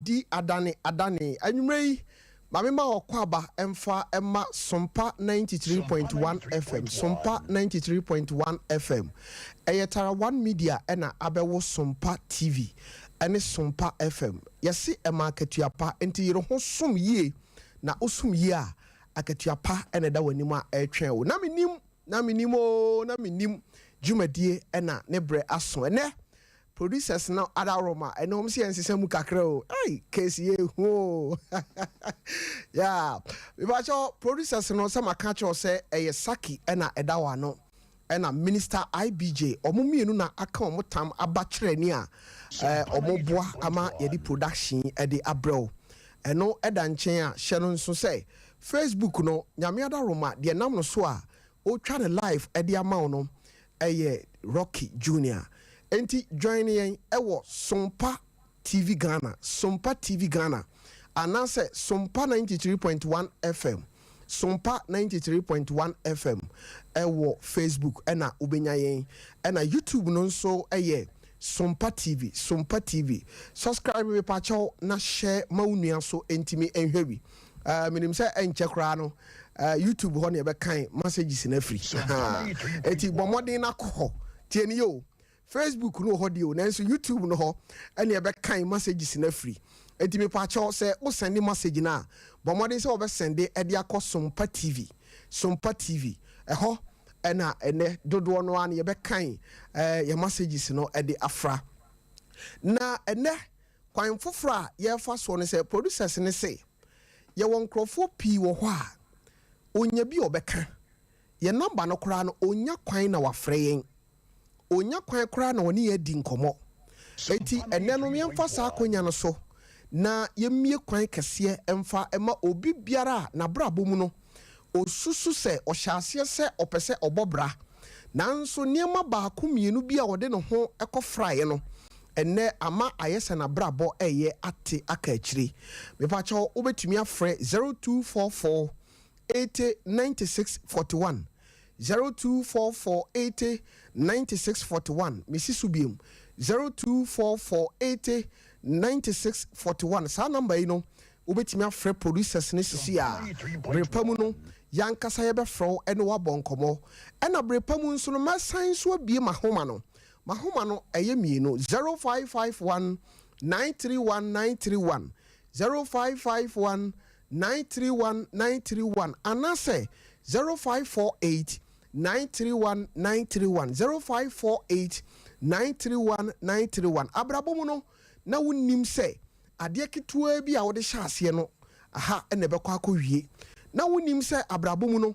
Ɛredi adane adane. Anwummerɛ yi, ma me ma ɔkɔ aba mfa mma Sompa 93.1 FM. Sompa 93.1 FM. Ɛyɛ Tara One Media ɛna abɛwo Sompa TV ɛne Sompa FM. Yɛse ɛma akatua pa, nti yere ho som yie, na wosom yie a, akatua pa ɛna ɛda w'anim a ɛretwɛn wo. Na menim, na menim oo, na menim dwumadie ɛna ne berɛ aso. Ɛnɛ, producers no adaworoma ɛne wɔn sɛ yɛn nsesa mu kakra o. Ɛy, case yɛ ehu o. Yeah, mepakyɛw, producers no, sɛ maka kyerɛw sɛ ɛyɛ Saki ɛna ɛda wɔ ano ɛna Minister IBJ, ɔmo mmienu na aka ɔmo tam aba kyerɛ ni a ɔmo boa ama yɛde production ɛde abrɛw. Ɛno ɛda nkyɛn a, hyɛ no nso sɛ Facebook no, Nyame adaworoma, deɛ nam no so a ɔtwa ne live ɛde ama wo no ɛyɛ Rocky Junior. Nti join yɛn ɛwɔ Sompa TV Ghana, Sompa TV Ghana, anaasɛ Sompa 93.1 FM, Sompa 93.1 FM ɛwɔ Facebook ɛna wobɛnya yɛn. Ɛna YouTube no nso ɛyɛ Sompa TV, Sompa TV. Subscribe mepakyɛw na hyɛ ma wo nua so ntumi nhwɛ bi. Menim sɛ ɛnkyɛ koraa no, YouTube hɔ ne yɛbɛkan messages no afiri. Enti bɔ mmɔden no akɔ hɔ. Tie ne yɛ o, Facebook no wɔ hɔ deɛ o, nanso YouTube no hɔ ɛne ɛbɛkan messages no afiri. Enti mepakyɛw, sɛ wosend message no a, bɔ mmɔden sɛ wɔbɛsend ɛde akɔ Sompa TV, Sompa TV. Ɛhɔ ɛna ɛnɛ dodoɔ no a no yɛbɛkan yɛ messages no ɛde afra. Na ɛnɛ kwan foforɔ a yɛrefa soɔ no sɛ producers ne se yɛwɔ nkurɔfoɔ pii wɔ hɔ a onya bi a ɔbɛka yɛn number no koraa no, onya kwan na wafrɛ yɛn, onya kwan koraa na ɔne yɛn adi nkɔmmɔ. Eti ɛnɛ no, yɛmfa saa akonnwa no so na yɛmmie kwan kɛseɛ mfa ɛma obi biara a n'abrabɔ mu no osusu sɛ ɔhyɛ aseɛ sɛ ɔpɛ sɛ ɔbɔ bra, nanso nneɛma baako mmienu bi a ɔde ne ho kɔ fraeɛ no, ɛnɛ ama ayɛ sɛ n'abrabɔ ɛyɛ ate aka akyire. Mepakyɛw, wobɛtumi afrɛ 0244 80 96 41, 0244 80 96 41. Mesi so biom, 0244 80 96 41. Saa number yi no, wobɛtumi afrɛ producers ne sisi a bere pa mu no yɛankasa yɛbɛfrɛ wo ɛne woabɔ nkɔmmɔ. Ɛna bere pa mu nso no, mɛsan nso abie mahoma no. Mahoma no ɛyɛ mmienu: 0551 931 931, 0551 931 931, anaasɛ 0548 931 931, 0548 931 931. Abrabɔ mu no na wonnim sɛ adeɛ ketewa bi a wode hyɛ aseɛ no aha ɛna ɛbɛkɔ akɔwie. Na wonnim sɛ abrabɔ mu no,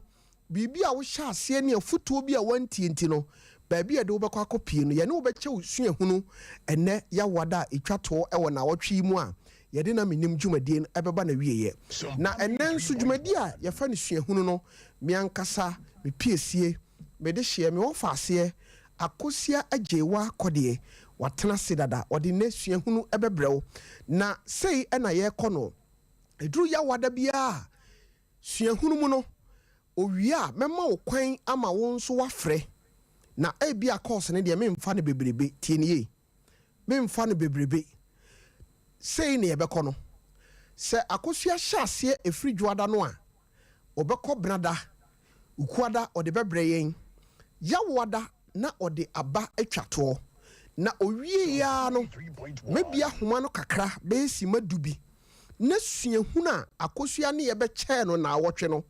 biribi a wohyɛ aseɛ ne afotuo bi a wantie nti no, baabi a yɛde wobɛkɔ akɔpie no, yɛne wobɛkyɛ wo suahunu. Ɛnɛ yɛawada a ɛtwa toɔ ɛwɔ nawɔtwe yi mu a yɛde na menim dwumadie no ɛbɛba na wieɛ. Na ɛnɛ nso dwumadie a yɛfrɛ no suahunu no, me ankasa mepiesie mede hyeɛ me wɔfa aseɛ Akosia Agyewa Kɔdeɛ watena ase dada, ɔde nnɛ suahunu ɛbɛbrɛ wo. Na sei ɛna yɛrekɔ no, ɛduru yɛawada biara suahunu mu no, owie a, mɛma wo kwan ama wo nso wafrɛ. Na ebi a course no deɛ, memfa no bebrebe. Tie ne yie, memfa no bebrebe. Sei ne yɛbɛkɔ no sɛ Akosua hyɛ aseɛ ɛfiri dwoada no a, ɔbɛkɔ benada, ukuada ɔde bɛbrɛ yɛn, yawoada na ɔde aba atwa toɔ. Na owie ya no, mɛbi ahoma no kakra bɛyɛ sima 10 bi na suahunu a Akosua ne yɛbɛkyɛɛ no naawɔtwe no,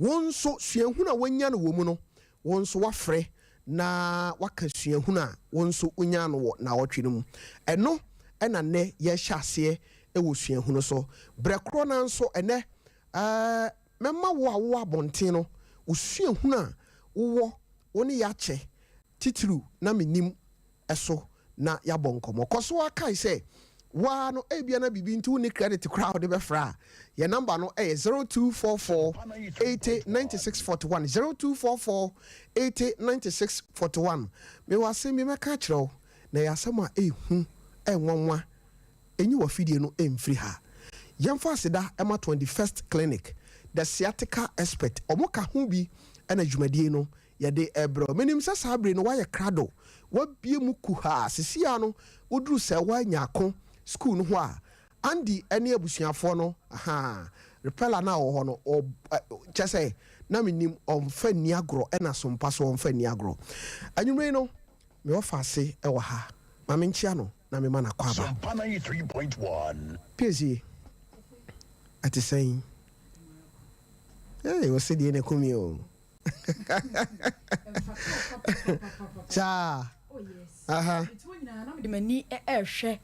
wɔn nso suahunu a wɔanya no wɔ mu no, wɔn nso wafrɛ na waka suahunu a wɔn nso wonya no wɔ naawɔtwe no mu. Ɛno ɛna nnɛ yɛhyɛ aseɛ ɛwɔ suahunu so. Berɛ korɔ no nso, ɛnɛ mɛma wo a wowɔ abɔnten no, wo suahunu a wowɔ, wo ne yɛakyɛ titiriw na menim ɛso na yɛabɔ nkɔmmɔ. Kɔ so akae sɛ waa no, ebia na biribi nti wonni credit koraa wode bɛfrɛ a, yɛ number no ɛyɛ 0244 80 96 41, 0244 80 96 41. Mewɔ asɛm bi mɛka akyerɛ wo, na ɛyɛ asɛm a ɛhu ɛnwanwa. Ɛnyi wɔ fidie no ɛmfiri ha. Yɛmfa aseda ɛma 21st Clinic, the sciatica expert. Ɔmo ka ho bi ɛna dwumadie no yɛde ɛbrɛ. Menim sɛ saa bere no wayɛ krado, wabie mu kuhaa. Sisia no woduru sɛ woanya ako school no hɔ a. Andy ne abusuafoɔ no, ahaa, repeller no a ɔwɔ hɔ no, ɔ, kyɛ sɛ, na menim, ɔmfa nni agorɔ, ɛna sompa so ɔmfa nni agorɔ. Anwummerɛ yi no, me wɔfa ase wɔ ha. Ma menkyea no na mema no akwaaba. Sompa 93.1. Piesie, ɛte sɛn? Hey, wo se deɛ na ɛku me o. Saa. Oh yes. Aha. Mete hɔ nyinaa na mede m'ani ɛrehwɛ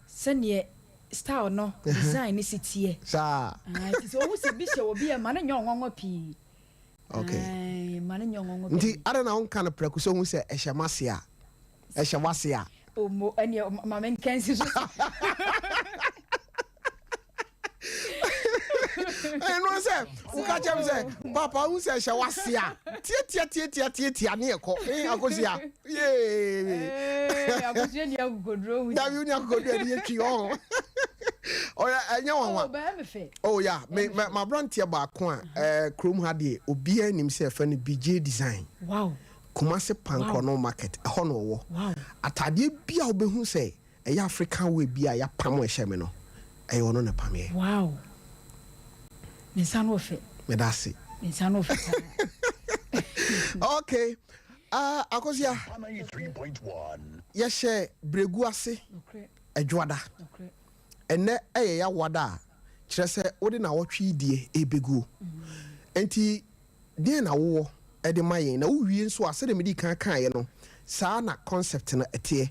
sɛdeɛ style no design no si teɛ. Saa. Ah, nti sɛ ohu sɛ bi hyɛ obi a ma no nyɛ ɔnwanwa pii. Okay. Ae, ma no nyɛ ɔnwanwa Nti pii. adɛn na wonka no prɛko sɛ ohu sɛ ɛhyɛ m'ase a? Ɛhyɛ w'ase a? Omo, ɛneɛ ma menka nsi so. Ɛno sɛ woka kyerɛ me sɛ papa wohu sɛ ɛhyɛ w'ase a tiatia tiatia tiatia ne ɛkɔ eh, Akosua yee. Akosua ni akokoduro hu. Dabi woni akokoduro ɛde yɛ twi ɔho ɔyɛ ɛnyɛ wanwa. Oh, bɛyɛ me fɛ. Oh ya me ma aberanteɛ baako a ɛɛ kurom ha deɛ obiara nim sɛ ɛfɛ no BJ Design. Wow. Kumasi Pankrono Market ɛhɔ na ɔwɔ. Wow. Ataadeɛ bi a wobɛhu sɛ ɛyɛ African wear bi a yɛapam ɛhyɛ me no, ɛyɛ ɔno na ɛpameɛ. Wow. Ne nsa no ɔfɛ. Meda ase. Ne nsa no ɔfɛ paa. Okay. Akosua, yɛhyɛ bregu ase Adwoada. Ɛnnɛ ɛyɛ Yawoada a, kyerɛ sɛ wode naawɔtwe yi deɛ ɛrebɛguo. Enti deɛn na wowɔ de ma yɛn? Na wowie nso a, sɛdeɛ medii kan kaeɛ no, saa na concept no teɛ.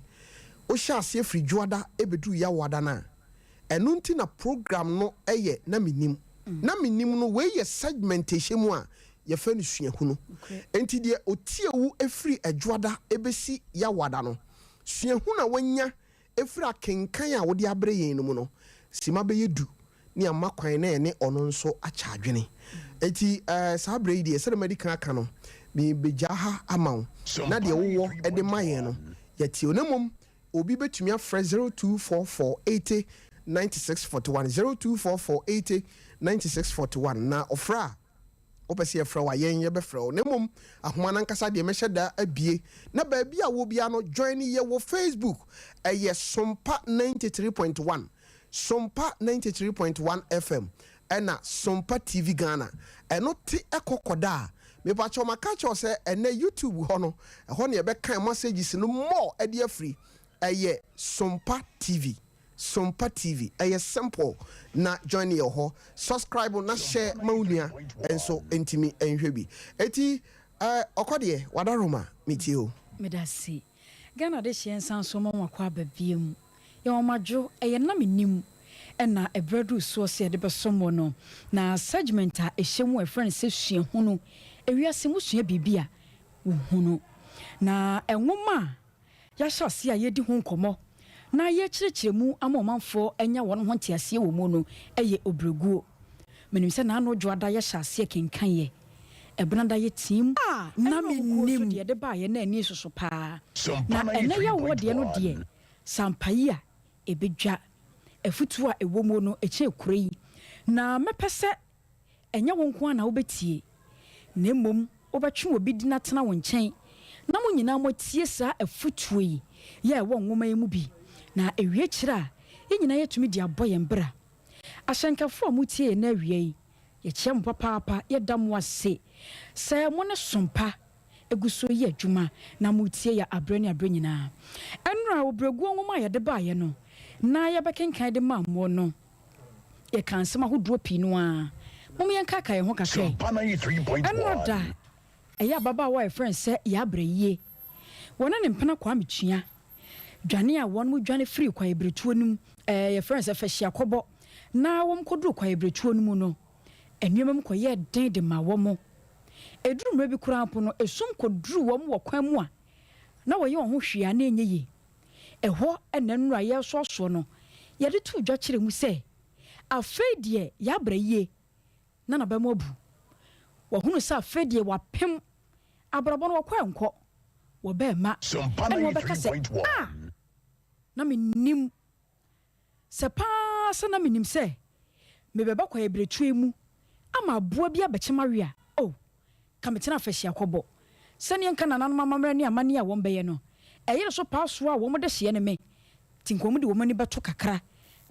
Wohyɛ aseɛ firi Dwoada bɛduru Yawoada no a, ɛno nti na program no yɛ Na Mennim. Na Mennim no, wei yɛ segment a ɛhyɛ mu a yɛfrɛ no suahunu. Enti deɛ ɔtie wo firi Dwoada bɛsi Yawoada no, suahunu a wanya firi akenkan a wode abrɛ yɛn no mu no, simma bɛyɛ du ne ama kwan na yɛne ɔno nso akyɛ adwene. Enti saa berɛ yi deɛ, sɛdeɛ madi kan aka no, merebɛgyaa ha ama wo, na deɛ wowɔ de ma yɛn no, yɛatie wo. Na mmom, obi bɛtumi afrɛ 0244 80 96 41, 0244 80 96 41, na ɔfrɛ a, Wopɛ sɛ yɛfrɛ wo a, yɛn yɛbɛfrɛ wo. Na mmom ahoma no ankasa deɛ mɛhyɛ da abue. Na baabi a wɔ biara no, join yɛ wɔ Facebook. Ɛyɛ Sompa 93.1, Sompa 93.1 FM, ɛna Sompa TV Ghana. Ɛno te kɔ kɔda a, mepakyɛw maka akyerɛ wo sɛ ɛnnɛ YouTube hɔ no, ɛhɔ na yɛbɛkan messages no more de afiri. Ɛyɛ Sompa TV. Sompa TV ɛyɛ simple na join yɛ wɔ hɔ subscribe na share ma wo nua nso ntumi nhwɛ bi eti eh ɔkɔ deɛ wada Roma me tie o. Medase. Ghana adehyeɛ nsan so ma wakɔ aba biom. Yɛn ɔmadwo, ɛyɛ na mennim ɛna ɛberɛ aduru soɔ sɛ yɛde bɛsom wo no. Na segment a ɛhyɛ mu a yɛfrɛ no sɛ suahunu. Ewiase mu sua biribi a wohunu. Na nwoma a yɛahyɛ aseɛ a yɛredi ho nkɔmmɔ na yɛrekyerɛkyerɛ mu ama ɔmanfoɔ anya wɔn ho nteaseɛ wɔ mu no yɛ ɔbrɛguo. Menim sɛ naano Dwoada yɛhyɛ aseɛ kenkaneɛ, Ɛbenada yɛteam, Na ɛne ɔkuo nso mennim. deɛ yɛde baeɛ no ani soso pa ara. Na ɛnnɛ yɛawoɔ deɛ no deɛ, sɛ ampa yi a, ɛbɛdwa. Afutuo a ɛwɔ muo no, ɛkyɛn kuro yi. Na mɛpɛ sɛ Ɛnyɛ wo nko ara na wobɛtie, na mmom wobɛtwe obi de no atena wo nkyɛn na mo nyinaa moatie saa afotuo yi a ɛwɔ nwoma yi mu bi, na ɛwie kyerɛ a, yɛn nyinaa yɛatumi de abɔ yɛn bra. Ahyɛnkafoɔ a motie yɛn nnɛ awia yi, yɛkyea mo papaapa, yɛda mo ase sɛ mo ne som pa gu so reyɛ adwuma na moretie yɛn aberɛ ne aberɛ nyinaa. Ɛnnora, Ɔbrɛguo nwoma a yɛde baeɛ no na yɛbɛkenkan de maa mo no, Yɛkaa nsɛm ahodoɔ pii no ara. Mom yɛnkaakae yɛn ho kakra yi. Ɛnora da a ɛyɛ ababaawa a yɛfrɛ no sɛ Yaa Brayie, wɔne ne mpena Kwame Tua dwane a wɔn dwane firii kwaeɛbiretuo no mu, ɛɛ yɛfrɛ no sɛ Fahyiakɔbɔ, na wɔn kɔduruu kwaeɛbiretuo no mu no, nneɛma mu kɔyɛɛ den de maa wɔn. Ɛduruu mmerɛ bi koraa mpo no, esum kɔduruu wɔn wɔ kwan mu a na wɔyɛ wɔn ho hwee a na ɛnyɛ yie. Ɛhɔ na nnuru a yɛresoasoɔ no, yɛde too dwa kyerɛɛ mu sɛ, Afei deɛ yɛabrɛ yie na n'aba mu abu. Wahunu sɛ afei deɛ wapem abrabɔ no, wɔkɔ ɛnkɔ, wɔba ɛmma, ɛna wɔbɛka sɛ, Ah! Na mennim. Sɛ pa ara sɛ na menim sɛ mebɛba kwaeɛbiretuo yi mu ama aboa bi abɛkye m'awe a, oh, ka metena afahyiakɔbɔ. Sɛdeɛ nka nananom amammerɛ ne amanneɛ a wɔbɛyɛ no, ɛyere so paa soa a wɔde hyeɛ ne me, nti nka wɔde wɔn ani bɛto kakra.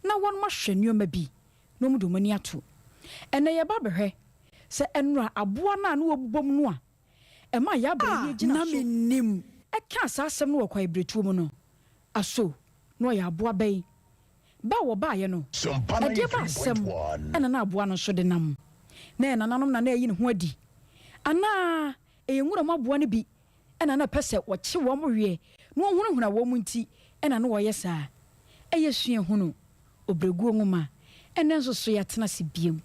na wɔnom ahwɛ nneɛma bi na wɔn de wɔn ani ato. Ɛnɛ yɛba abɛhwɛ sɛ ɛnora aboa no a na wɔbobɔ mu no a ɛma yɛabra yi gyina na so mennim. Ɛka saa asɛm no wɔ kwaebiretuo mu no, aso na ɔyɛ aboa bɛn ba a wɔbaeɛ no? Sompa Ɛdeɛ ba asɛm 93.1. ɛna na aboa no nso de nam na ɛyɛ nananom na na ɛyi ne ho adi, anaa ɛyɛ nwura mu aboa no bi ɛna na ɛpɛ sɛ wɔkye wɔn weɛ na wɔhunahuna wɔn mu nti ɛna na wɔyɛ saa? Ɛyɛ sua hunu Obrɛguo Nwoma. Ɛnɛ nso so yɛatena ase biom.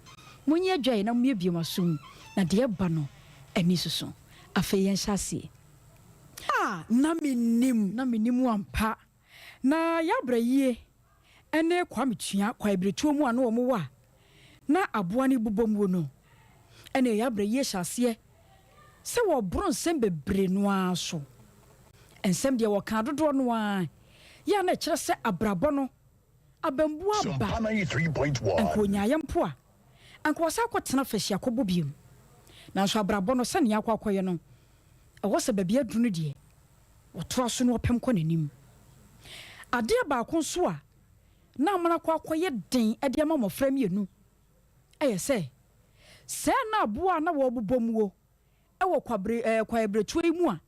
Monyɛ adwae na momiebie mo asom na deɛ ɛba no ani soso. Afei yɛnhyɛ aseɛ. A na mennim. Na mennim ampa. Na yɛabrɛ yie ne Kwame Tua kwaebiretuo mu a na wɔn wɔ a na aboa no bobɔ muo no, ɛne yɛabrɛ yie hyɛ aseɛ sɛ wɔboro nsɛm bebree no ara so. Nsɛm deɛ wɔkaa dodoɔ no ara yɛ a na ɛkyerɛ sɛ abrabɔ no abambuo aba. Sompa Anka 93.1. ɔnyaeɛ mpo a, anka wɔsan akɔtena fɛhyia akɔbɔ biom. Nanso abrabɔ no sɛnea akɔ akɔyɛ no, ɛwɔ sɛ baabi aduru no deɛ, wɔtoa so na wɔpem kɔ n'anim. Adeɛ baako nso a na amana akɔ akɔyɛ den de ama mmɔfra mmienu ɛyɛ sɛ sɛɛ na aboa a na wɔrebobɔ muo ɛwɔ kwabere kwaebiretuo yi mu a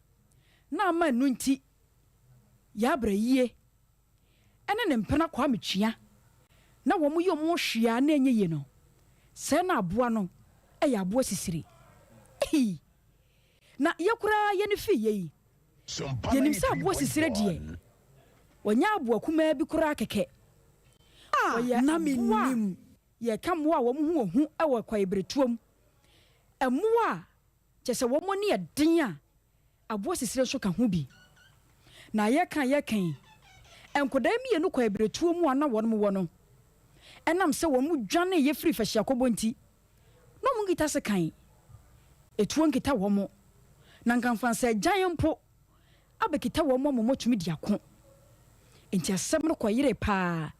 na ama ɛno nti yɛabrɛ yie ɛne ne mpena Kwame Tua na wɔn yɛ wɔn hwee a na ɛnyɛ yie no, sɛɛ na aboa no ɛyɛ aboa sisire. Ei! Na yɛ koraa yɛ ne fii yɛ yi, Sompa yɛnim sɛ aboa sisire deɛ, 93.1. wɔnyɛ aboa kumaa bi koraa kɛkɛ. A Wɔyɛ na aboa a mennim. Yɛka mmoa a wɔn ho wɔ hu wɔ kwaebiretuo mu, mmoa a kyɛ sɛ wɔn ani yɛ den a, aboa sisire nso ka ho bi. Na yɛka yi, nkwadaa mmienu kwaebiretuo mu a na wɔn wɔ no, ɛnam sɛ wɔn dwane yɛ firi fahyiakɔbɔ nti, na wɔn nkita sekan, etuo nkita wɔn, na nkamfansa agyan mpo abɛkita wɔn a wɔn tumi di ako. Nti asɛm no kɔyere paa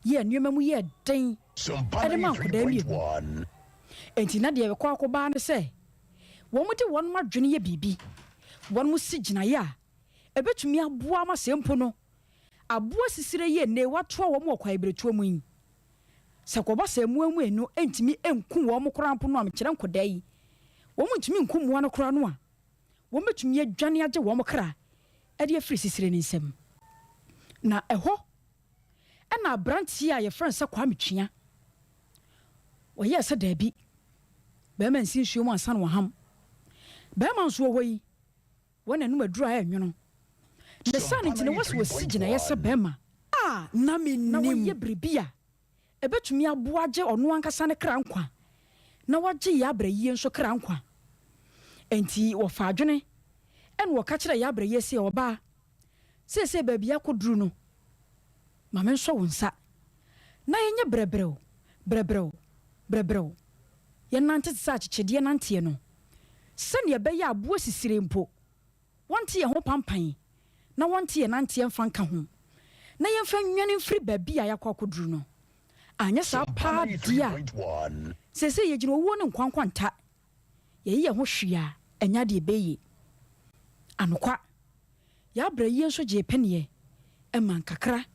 yɛ nneɛma mu yɛ den Sompa ɛde ma nkwadaa mmienu. 93.1. Nti na deɛ ɛkɔ akɔbaa ne sɛ wɔn de wɔn adwene yɛ biribi, wɔn si gyinaeɛ a ɛbɛtumi aboa ama sɛ mpo no aboa sisire yie nne watoa wɔn wɔ kwaebiretuo mu yi, sɛ kɔba sɛ mmoa mu enu ntumi nku wɔn koraa mpo no a, mekyerɛ nkwadaa yi, wɔn ntumi nku mmoa no koraa no a, wɔn bɛtumi adwane agye wɔn kra ɛde afiri sisire ne nsam. Na ɛhɔ ɛna aberanteɛ a yɛfrɛ no sɛ Kwame Tua wɔyɛɛ sɛ daabi, bɛrima nsi nsuo mu ansa na wɔham. Bɛrima nso wɔ hɔ yi, wɔn nanum aduru a ɛnwono ne saa ne nti na wɔsɛ wɔsi gyinaeɛ sɛ bɛrima A na na mennim. wɔyɛ biribi a ɛbɛtumi aboa agye ɔno ankasa ne kra nkwa na wagye yɛ abrɛ yie nso kra nkwa. Enti wɔfa adwene ɛna wɔka kyerɛ yɛ abrɛ yie sɛ, ɔbaa, seesei baabi akɔduru no, ma me nsɔ wo nsa na yɛnyɛ brɛbrɛw brɛbrɛw brɛbrɛw, yɛnante te sɛ akyekyedeɛ nanteɛ no, sɛnea ɛbɛyɛ aboa sisire mpo wɔnte yɛn ho pampan na wɔnte yɛn nanteɛ mfa nka ho na yɛmfa nnwane mfiri baabi a yɛakɔ akɔduru no. Anyɛ saa Sompa paa deɛ a, 93.1. seesei yɛgyina owuo ne nkwankwanta, yɛyi yɛn ho hwee a ɛnyɛ adeɛ ɛbɛyie. Anokwa, yɛabrɛ yie nso gyee pɛneɛ ɛma nkakra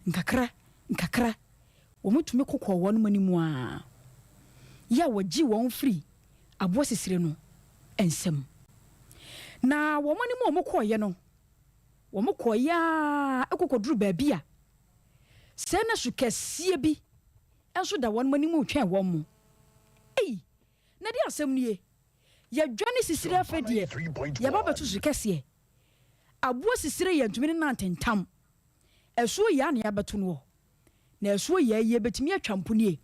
nkakra nkakra wɔn tumi kokɔɔ wɔn anim a yɛ a wɔgye wɔn firi aboa sisire no nsam. Na wɔn anim a wɔn kɔɔeɛ no, wɔn kɔɔeɛ a ɛkɔkɔduru baabi a sɛɛ na su kɛseɛ bi nso da wɔn anim retwɛn wɔn mo. Ei, na de asɛm nie, yɛdwane sisire, afɛ deɛ yɛba bɛto su kɛseɛ. Aboa sisire yɛ ntumi ne nante ntam. Ɛsuo yɛ a na yɛabɛto no na ɛsuo yɛ yɛ bɛtumi atwa mpo nie.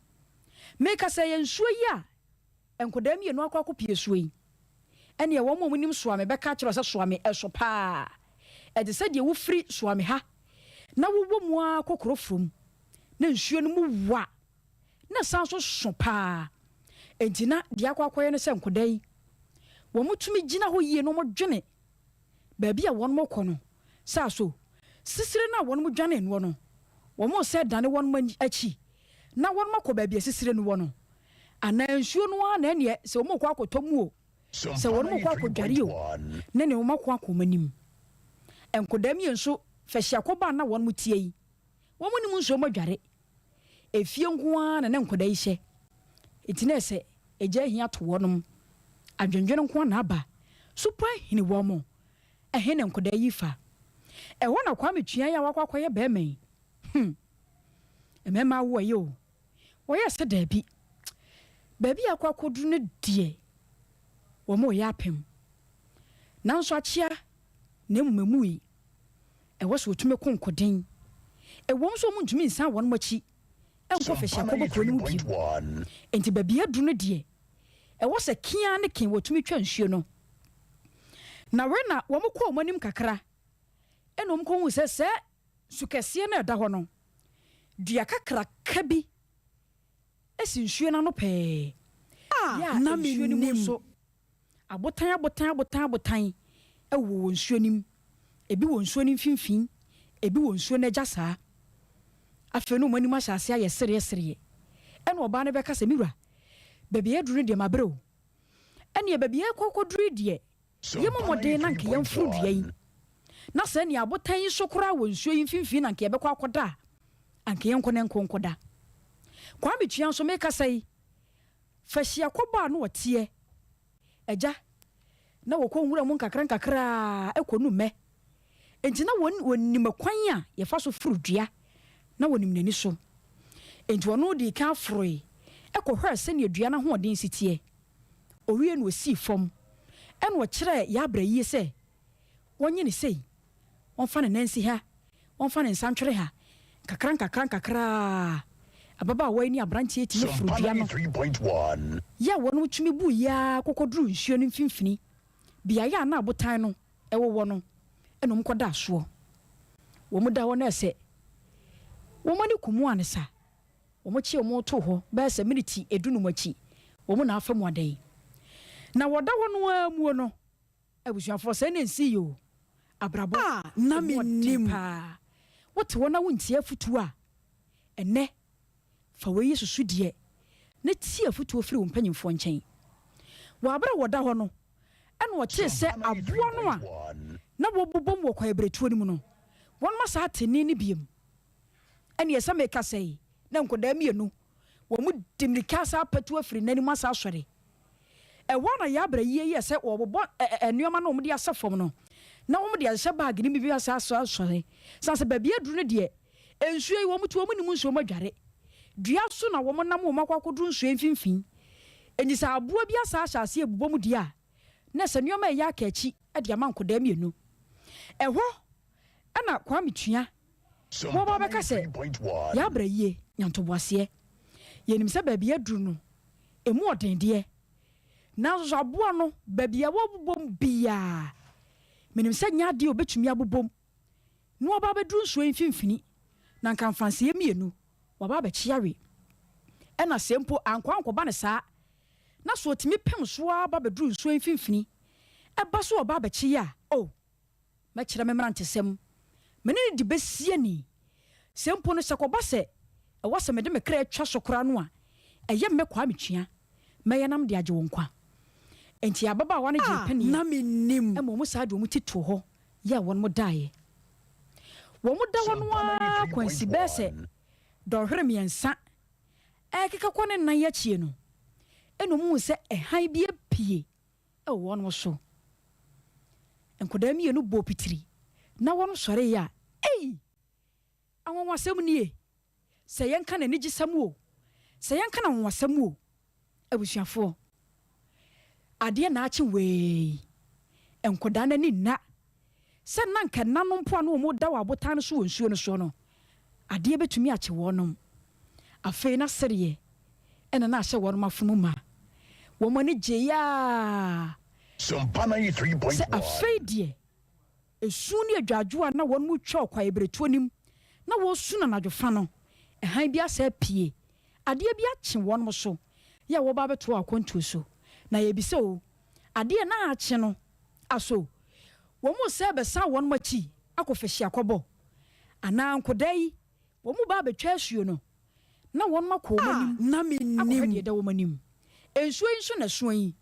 Meka sɛ yɛ nsuo yi a nkwadaa mmienu akɔ akɔpie suo yi, ɛneɛ wɔn a wɔnim Soame bɛka kyerɛ sɛ Soame ɛso paa. Ɛte sɛ deɛ wofiri Soame ha na wowɔ mu ara kɔ kuro furom na nsuo no mu wa na san so so paa. Enti na deɛ akɔ akɔyɛ no sɛ nkwadaa yi wɔn tumi gyina hɔ yie na wɔn dwene baabi a wɔn kɔ no saa so sisire no a wɔn dwane noɔ no, wɔn sɛ dane wɔn akyi na wɔn akɔ baabi a sisire no wɔ no, anaa nsuo no ara na ɛneɛ sɛ wɔn kɔ akɔtɔ mu o, sɛ wɔn kɔ akɔdware o, ne ne wɔn akɔ akɔ wɔn anim. Nkwadaa mmienu nso fɛhyia kɔba na wɔn tie yi, wɔn nim nsuo mu adware. Efie nko ara na na nkwadaa yi hyɛ. Enti na ɛsɛ agya ahia to wɔnom. Adwendwene nko ara na aba. Supɔ ahini wɔn. Ɛhe na nkwadaa yi fa? Ɛhɔ na Kwame tua yi a wakɔ akɔyɛ barima yi. Hmm. Mmarima awo ɛyɛ o. Wɔyɛɛ sɛ daabi. Baabi a akɔ akɔduru no deɛ, wɔreyɛ apem. Nanso akyea na mmom ɛmui. Ɛwɔ sɛ wɔtumi ko nkoden. Ɛwom sɛ wɔntumi nsan wɔn akyi nkɔ Fɛhyiakɔbɔ kuro no mu bio. Enti baabi a aduru no deɛ, ɛwɔ sɛ ke ara ne ke wɔtumi twa nsuo no. Na wei na wɔkɔɔ wɔn anim kakra ɛna wɔkɔhuu sɛ sɛ Su kɛseɛ no a ɛda hɔ no, dua kakraka bi si nsuo no ano pɛɛ. A Yɛ a na nsuo no mu mennim. nso, abotan abotan abotan abotan wowɔ nsuo no mu. Ebi wɔ nsuo no mfimfini, ebi wɔ nsuo no agya saa. Afei na wɔn anim ahyɛ aseɛ ayɛ sereɛ sereɛ. Ɛnna ɔbaa no bɛka sɛ, Me wura, baabi a yɛaduru no deɛ, mabrɛ o. Ɛnneɛ baabi a yɛrekɔ akɔduru yi deɛ, Yɛmmɔ mmɔden na anka yɛmforo dua yi, na sɛ nea abotan yi so koraa wɔ nsuo yi mfimfini na anka yɛbɛkɔ akɔda a, anka yɛnkɔ na ɛnkɔ nkɔda. Kwame Tua nso mekasa yi, fa hyia kɔbɔ a na ɔteɛ, agya, na wɔkɔ nwura mu nkakra nkakra kɔ nu mmɛ. Enti na wɔn wɔnim kwan a yɛfa so foro dua, na wɔnim n'ani so. Enti ɔno dii kan foroe kɔhwɛɛ sɛnea dua no ahoɔden si teɛ. Owiee no osii fam, ɛna ɔkyerɛɛ Yabra yie sɛ wɔnyɛ no sei, wɔmfa ne nan nsi ha, wɔmfa ne nsa ntwere ha, nkakra nkakra nkakra ara ababaawa yi ne aberanteɛ yi tumi foro dua no, yɛ a wɔn tumi buu yi ara kɔkɔduruu nsuo no mfimfini, beaeɛ a na abotan no wowɔ no, ɛna wɔn kɔdaa soɔ. Wɔn da hɔ no ɛsɛ wɔn ani kum ansa. Wɔkyee wɔn too hɔ bɛyɛ sɛ miniti dunum akyi, wɔn na afa mu ada yi. Na wɔda hɔ no ara muo no, abusuafoɔ, sɛɛ na ɛnsii o, abrabɔ, A na ɛmu ɔden mennim. paa. Wote hɔ na wontie afotuo a, ɛnnɛ, fa wei yɛ susudeɛ na tie afotuo firi wo mpanimfoɔ nkyɛn. Wɔ aberɛ a wɔda hɔ no, ɛna ɔtee sɛ aboa no a na wɔbobom wɔ kwaebiretuo no mu no, wɔnom asan ate nne no biom. Ɛneɛ sɛ mekasa yi na nkwadaa mienu wɔn di mirika asa apatu afiri n'anim asa asɔre. Ɛhɔ ara na Yabra yie yɛɛ sɛ wɔbobɔ nnoɔma no a wɔde asɛ fam no na wɔn de ahyehyɛ baage no mu bi asa asɔre. Sane sɛ baabi aduru no deɛ nsuo yi wɔn te wɔn nim nsuo mu adware. Dua so na wɔn nam wɔn akɔ akɔduru nsuo yi mfimfini. Enti sɛ aboa bi asa ahyɛ aseɛ rebobɔ mu deɛ a na sɛ nnoɔma a ɛyɛ aka akyi de ama nkwadaa mienu. Ɛhɔ na Kwame Tua Wɔba bɛka sɛ, Yɛabrɛ yie, nya ntoboaseɛ. Yɛnim sɛ baabi aduru no, ɛmu ɔden deɛ, nanso so aboa no, baabi a wɔbobom biara, menim sɛ nyɛ adeɛ a ɔbɛtumi abobom na waba abɛduru nsuo yi mfimfini, na anka mfanseɛ mienu, waba abɛkye awe. Ɛna sɛ mpo ankɔ ankɔba no saa, na sɛ ɔtumi pem so ara ba bɛduru nsuo yi mfimfini, ɛba so ɔba abɛkye yi a, oh! Mɛkyerɛ me mmerantesɛm. Me ne no di bɛsi ani. Sɛ mpo no, sɛ kɔba sɛ ɛwɔ sɛ mede me kra twa so koraa no a, ɛyɛ me Kwame Tua. Mɛyɛ nam de agye wo nkwa. Enti ababaawa no gyee A paneɛ na mennim. ma wɔn saa de wɔn ti too hɔ yɛɛ wɔn daeɛ. Wɔn da hɔ no ara kwansi bɛyɛ sɛ dɔnhwere miɛnsa ɛrekeka kɔ ne nan akyie no, ɛna wɔhuu sɛ ɛhan bi apue. wɔ wɔn so. Nkwadaa mienu bɔɔ pitiri na wɔn sɔree a, ei! Anwanwasɛm nie! Sɛ yɛnka no anigyesɛm o, sɛ yɛnka no anwanwasɛm o, abusuafoɔ, adeɛ na akye wei. Nkwadaa no ani nna sɛ na anka nna no mpo a na wɔda wɔ abotan no so wɔ nsuo no soɔ no, adeɛ bɛtumi akye wɔnom. Afei na sereɛ na na ahyɛ wɔnom afono ma. Wɔn ani gyeeɛ ara sɛ afei deɛ esu ne adwadwoɔ a na wɔnom retwa wɔ kwaeɛbiretuo no mu na wɔresu no anadwo fa no, hann bi asan apue. Adeɛ bi akye wɔnom so yɛ a wɔreba abɛtoa wɔn akwantuo so. Na yɛrebisa o, adeɛ a na akye no, Aso wɔn mu sɛ bɛsan wɔn akyi akɔ fahyiakɔbɔ? Anaa nkodaa yi, wɔn mu ba abɛtwa asuo no, na wɔn akɔ wɔn A anim na akɔhwɛ mennim. deɛ ɛda wɔn anim? Nsuo yi nso na ɛsoa yi,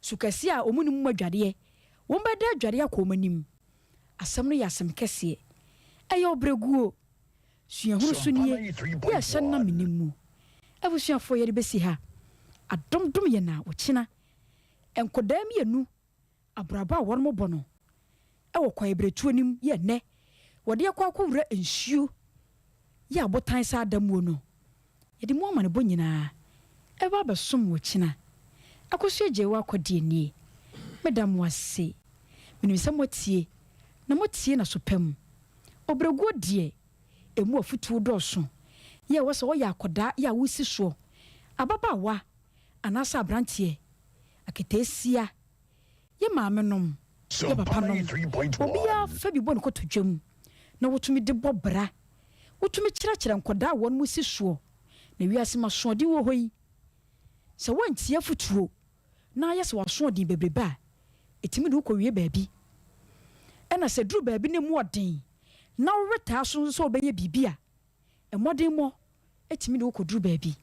su kɛseɛ a wɔn nnim mu adwareɛ, wɔn bɛda adwareɛ akɔ wɔn anim. Asɛm no yɛ asɛm kɛseɛ. Ɛyɛ ɔbrɛguo. Suahunu so nie, yɛ ɛhyɛ na menim mu. Abusuafoɔ yɛde bɛsi ha. Adom dom yɛn a ɔkyena. Nkɔdaa mmienu abrabɔ a wɔnom bɔ no wɔ kwaebiretuo no mu yɛ nnɛ wɔde akɔ akɔwura nsuo yɛ abotan saa da muo no, yɛde mu amanebɔ nyinaa ɛba abɛsom wo kyena. Akosua Gyewaa Kɔdeɛ nie. Meda mo ase. Menim sɛ moatie, na moatie no aso pa mu. Ɔbrɛguo deɛ, ɛmu afutuo dɔɔso. Yɛ ɛwɔ sɛ woyɛ akɔdaa yɛ a wosi soɔ, ababaawa anaasɛ abranteɛ, aketeesia, Yɛ maamenom, yɛ papanom, obiara fa bi bɔ ne kotodwe mu na wotumi de bɔ bra. Wotumi kyerɛkyerɛ nkwadaa a wɔn si soɔ. Na wiase mu asoɔden wɔ hɔ yi, sɛ woantie afotuo na ayɛ sɛ w'asoɔden bebrebe a, ɛtumi de wo kɔwie baabi. Ɛna sɛ ɛduru baabi na ɛmu ɔden na woretaa so nso sɛ wobɛyɛ biribi a, Mmɔdenmmɔ tumi de wo kɔduru baabi.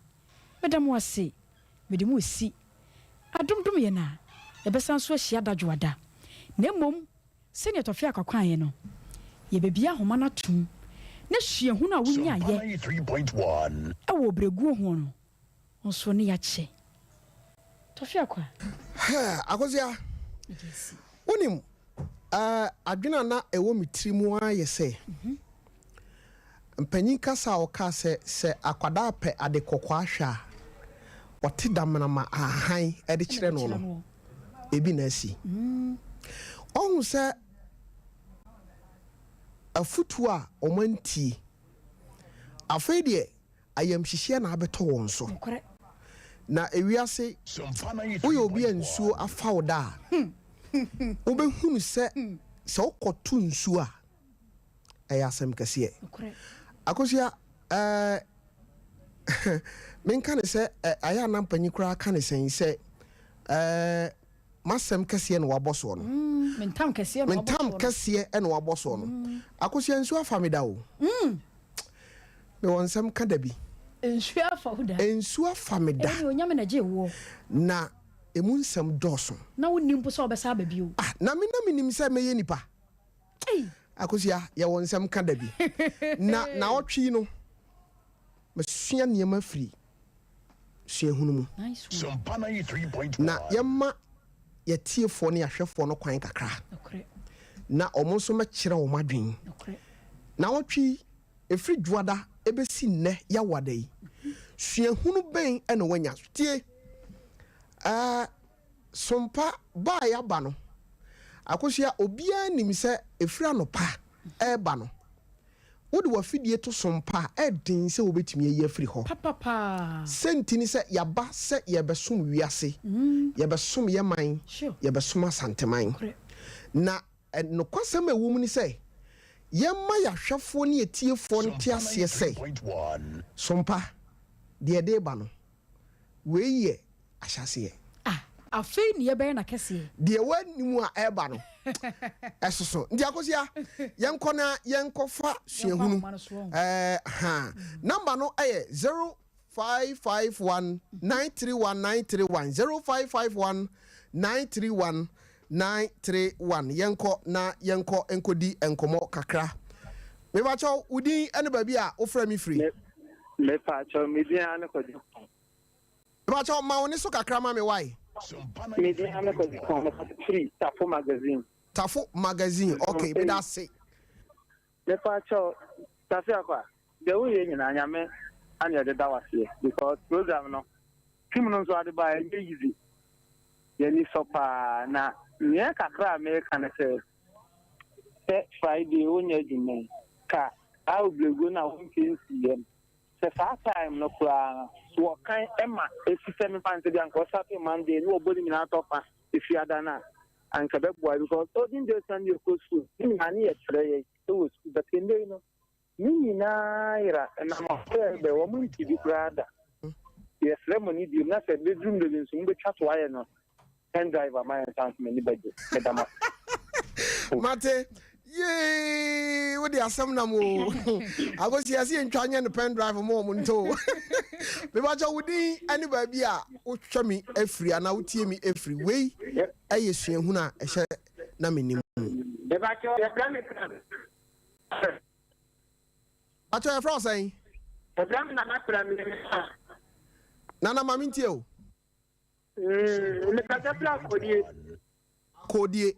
Meda mo ase. Mede mo resi. Adom dom yɛn a, yɛbɛsan nso ahyia da dwoada. Na mmom, sɛdeɛ Tɔfe Akwa kaeɛ no, yɛbɛbue ahoma no atom, na suahunu a wonyaeɛ wɔ ɔbrɛguo ho no nso ne yɛakyɛ. Tɔfe Akwa. Akosua, wonim, adwene a na ɛwɔ me tiri mu ara yɛ sɛ, mpanyin kasa a ɔkaa sɛ, sɛ akwadaa pɛ ade kɔkɔɔ ahwɛ a, ɔte damena ma ahahan de kyerɛ no no, ebi na asi. Ɔhu sɛ afutuo a wɔantie, afei deɛ ayamhyehyeɛ na abɛtɔ wɔn so. Na ewiase, woyɛ obi a nsuo afa wo da a, wobɛhunu sɛ sɛ wokɔto nsuo a, ɛyɛ asɛm kɛseɛ. Akosua, ɛɛ, menka ne sɛ ayɛ a na mpanyin koraa ka ne sɛn sɛ ɛɛ, m'asɛm kɛseɛ na wabɔ soɔ no. Me ntam kɛseɛ na wabɔ soɔ no. Me ntam kɛseɛ na wabɔ soɔ no. Akosua, nsuo afa me da o. Mewɔ nsɛm ka da bi. Nsuo afa wo da. Nsuo afa me da. Ɛne Onyame na gyee woɔ. Na emu nsɛm dɔɔso. Na wonnim mpo sɛ wobɛsan aba bio. Ah, na me na menim sɛ mɛyɛ nipa. Ei! Akosua, yɛwɔ nsɛm ka da bi. Na naawɔtwe yi no, masua nneɛma afiri suahunu mu. Nice one. Na yɛma yɛtiefoɔ ne yɛahwɛfoɔ no kwan kakra. Nokorɛ. Na wɔn nso mɛkyerɛ wɔn adwene. Nokorɛ. Naawɔtwe yi, ɛfiri Dwoada ɛbɛsi nnɛ Yawoada yi, suahunu bɛn na woanya? Tie! Ɛɛ, Sompa ba a yɛaba no, Akosua, obiara nim sɛ ɛfiri anɔpa ɛreba no, wode w'afidie to sompa a, ɛyɛ den sɛ wobɛtumi ayi afiri hɔ. Sɛnti ne sɛ yɛaba sɛ yɛrebɛsom wiase, yɛrebɛsom yɛn man, yɛrebɛsom Asanteman. Na nokwasɛm a ɛwɔ mu ne sɛ, yɛmma yɛn ahwɛfoɔ ne atiefoɔ nte aseɛ sɛ, sompa, deɛ ɛde reba no, Wei yɛ ahyɛaseɛ. Ah, afei ne yɛbɛyɛ no akɛseɛ. Deɛ ɛwɔ anim a ɛreba no, ɛsoso. Nti Akosua, yɛnkɔ na yɛnkɔfa suahunu. Ɛɛ, ha. Number no yɛ 0551 931 931, 0551 931 931. Yɛnkɔ na yɛnkɔ nkɔdi nkɔmmɔ kakra. Mepakyɛw, wo din ne baabi a wofrɛ me firi? Mepakyɛw, me din ara ne Kwadwo Kong. Mepakyɛw, ma wo ne so kakra ma me wae. Me din ara ne Kwadwo Kong, mekasa firi Tafo Magazine. Tafo Magazine, ok, meda ase. Mepakyɛw, Tafi Akwa, deɛ woyɛ nyinaa Nyame ana yɛde da wo aseɛ because program no, team no nso ade ba ɛnyɛ easy. Yɛn ani sɔ paa na nea kakra a meka ne sɛ, sɛ Friday wonyɛ adwuma yi, ka saa obrɛguo no a womfie nsiiɛ no, sɛ saa time no koraa no, so wɔkan ma ɛsi sɛ mefa no sɛ bi anka ɔsate Monday ne wɔbɔ ne nyinaa tɔ fa Efiada no a, anka ɛbɛboa because olden days na ne yɛkɔ school ne nyinaa ne yɛkyerɛ yɛn wɔ school but ɛnnɛ yi no Ne nyinaa yera ɛnam ɔfrɛ bɛ wɔn nte bi koraa da. Yɛsrɛ mo ne biom na sɛ bɛduru mmerɛ bi nso mobɛtwa so ayɛ no pen drive ama yɛn nso anso m'ani bɛgye. Meda mo ase. Mate yee wode asɛm nam o agosi ɛsɛ yɛntwa nyɛ no pen drive ma wɔn nto o mebakyɛ wo din ne baabi a wohwɛ me afiri anaa wotie me afiri wei ɛyɛ suahunu a ɛhyɛ na menim mu. Mebakyɛ yɛfrɛ me. Atwa yɛfrɛ wo sɛn? Yɛfrɛ me Nana Prɛmle. Nana ma mentie o. Mekasa firi Akodie. Akodie.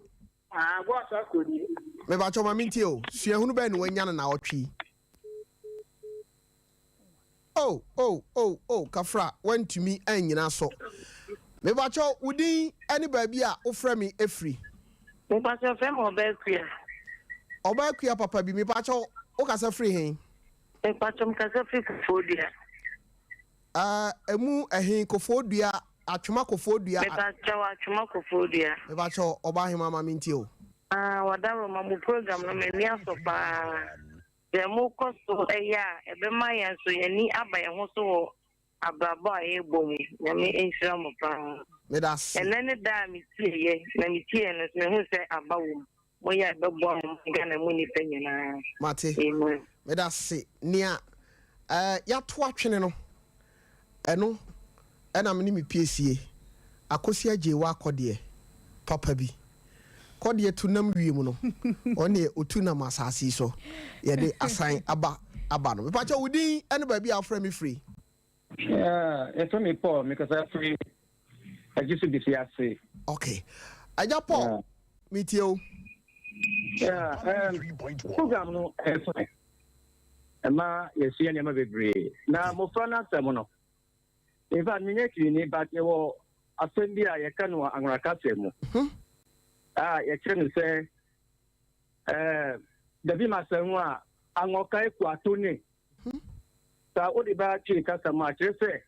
Ah, Goaso Akodie. Mebakyɛ ma mentie o. Suahunu bɛn na wanya no naawɔtwe yi? Oh, oh, oh, oh, Kafra, wantumi annyina so. Mebakyɛ wo din ne baabi a wofrɛ me efiri. Mebakyɛ frɛ me Ɔbaa Akua. Ɔbaa Akua papa bi, mebakyɛ wokasa firi he? Mebakyɛ mekasa firi Koforidua. Emu ɛhe? Koforidua, Atwoma Koforidua. Mebakyɛ Atwoma Koforidua. Mebakyɛ Ɔbaa Hema ma mentie o. Ah, Wadaroma, mo program no m'ani asɔ paa. Sɛ mokɔ so yɛ a, ɛbɛma yɛn nso yɛn ani aba yɛn ho so wɔ abrabɔ a yɛrebɔ mu. Nyame nhyira mo paa. Medase. Ɛnɛ ne da a metieeɛ, na metieeɛ no nso mehuu sɛ aba wɔ mu. Moyɛ a ɛbɛboa mo man Ghana mu nnipa nyinaa. Mate. Amen. Medase. Nea eh, yɛato atwene no, ɛno ɛna me ne me piesie Akosi Agyei akɔdeɛ papa bi. Kɔdeɛ tu nam wiem no, ɔne ɔtu nam asase yi so. Yɛde asan aba aba no. Mepakyɛ wo din ne baabi a wofrɛ me firi. Yeah, yɛfrɛ me Paul, mekasa firi Agye Bisi ase. Okay. Agya Paul, metie o. Yeah, program no ɛyɛ fine. Ɛma yɛsua nneɛma bebree. Na mmɔfra no asɛm no, in fact, menyɛ kirini, but yɛwɔ asɛm bi a yɛka no wɔ Anwona kasa mu. A yɛkyerɛ no sɛ, dabi masa hu a, anwɔka eku ato ne. Saa wode ba Twi kasa mu a, kyerɛ sɛ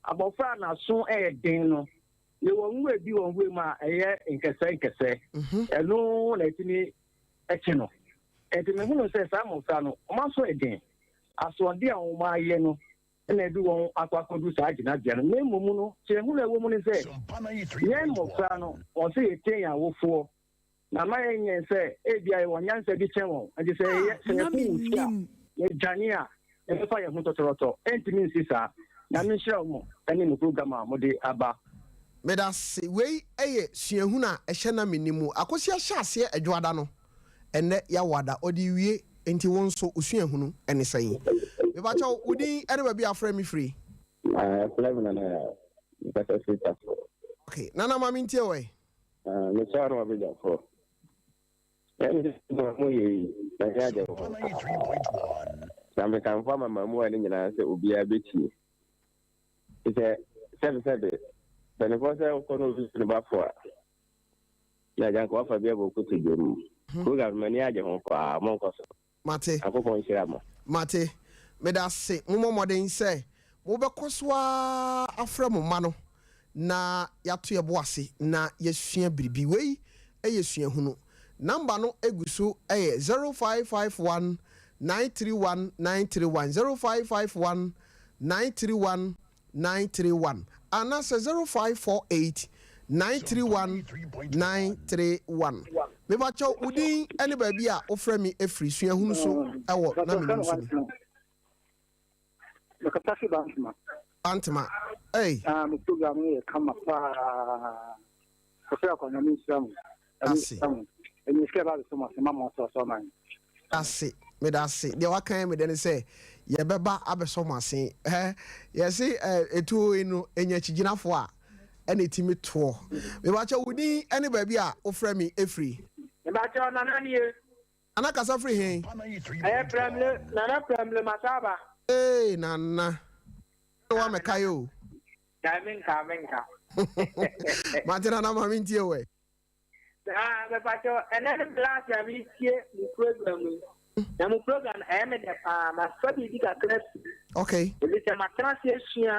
abɔfra a n'aso yɛ den no, yɛwɔ nwura bi wɔ nwura mu a ɛyɛ nkɛsɛ nkɛsɛ. Ɛno na ɛtumi ɛkye no. Nti mehunu sɛ saa mmɔfra no, wɔn aso yɛ den. Asoɔden a wɔn ayɛ no na ɛde wɔn akɔ akɔdu saa gyinabea no. Na mmom no, kyerɛ hunu a ɛwɔ mu ne sɛ, yɛn mmɔfra no, wɔn sɛ yɛtie yɛn awofoɔ. Na ma yɛnyɛ sɛ ebia yɛwɔ nyansa bi kyɛn wɔn. Nti sɛ yɛyɛ sɛ yɛko wɔn fi a, yɛdwane a, yɛbɛfa yɛn ho tɔtɔrɔtɔ. Ɛntumi nsi saa. Nyame nhyira mo ne mo program a mode aba. Medase, wei yɛ suahunu a ɛhyɛ na menni mu. Akosua hyɛ aseɛ Ɛdwoada no, ɛnnɛ Yawoada, ɔde rewie, nti wo nso wo suahunu ne sɛn? Mepakyɛw, wo din ne baabi a wofrɛ me firi? Yɛfrɛ me Nana Yaw, mekasa firi Tafo. Ok, Nana ma mentie wo ɛ. Mekyia no abadwafoɔ. Ɛne sɛ adwuma a moyɛ yi, m'ani agye ho paa. Na mekamfo ama mmamuwa no nyinaa sɛ obiara bɛtie. Te sɛ sɛbesɛbe, mpanimfoɔ sɛ wokɔ na obi ne ba fo a, na agya nka wafa bi abɔ kotodwe mu. Program no m'ani agye ho paa, monkɔ so. Mate. Nyankopɔn nhyira mo. Mate. Meda ase. Mommɔ mmɔden sɛ mobɛkɔ so ara afrɛ mo mma no na yɛato yɛn bo ase na yɛasua biribi. Wei yɛ suahunu. Number no gu so yɛ 0551 931 931, 0551 931 931 anaasɛ 0548 931 931. Mepakyɛw, wo din ne baabi a wofrɛ me firi? Suahunu so wɔ na menim so ni. Mekasa fi Bantama. Bantama, ei. Ah, mo program no yɛ kama paa. Kofi Akwa, Nyame nhyira mo. Nyame nhyira mo. Ɛnyɛ sika ba abɛsɔ mo ase ma mo aso aso ama yɛn. Ase, meda ase. Deɛ waka yɛ me dɛ ne sɛ yɛbɛba abɛsɔ mo ase. Ɛ, yɛse ɛ, etuo yi no, enya akyigyinafoɔ a, ɛna ɛtumi toɔ. Mebakyɛ wo din ne baabi a wofrɛ me ɛfiri? Mebakyɛ Nana nie. Nana kasa firi he? Ɛyɛ Prɛmle, Nana Prɛmle Masaba. Ee Nana, ɛna wa mɛkae o. Dae menka menka. Mate Nana ma mentie wo ɛ. Ah, mepakyɛw, ɛnɛ ne me last a meretie mo program yi. Na mo program no, ɛyɛ me dɛ paa. Mafa biribi kakra fi mu. Okay. Efisɛ matena ase asua,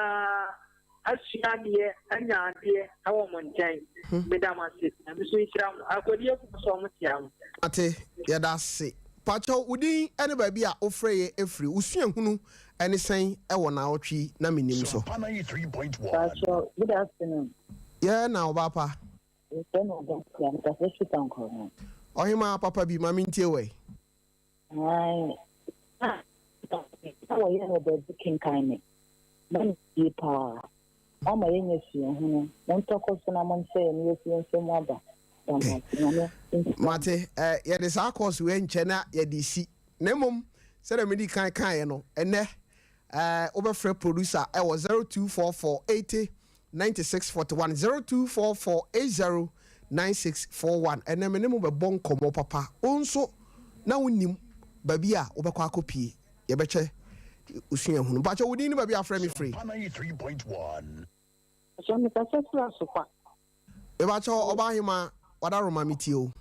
asua adeɛ, anya adeɛ wɔ mo nkyɛn. Meda mo ase. Nyame nso nhyira mo. Akodiefo nso, wɔn kyea mo. Mate, yɛda ase. Pakyɛw, wo din ne baabi a wofrɛ yɛn firi, wo suahunu ne sɛn wɔ naawɔtwe yi na mennim so? Pakyɛw, good afternoon. Yɛɛ na ɔbaa pa. Mefrɛ no Augusta, mekasa firi Tankorɔ. Ɔhemaa papa bi, ma mentie wo ɛ. Ae, na na wɔyɛ no baabi kenkan me. Na metie paa. Moama yɛanya suahunu. Montɔ kɔ so na monkyerɛ yɛn na yɛafi yɛn nsam aba. Da mo ase. Nyame nhyira mo. Mate, eh, yɛde saa course wei nkyɛ na yɛde si. Na mmom, Sɛdeɛ medi kan kaeɛ no, ɛnnɛ eh, wobɛfrɛ producer ɛwɔ 0244 80 96 41, 0244 80 96 41. Ɛnnɛ me ne mo bɛbɔ nkɔmmɔ papa. Wo nso na wonnim baabi a wobɛkɔ akɔpie. Yɛbɛkyɛ osuahunu. Mpakyɛ wo din ne baabi a afrɛ me firi? Mpakyɛ mekasa firi Asokwa. Mepakyɛ Ɔbaahemaa Wadaroma metie o.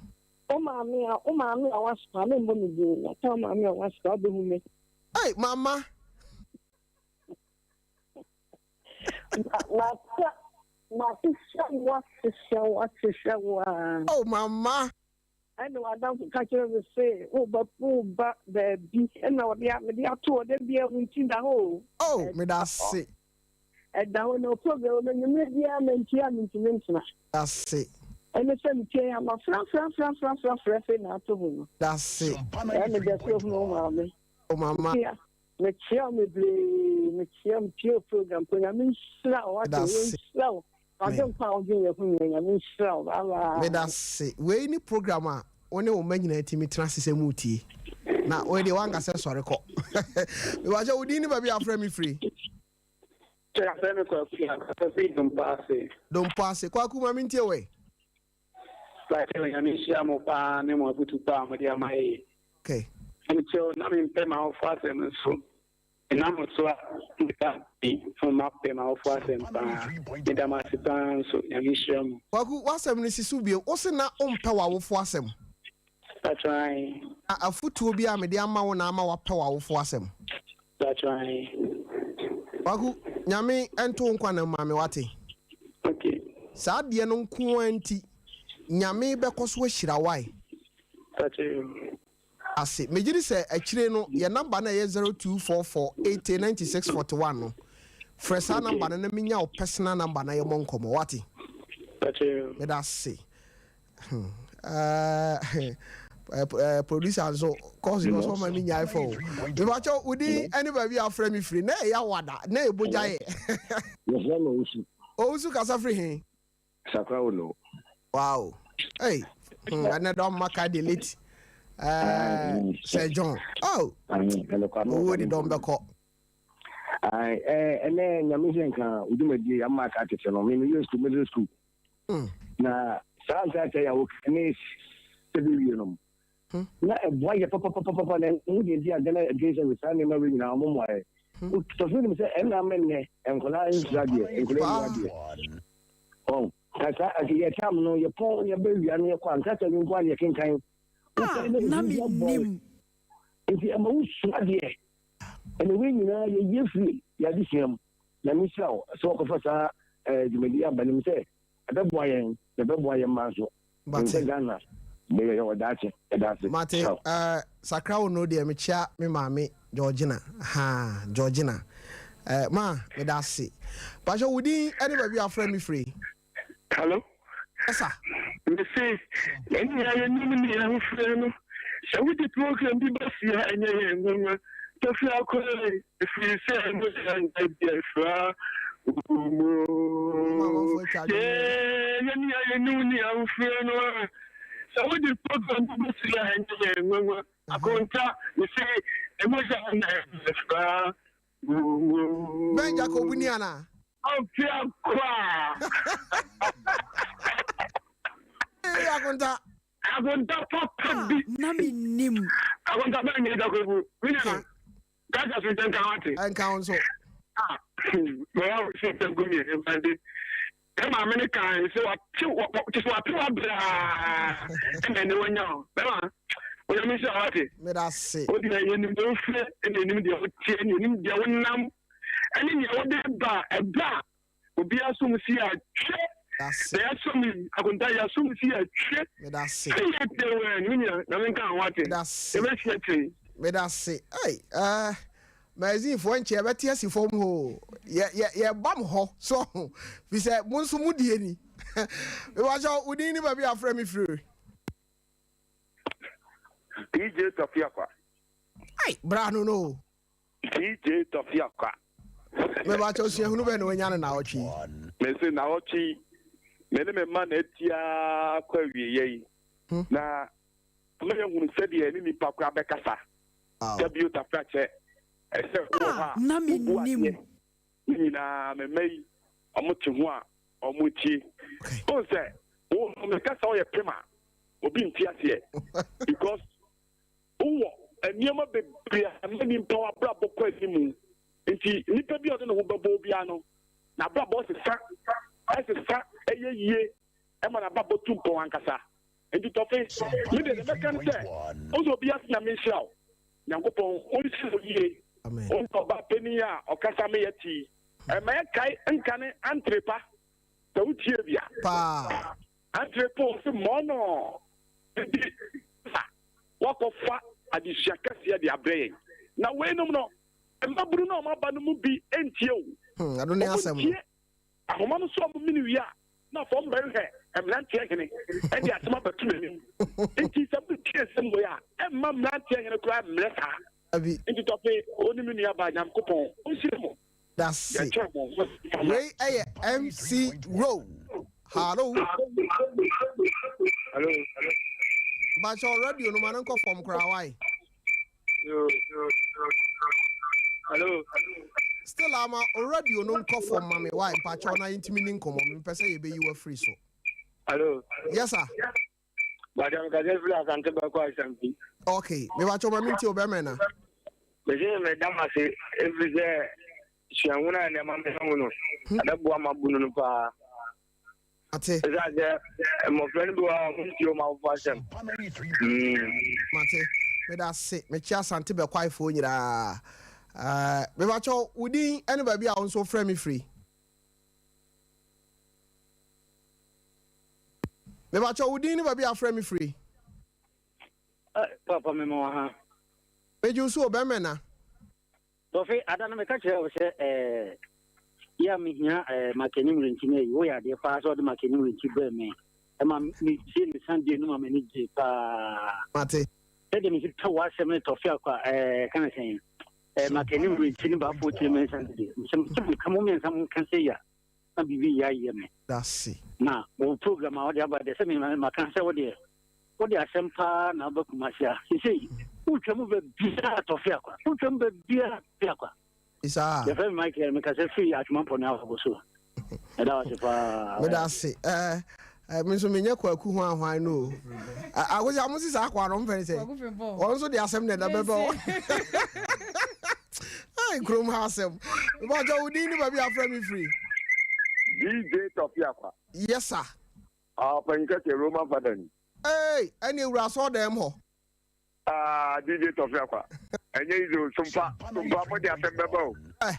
Wo maame a wo maame a ɔwɔ Asokwa memmɔ ne din maka wo maame a ɔwɔ Asokwa wobɛhu me. Ei mama. Mata mahwehwɛ wo ahwehwɛ wo ahwehwɛ wo aa. Oh mama. Ɛna w'adamfo ka kyerɛ me se woba woba baabi ɛna ɔde mede ato hɔ da biara wo nti da hɔ o. Oh meda ase. Ɛda hɔ na program no anwummerɛ biara mantie a mentumi ntena. Dase. Ɛne sɛ metie a mafrafrafrafrafrafrɛ afei na ato mu no. Dase. Ɛyɛ me dɛ sɛ ohunu wo maame. O mama. Mekyea mekyea wo bebree mekyea metie wo program po Nyame nhyira wo wate Dase. nhyira wo Amen. Ade nkwa a wodwen yɛn ho nyina Nyame nhyira wo bye bye. Medase. Wei ne program a wo ne wo mma nyinaa tumi tena ase sɛ moretie. Na wei deɛ woanka sɛ sɔre kɔ. Mepakyɛ wo din ne baabi a wofrɛ me firi? Kyɛ afrɛ me Kwaku a kasa firi Dompo ase. Dompo ase. Kwaku ma mentie wo ɛ. Pakyɛ Onyame nhyira mo paa ne mo afutu pa a mode ama yɛ yi. Okay. Mekyɛw na mempɛ m'awofo asɛm nso. Menam so a meda me ho mapɛ m'awofo asɛm paa. Meda mo ase paa nso. Nyame nhyira mo. Kwaku, w'asɛm no si so bio. Wo se na wompɛ w'awofo asɛm. Pakyɛ ae. Na afotuo bi a mede ama wo na ama w'apɛ w'awofo asɛm. Pakyɛ ae. Kwaku, Nyame nto wo nkwa nna mu ma me wate. Okay. Saa adeɛ no nko ara nti, Nyame bɛkɔ so ahyira wo ae. Pakyɛ yoo. Ase. Megye di sɛ akyire no yɛn number no a ɛyɛ 0244 80 96 41 no, frɛ saa number no na menya wo personal number na yɛmmɔ nkɔmmɔ. Woate? Meda ase. Hmm. Eh, eh, producer nso kɔs kɔs ɔma mi nyae fɔ o. Mebakyɛ wo din ɛne baabi a afrɛ me firi na ɛyɛ awada na ɛbogya yɛ. Yɛfrɛ no Owusu. Owusu kasa firi he? Sakra wo no. Wow. Hey. Hmm, ɛnɛ dɔm maka delete. Eh, Sir John. Oh. Owó ni dɔm bɛkɔ. Ɛnɛ nyame sɛ nka odwumadie ama aka tete no me meyɛ school middle school. Hmm. Na saa nkrataa yi a wɔka ne sɛ bɛwie no na ɛboa yɛ papapapapa na ɛho deɛ nti a Ghana Education Service saa nneɛma wei nyinaa wɔn mmoa yɛ. Tɔfo nim sɛ ɛnna ama nnɛ nkwadaa nsua adeɛ, nkwadaa nni adeɛ. Ɔn, ka saa ase yɛ tam no yɛpɔn yɛbɛ wia no yɛkɔ a nkrataa bi nko a na yɛkenkan. A na mennim. Nti ɛma wosua adeɛ. Ɛna wei nyinaa yɛyɛ firi yɛ adesua mu. Nyame nhyira wo sɛ wakɔfa saa eh, dwumadi aba nim sɛ ɛbɛboa yɛn na ɛbɛboa yɛn mma nso. Mate. Sɛ Ghana bɛyɛ yɛwɔ daakye. Yɛda ase. Mate Ciao. eh, sakra wo no deɛ mekyea me maame Georgina haa Georgina eh, ma meda ase. Pakyɛ wo din ɛne baabi a wafrɛ me firi? Hello. Ɛsa. Mese yɛn nyinaa yɛnim ne yɛn ho frɛ no. Sɛ wode program bi ba fie a ɛnyɛ yɛn nwanwa. Tafi akɔe ɛfiri sɛ mogya nna bi afira mu. Yɛn nyinaa yɛnim ne yɛn ho frɛ no a. Sɛ wode program bi ba fie a ɛnyɛ yɛn nwanwa. Akonta mese mogya nna bi afira mu. Ben Jacob ni ana? Ɔpia kwa. Ee, Akonta. Akonta papa bi. Na mennim. Akonta bɛn ne Jacob. Me nana. Kasa so nka wate. Nka wo nso. Ah, mɛya wo sɛ sɛ gumi ɛmfante. Ɛ maame ne kan sɛ wate kyɛ sɛ wate wabraa ɛna ɛne wanya o. Bɛma onyame nhyira wate. Meda ase. Wo deɛ yɛnim deɛ wofrɛ ɛna yɛnim deɛ woteɛ ɛna yɛnim deɛ wonam ɛne nea wode ba ɛba a obiara som si atwe Dase. na yɛasom yi akonta yɛasom si atwe Medase. sɛ yɛ te wɛn me nua na menka ho ate Medase. yɛbɛhyia kyiri Medase. Ei, eh, magazinefoɔ nkyɛ yɛbɛte asi fam hɔ o. Yɛ, yɛ, yɛba mo hɔ so ho. Fi sɛ mo nso mo die ni. Mebakyɛ wo din ne baabi a afrɛ me firi. DJ Tɔfiakwa. Ei, bra no no. DJ Tɔfiakwa. Mebakyɛ osuahunu bɛn na wanya no naawɔtwe yi? Mese naawɔtwe yi, me ne me mma na atia kɔ awieeɛ yi. Na ama yɛhunu sɛdeɛ ɛne nipa koraa bɛkasa. Da bio tafrakyɛ, ɛsɛ wowɔ hɔ a Na wobu adeɛ. mennim. Ne nyinaa me mma yi wɔn te ho a wɔn tie. Wohu sɛ wo no meka sɛ woyɛ pem a obi nte aseɛ because wowɔ nneɛma bebree a ɛma nipa abrabɔ kɔ anim nti nipa bi a ɔde ne ho bɛbɔ obiara no n'abrabɔ sesa ɛsesa ɛyɛ yie ɛma n'abrabɔ tu mpɔn ankasa. Nti Tɔfe, me deɛ deɛ mɛka ne sɛ, wo sɛ obi ase Nyame nhyira wo. Nyankopɔn ɔnhyira wo yie. Wo ne ɔbaa panin a ɔkasa me yɛ tii. Ɛma yɛ kae nkane antre pa sɛ wo tie bi a. Paa. Antre pa ɔse mɔɔnɔɔ. Nti sa wakɔ fa adesua kɛseɛ de abrɛ yɛn. Na weinom no, mmabunu no a wɔn aba no mu bi ntie o. Ɛno ne Wɔn asɛm no. ntie. Ahoma no so a wɔmene wie a, na afei wɔbɛhwehwɛ mmeranteɛ hene de asɛm abɛto n'anim. Nti sɛ motie nsɛm wei a, ɛmma mmeranteɛ hene koraa mmrɛ saa. Dabi. Nti Tɔfe, wo ne me nuabaa, Nyankopɔn ɔnhyira mo. Dase. Yɛkyɛ mo ho mfama. Wei yɛ MC Row. Hallo. Hello. Mpakyɛw radio no ma no nkɔ fam koraa why? Hello. Still ama radio no nkɔ fam ma me why mpakyɛw na yɛntumi ni nkɔmmɔ mepɛ sɛ yɛbɛyi wafiri so. Hello. Yes sir. Madam Kase firi Asante Bɛkɔ Asampi. Okay, mebakyɛw ma mentie obɛmɛ na. Mese meda mo ase ɛfiri sɛ suahunu a nneɛma mehu no ɛbɛboa m'abunu no paa. Mate. Ɛsiane sɛ mmɔfra no bi wɔ hɔ a wɔntie wɔn awofo asɛm. Mate. Meda ase. Mekyia Asante Bɛkwaefoɔ nyinaa. Eh, mebakyɛw, wo din ne baabi a wo nso wofrɛ me firi? Mebakyɛw, wo din ne baabi a wofrɛ me firi? Papa, mema wo ha. Megye wo so o, bɛmɛ na. Tɔfe, ada no meka kyerɛɛ wo sɛ eh, yɛ a mehia eh, makani mmirenkyi no ayi. Woyɛ adeɛ paa sɛ wode makani mmirenkyi brɛɛ me. Ɛma metie ne Sunday no ma m'ani gyee paa. Mate. Sɛdeɛ mesi pɛ w'asɛm ne Tɔfe akwa eh, ka ne sɛn eh, makani mmirenkyi ne baafoɔ tiri mmiɛnsa no deɛ. Mesɛ mete mo nka mo mmiɛnsa mo nka sɛ ya na biribi yɛ ayɛ me. Dase. Na wo program a wode aba deɛ sɛ me maka sɛ wo deɛ Wode asɛm paa na aba Kumasi ha. Sesei wotwa mu baabiara tɔfe akwa. Wotwa mu baabiara tɔfe akwa. Isaa. Yɛfrɛ me Michael, mekasa firi Atwoma Mpɔnua Agogo so. Meda wo ase paa. Meda ase. Eh, eh, me nso menyɛ kwaku ho ahwan no o. Akosi a mo si saa akwa no mfɛn sɛ. Wɔn nso de asɛm na ɛda bɛbɛ o. Ai, kurom ha asɛm. Mebɔjɔ wo din ne baabi afrɛ me firi. DJ Tɔfe Akwa. Yes sir. Ah, ɔpanyin kɛseɛ, Roman fada ni. Eei, ɛneɛ wura asɔɔdɛm hɔ. Ah, DJ Tɔfe Akwa, ɛnyɛ easy o, Sompa, Sompa, mo de asɛm bɛba o. Eh.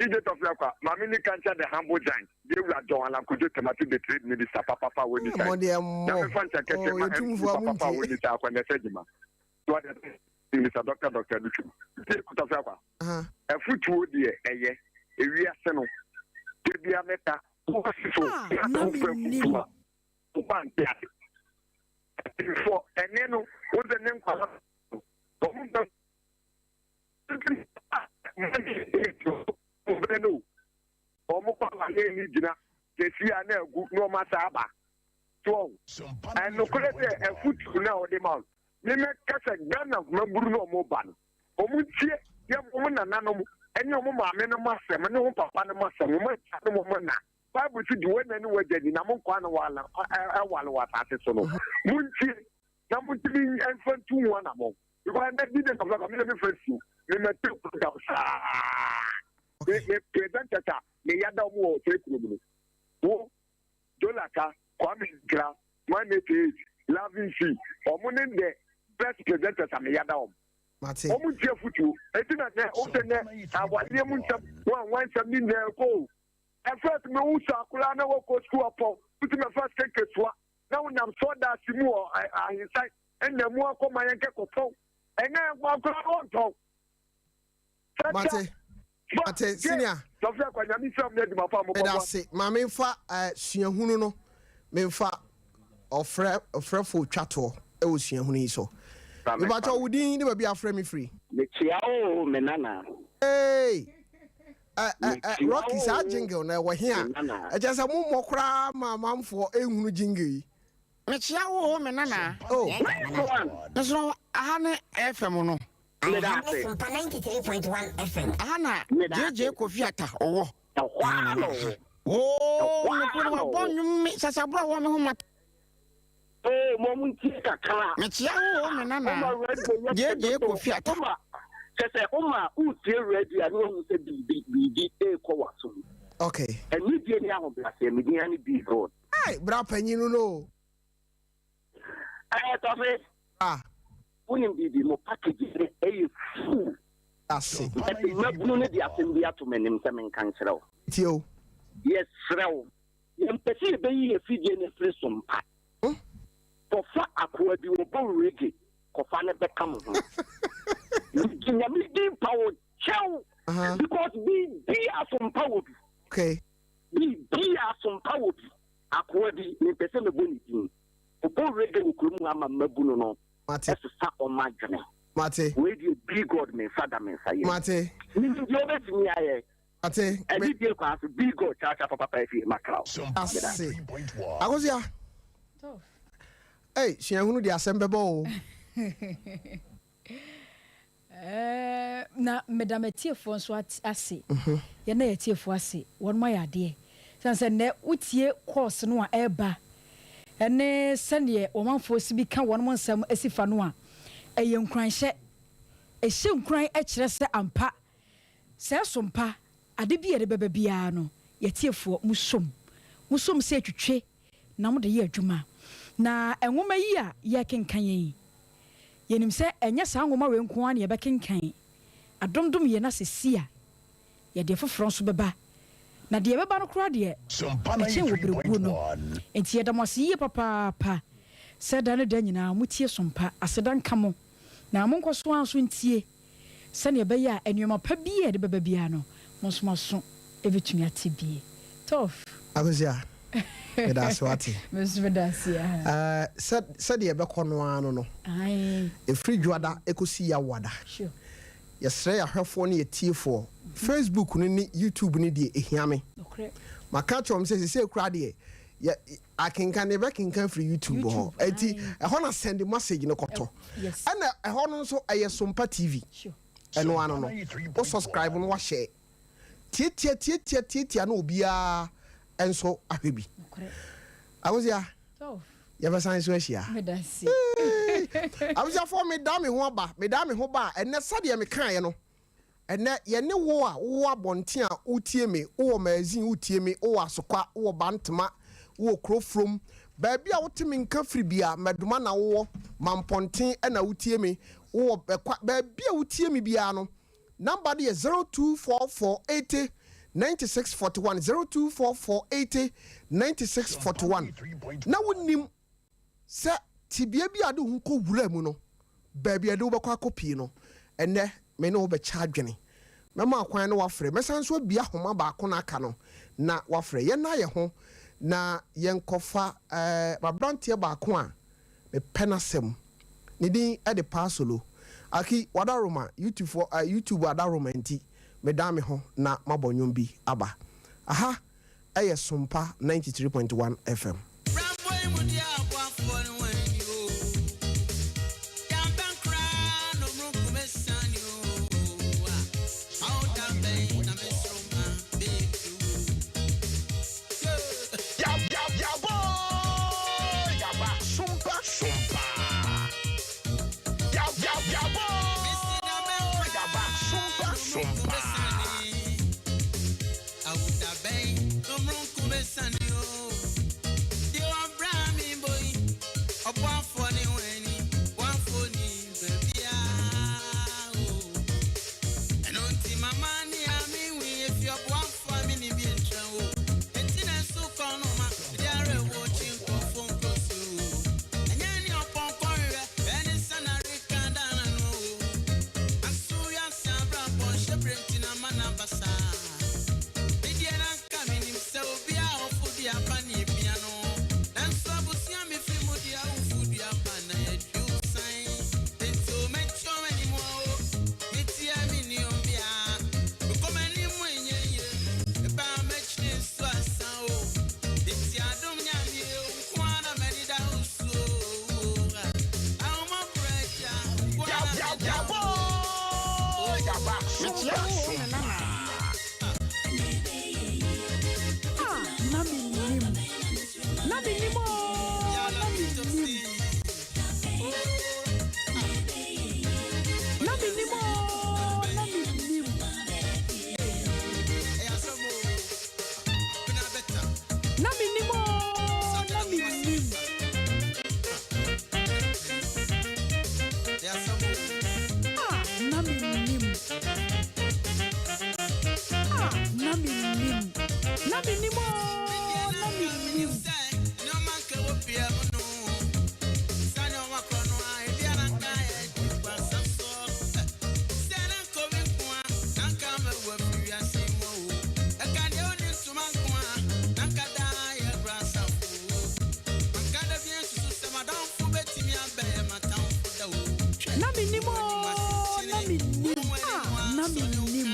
DJ Tɔfe Akwa, Maame ni kankyia the humble giant, deɛ wura John Allan Kojo Tematu the trade minister papapa a wɔnni Mo sign. deɛ mo. Na mefa nkyɛ kɛseɛ Oh, ma yɛ MC tumfoɔ a mo papapa a ntie. wɔnni sign, Akwa Nɛsɛ Gyima. So ade ase, Minister Doctor Doctor Adutwum. DJ Tɔfe Akwa, Aha. afutuo deɛ ɛyɛ, ewiase no, da biara mɛka, A na mennim. Ɛnokorɛ sɛ afutuo no a wɔde ma wo no, memɛka sɛ Ghana mmabunu no a wɔba no, wɔntie yɛ wɔn nananom ne wɔn maamenom asɛm ne wɔn papanom asɛm, wɔn agyanom, wɔn na. Bible se, Di w'ɛna ne w'agya ni, na mo nkwa na ɛwale wɔ asase so no. Montie na montumi mfa ntu ho anammɔn. Because ɛnɛ di de kɔfɛ me na me fɛ su, me ma te program saa. Me me presenters a me yada wɔn wɔ sɛ kurom no. Wo Jolaka, Kwame Nkra, Man 88, Loving C, wɔn ne the best presenters a me yada wɔn. Mate. Wɔn ntie afutuo. Eti na nɛ, wo sɛ nɛ, awadeɛ mu nsɛm, wɔn a wɔn nsɛm ne nyinaa kɔ o. At first me wo sua koraa na wɔkɔ sukuu apɔw wosi mɛfa sika nketewa na wonam sawdust mu wɔ ahensan ɛna mu akɔ ma yɛn kɛkɔ tɔn ɛnɛ nkwa koraa wɔntɔn. Mate mate senior. Sɔfo akwa nyame nhyira mo ne adwuma pa a mobɔ Meda ase ma memfa eh, suahunu no memfa ɔfrɛ ɔfrɛfo twa toɔ wɔ suahunu yi so. Mepakyɛ wo din ne baabi a afrɛ me firi. Mekyia wo me nana. Hey! Rocky saa jingle no ɛwɔ he a ɛkyɛ sɛ mommɔ koraa ma amanfoɔ ɛnhunu jingle yi. Mekyea wo o me nana. Oh. Nice one. Nso aha ne FM no. Meda ase. Aha na Meda ase. JJ Kofi Atta ɔwɔ. Ɛhɔ ara na ɔwɔ. Oo Ɛhɔ me kuro ara no na wabɔ ɔwɔ. nnwom me sasaboro a wɔ me ho ma. Oo mo mo ntie kakra. Mekyea wo o me nana. Woma radio yɛ fɛ JJ dodo. Kofi Atta. Woma kyɛ sɛ woma wotie radio a ne wahu sɛ biribi biribi rekɔ w'aso mu. Okay. Anidie ne ahobrɛaseɛ me din ane Be God. Hey, bra panyin no no. Ɛɛ Tɔfe. Bra. Wonim biribi mo package no ɛyɛ full. Ase. Ɛti mmabunu no de asɛm bi ato m'anim sɛ menka nkyerɛ wo. Tie o. Yɛsrɛ wo, yɛmpɛ sɛ yɛbɛyi yɛn afidie no afiri so mpa. Kɔfa akoa bi, ɔbɔ reggae, kɔfa no bɛka mo ho. Megye Nyame din pa wo kyɛw because biribiara so mpa wɔ bi. Okay. Biribiara so mpa wɔ bi. Akoa bi, mempɛ sɛ mɛbɔ ne din. Ɔbɔ reggae wɔ kurom ha ma mmabunu no ɛsesa wɔn adwene. Mate. Wei deɛ be God me nsa da me nsa yam. Mate. Menim deɛ wobɛtumi ayɛ. Mate. Ɛne die kwan so be God kyaakyaa papapa afie makra wo. Ase. Akosua. Ei, suahunu de asɛm bɛbɔ o. Eh, na meda m'atiefoɔ nso ase. Yɛn a yɛatiefoɔ ase, wɔn ayɛ adeɛ. Sane sɛ nnɛ wotie course no a ɛreba ɛne sɛdeɛ wɔmanfoɔ si bi ka wɔn nsɛm asi fa no a, ɛyɛ nkuranhyɛ. Ɛhyɛ nkuran kyerɛ sɛ ampa, sɛ ɛso mpa, ade bi a yɛde bɛba biara no, yɛatiefoɔ, mosom. Mosom sɛ ɛtwitwe na mode yɛ adwuma. Na nwoma yi a yɛrekenkan yi, yɛnim sɛ ɛnyɛ saa nwoma wei nko ara na yɛbɛkenkan. Adomdom yɛn na seesei a, yɛde afoforɔ nso bɛba. Na deɛ ɛbɛba no koraa deɛ, ɛkyɛn wɔ berɛguo no. Enti yɛda mo ase yie papaapa sɛ da ne da nyinaa motie Sompa. Aseda nka mo. Na monkɔ so ara nso ntie. Sɛnea ɛbɛyɛ a nneɛma pa biara a ɛde bɛba biara no, mo nso mo aso betumi ate bi. Toph. Akosua, meda ase wate. Me nso meda ase ah. Eh, sɛ, sɛdeɛ ɛbɛkɔ no ara no no. Ae. Ɛfiri Dwoada ɛkɔsi Yawoada. Sure. Yɛsrɛ yɛn ahwɛfoɔ ne yɛn atiefoɔ, Facebook no ne YouTube no deɛ ɛhia me. Nokorɛ. Maka akyerɛ wɔn sɛ seesei koraa deɛ, yɛ, Akenkan deɛ bɛkenkan firi YouTube hɔ. Enti ɛhɔ na send message no kɔtɔ. Ɛna ɛhɔ no nso ɛyɛ Sompa TV. Ɛno ano no, wo subscribe no wahyɛ. Tiatia tiatia tiatia na obiara nso ahwɛ bi. Akosia, yɛbɛsan so ahyia. Abusuafoɔ meda me ho aba, meda me ho ba a ɛnɛ sɛdeɛ mekaeɛ no, Ɛnnɛ, yɛne wo a wowɔ abɔnten a wotie me, wowɔ Magazine wotie me, wowɔ Asokwa, wowɔ Bantama, wowɔ Kurofrom, baabi a wote me nka firi biara, Maduma na wowɔ, Mampɔnten na wotie me, wowɔ Bɛkwa, baabi a wotie me biara no, number no yɛ 0244 80 96 41, 0244 80 96 41. Na wonim Sɛ tebea bi a wode wo ho kɔwuraa mu no, baabi a ɛde wo bɛkɔ akɔpue no, ɛnnɛ me ne wo bɛkyɛ adwene. Mɛma wo kwan na woafrɛ. Mɛsan nso abue ahoma baako na aka no na woafrɛ. Yɛnna yɛn ho na yɛnkɔfa m'aberanteɛ baako a mepɛ n'asɛm. Ne din de Paa Solo. Aki, w'adaworoma, YouTubefoɔ, YouTube adaworoma nti, medan me ho na mabɔ nnwom bi aba. Aha yɛ Sompa 93.1 FM. Me deɛ na nka menim sɛ obi Na mennim oo, na mennim. Ah, na mennim. Ah, na mennim. Na mennim oo, na mennim. Na mennim oo, na mennim. Ah, na mennim. Ah, na mennim. Na mennim oo, na mennim.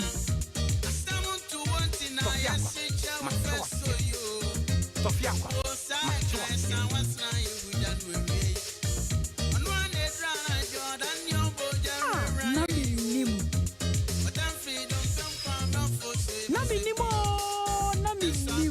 Na mennim oo, na mennim. Na mennim oo, na mennim.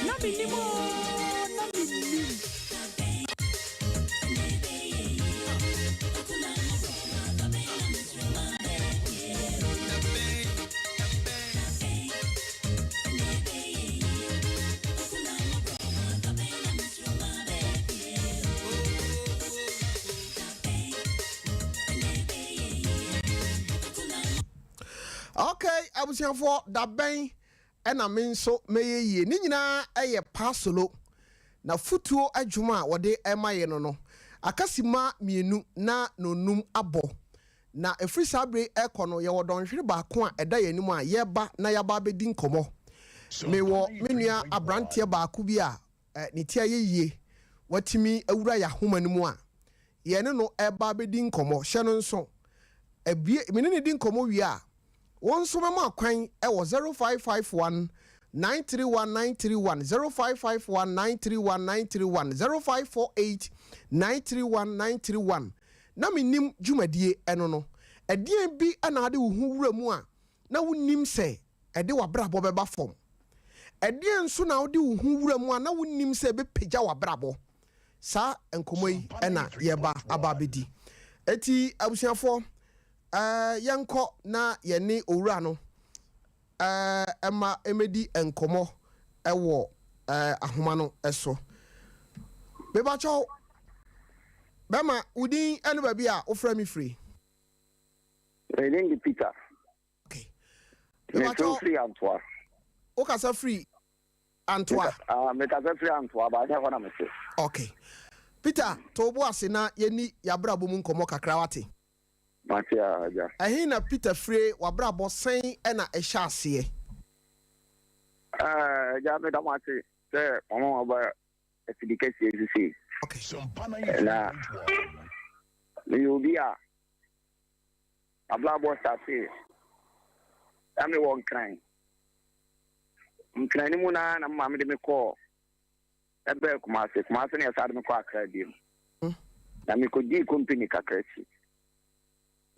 Na mennim oo, na mennim. Okay, abusuafoɔ dabɛn ɛna me nso mɛyɛ yie ne nyinaa ɛyɛ paasolo na futuo adwuma a wɔde ɛma yɛ no no akasima mmienu na nonum abɔ na ɛfiri saa bere ɛkɔ no yɛwɔ dɔnhwere baako a ɛda yɛn anim a yɛba na yɛaba abɛdi nkɔmmɔ mewɔ me nua aberanteɛ baako bi a ne ti ayɛ yie watumi awura yɛ ahoma no mu a yɛne no ɛba abɛdi nkɔmmɔ hyɛ no nso abie mene ne di nkɔmmɔ wie a wɔn nso mɛma akwan ɛwɔ 0551 931 931 0551 931 931 0548 931 931 na menim dwumadie ɛno no ɛdeɛn bi ɛna ade wo ho wura mu a na wonim sɛ ɛde w'abrabɔ bɛba fam ɛdeɛn nso na wode wo ho wura mu a na wonim sɛ ɛbɛpagya w'abrabɔ saa nkɔmmɔ yi ɛna yɛba aba abɛdi eti abusuafoɔ ɛɛ yɛnkɔ na yɛne owura no ɛɛ ɛma ɛmɛdi nkɔmmɔ ɛwɔ ɛɛ ahoma no ɛso mebakyɛw bɛma wo din ɛne baabi a wofrɛ me firi. Me din de Peter. Okay. Mefrɛ firi Antoa. Wokasa firi Antoa? Mekasa firi Antoa, ba anyɛ hɔ na mete. Okay. Peter, to wo bo ase na yɛni yɛabrabɔ mu nkɔmmɔ kakra wate. Mate a, agya. Ɛhe na Peter fire w'abrabɔ sɛn ɛna ɛhyɛ aseɛ? Agya, meda mo ase sɛ mama maba afidi kɛseɛ sisei. Okay. Na meyɛ obi a abrabɔ startee na mewɔ Nkran. Nkran no mu na na maame de me kɔɔ ɛbɛɛ Kumase. Kumase na yɛsan de me kɔɔ Accra bio. Na mekɔdii company kakra akyi.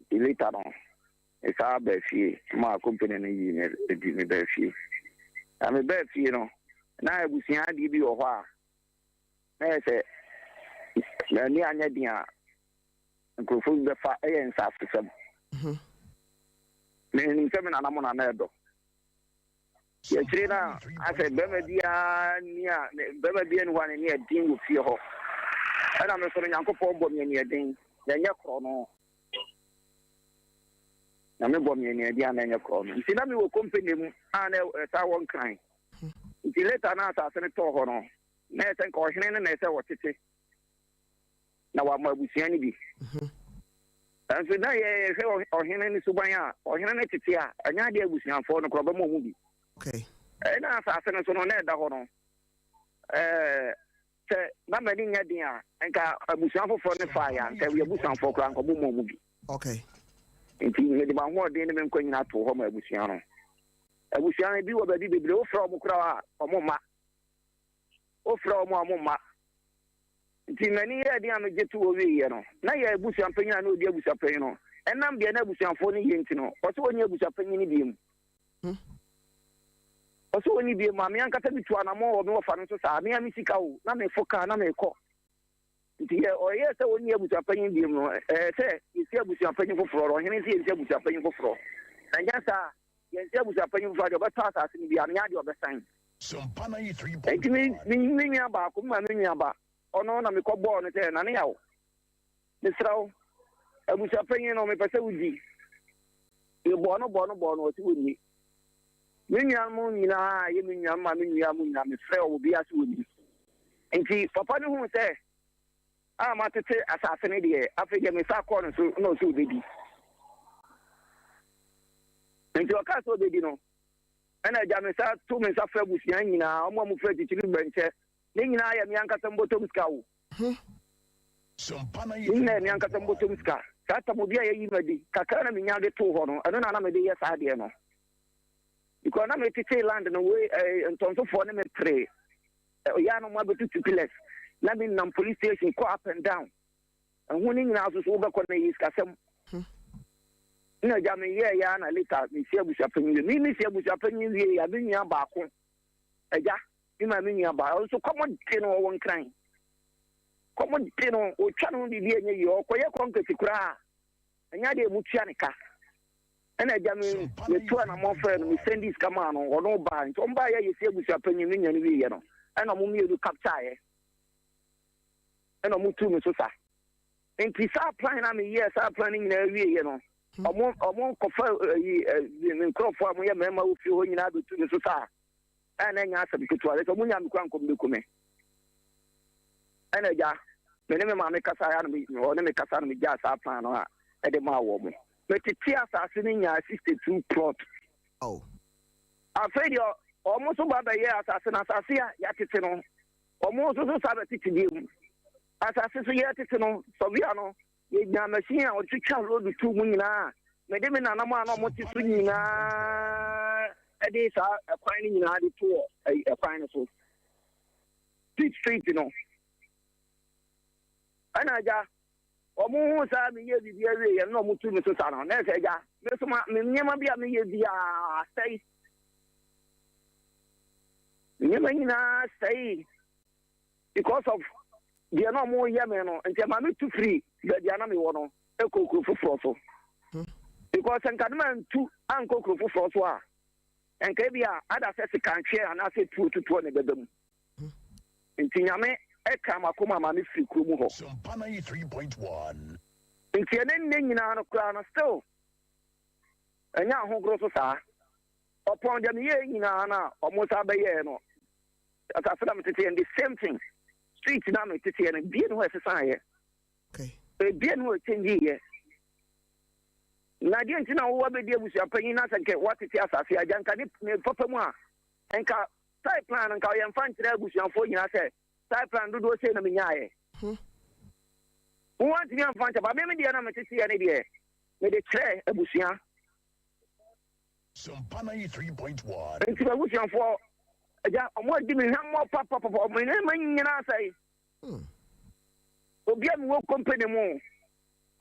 Nti later no, mesan baa fie ma company no yii me adi me baa fie. Na me baa fie no, na abusua adeɛ bi wɔ hɔ a na yɛ sɛ m'ani anyɛ den a nkurɔfoɔ bi bɛfa ɛyɛ nsasesɛm. Menim sɛ me nana mo nana ɛdɔ. Yɛkyerɛ no a asɛ bɛrima biara ni a bɛrima biara ni hɔ a n'ani ɛden wɔ fie hɔ. Ɛna me nso no Nyankopɔn bɔ me ani ɛden na ɛnyɛ korɔ no. Nyame bɔ me aniadi a na ɛnyɛ korɔ no. Nti na mewɔ company mu a na ɛsaa wɔ Nkran. Nti later na asase no tɔɔ hɔ no, na ɛsɛ nka ɔhene no na ɛsɛ ɔtete na wama abusua no bi. Nanso na yɛhwɛ ɔhene no suban a, ɔhene no tete a, ɛnyɛ adeɛ abusuafoɔ no korɔ ɔbɛma ɔmu bi. Ɛna asase no so no, na ɛda hɔ no, ɛɛ sɛ na m'ani nyɛ den a, nka abusua foforɔ no faeɛ a, nka yɛn abusuafoɔ koraa nka ɔmo mma ɔmo bi. Okay. Nti mede m'ahoɔden ne me nkwa nyinaa too hɔ ma abusua no. Abusua no, ebi wɔ baabi bebree, wofrɛ wɔn koraa a, wɔn mma. Wofrɛ wɔn a, wɔn mma. Nti m'ani yɛɛ den a megye too hɔ wieeɛ no, na yɛn abusua panyin a na ɔdi abusua panyin no, ɛnam deɛ na abusuafoɔ no yɛ nti no, ɔsɛ ɔnni abusua panyin no biom. Ɔsɛ ɔnni biom a, me ankasa metu anamɔn wɔ me wɔfa no so saa, me ara me sika o, na mefo kaa na mekɔ. Nti yɛ ɔyɛɛ sɛ ɔnni abusuapanyin biom no, ɛyɛ sɛ yɛsi abusuapanyin foforɔ, ɔhene sɛ yɛnsi abusuapanyin foforɔ. Na nyɛ saa a, yɛnsi abusuapanyin foforɔ a, deɛ ɔbɛtɔ asase no biara no, nyɛ adeɛ ɔbɛsan. Enti me, me, me nua baako, me maame nua ba, ɔno na mekɔbɔɔ no sɛ, Nane Yaw, mesrɛ wo, abusuapanyin no, mepɛ sɛ wodi. Mebɔɔ no bɔɔ no bɔɔ no, ɔse ɔnni. Me nuanom nyinaa a ɛyɛ me nua, me maame nua mu nyinaa, mefrɛɛ wɔn, obiara se ɔnni. Enti papa no huu sɛ a matete asase no deɛ, afei deɛ me nsa kɔɔ no so na ɔsɛ ɔbɛdi. Enti ɔkaa sɛ ɔbɛdi no, ɛna agya me nsa to me nsa frɛ abusua nyinaa, wɔn a wɔfrɛ titiri bɛnkyɛ, ne nyinaa yɛ me ankasa mbɔtɔm sika o. Ne nyinaa yɛ me ankasa mbɔtɔm sika. Saa tam obi a yɛyi no adi, kakra na menya de too hɔ no, ɛno na na mede yɛ saa adeɛ no. Because na metete land no wei eh, ntɔnsofoɔ ne me pere. Ɔyɛ a na ɔmo abɛtutu pillars. Na me nam police station kɔ up and down. Ɛho ne nyinaa so so wobɛkɔ na ɛyɛ sikasɛm. Nna agya me yɛɛ ya na later me si abusuapanyin wie. Me me si abusuapanyin wie ya me nua baako agya me maa me nua baa ɔno nso kɔm de no ɔwɔ nkran. Kɔm de no otwa ne ho biribi ɛnyɛ yie ɔkɔyɛ kɔnkɛti koraa ɛnyɛ adeɛ emu tua ne ka. Ɛna agya me metu anamɔ frɛ no me sɛndi sika maa no ɔno baa nti ɔmo baa yɛ yɛsi abusuapanyin me nua no wie yɛ no ɛna ɔmo mmienu capture yɛ ɛna ɔmo tu me so sa. Nti saa plan na meyɛɛ saa plan no nyinaa wieɛ no, ɔmo ɔmo kɔfa ɛyi ɛ me nkurɔfoɔ a wɔyɛ mmarima wɔ fie hɔ nyinaa bɛtu me so saa. Ɛna ɛnyɛ asɛm ketewa, sɛ ɔmo nya me kora nkɔm bɛku me. Ɛna agya, me ne me maame kasa ya no me ɔne me kasa no megyaa saa plan no a ɛde maa wɔ mo. Metete asase no nyaa 62 plot. Oh. Afei deɛ ɔmo nso ba bɛyɛɛ asase no, asase a yɛatete no, ɔmo nso so saa bɛtete bio mu. Asase so yɛretete no, sɔbea no, yɛnyaa machine a wɔde twitwa road too mu nyinaa. Mede me nananom a na wɔte so nyinaa de saa ɛkwan no nyinaa de too ɛkwan no so. Street street no. Ɛna agya, wɔn ho saa meyɛ biribi awie yɛn na wɔn tu me so sa no. Na ɛsɛ agya, me so ma me nneɛma bi a meyɛ biara sɛe. Nneɛma nyinaa sɛe. Because of deɛ na ɔmo yɛ me no nti ɛma me tu firi baabi a na me wɔ no kɔ kuro foforɔ so. Because sɛ nka no ma ntu ankɔ kuro foforɔ so a, nka ebi a ada sɛ sekantweɛ anaasɛ tuo tutuo na ɛbɛba mu. Nti Nyame ɛka makoma ma me firi kuro mu hɔ. Nti ɛnɛ nnɛ nyinaa no koraa no still ɛnyɛ ahogoro so saa. Ɔpɔn deɛ meyɛɛ nyinaa no a ɔmo san bɛyɛɛ no Asase na meteteɛ no the same thing. Street na meteteɛ no bie ne hɔ ɛsesaeɛ. Ebie ne hɔ ɛkyɛngyiiɛ. Na deɛ nti na wowɔ bɛdi abusuapanyin na sɛ nka woatete asase agya nka ne papa mu a nka side plan nka yɛmfa nkyerɛ abusuafoɔ nyinaa sɛ side plan dodoɔ sei na menyaeɛ. Wowantumi amfa nkyɛ ba me me deɛ na meteteɛ ne deɛ mede kyerɛ abusua. Sompa 93.1. Enti m'abusuafoɔ, agya, wɔn adi me hwammɔ papapapa, wɔn nneɛma nyinaa asɛe. Obi a mewɔ company mu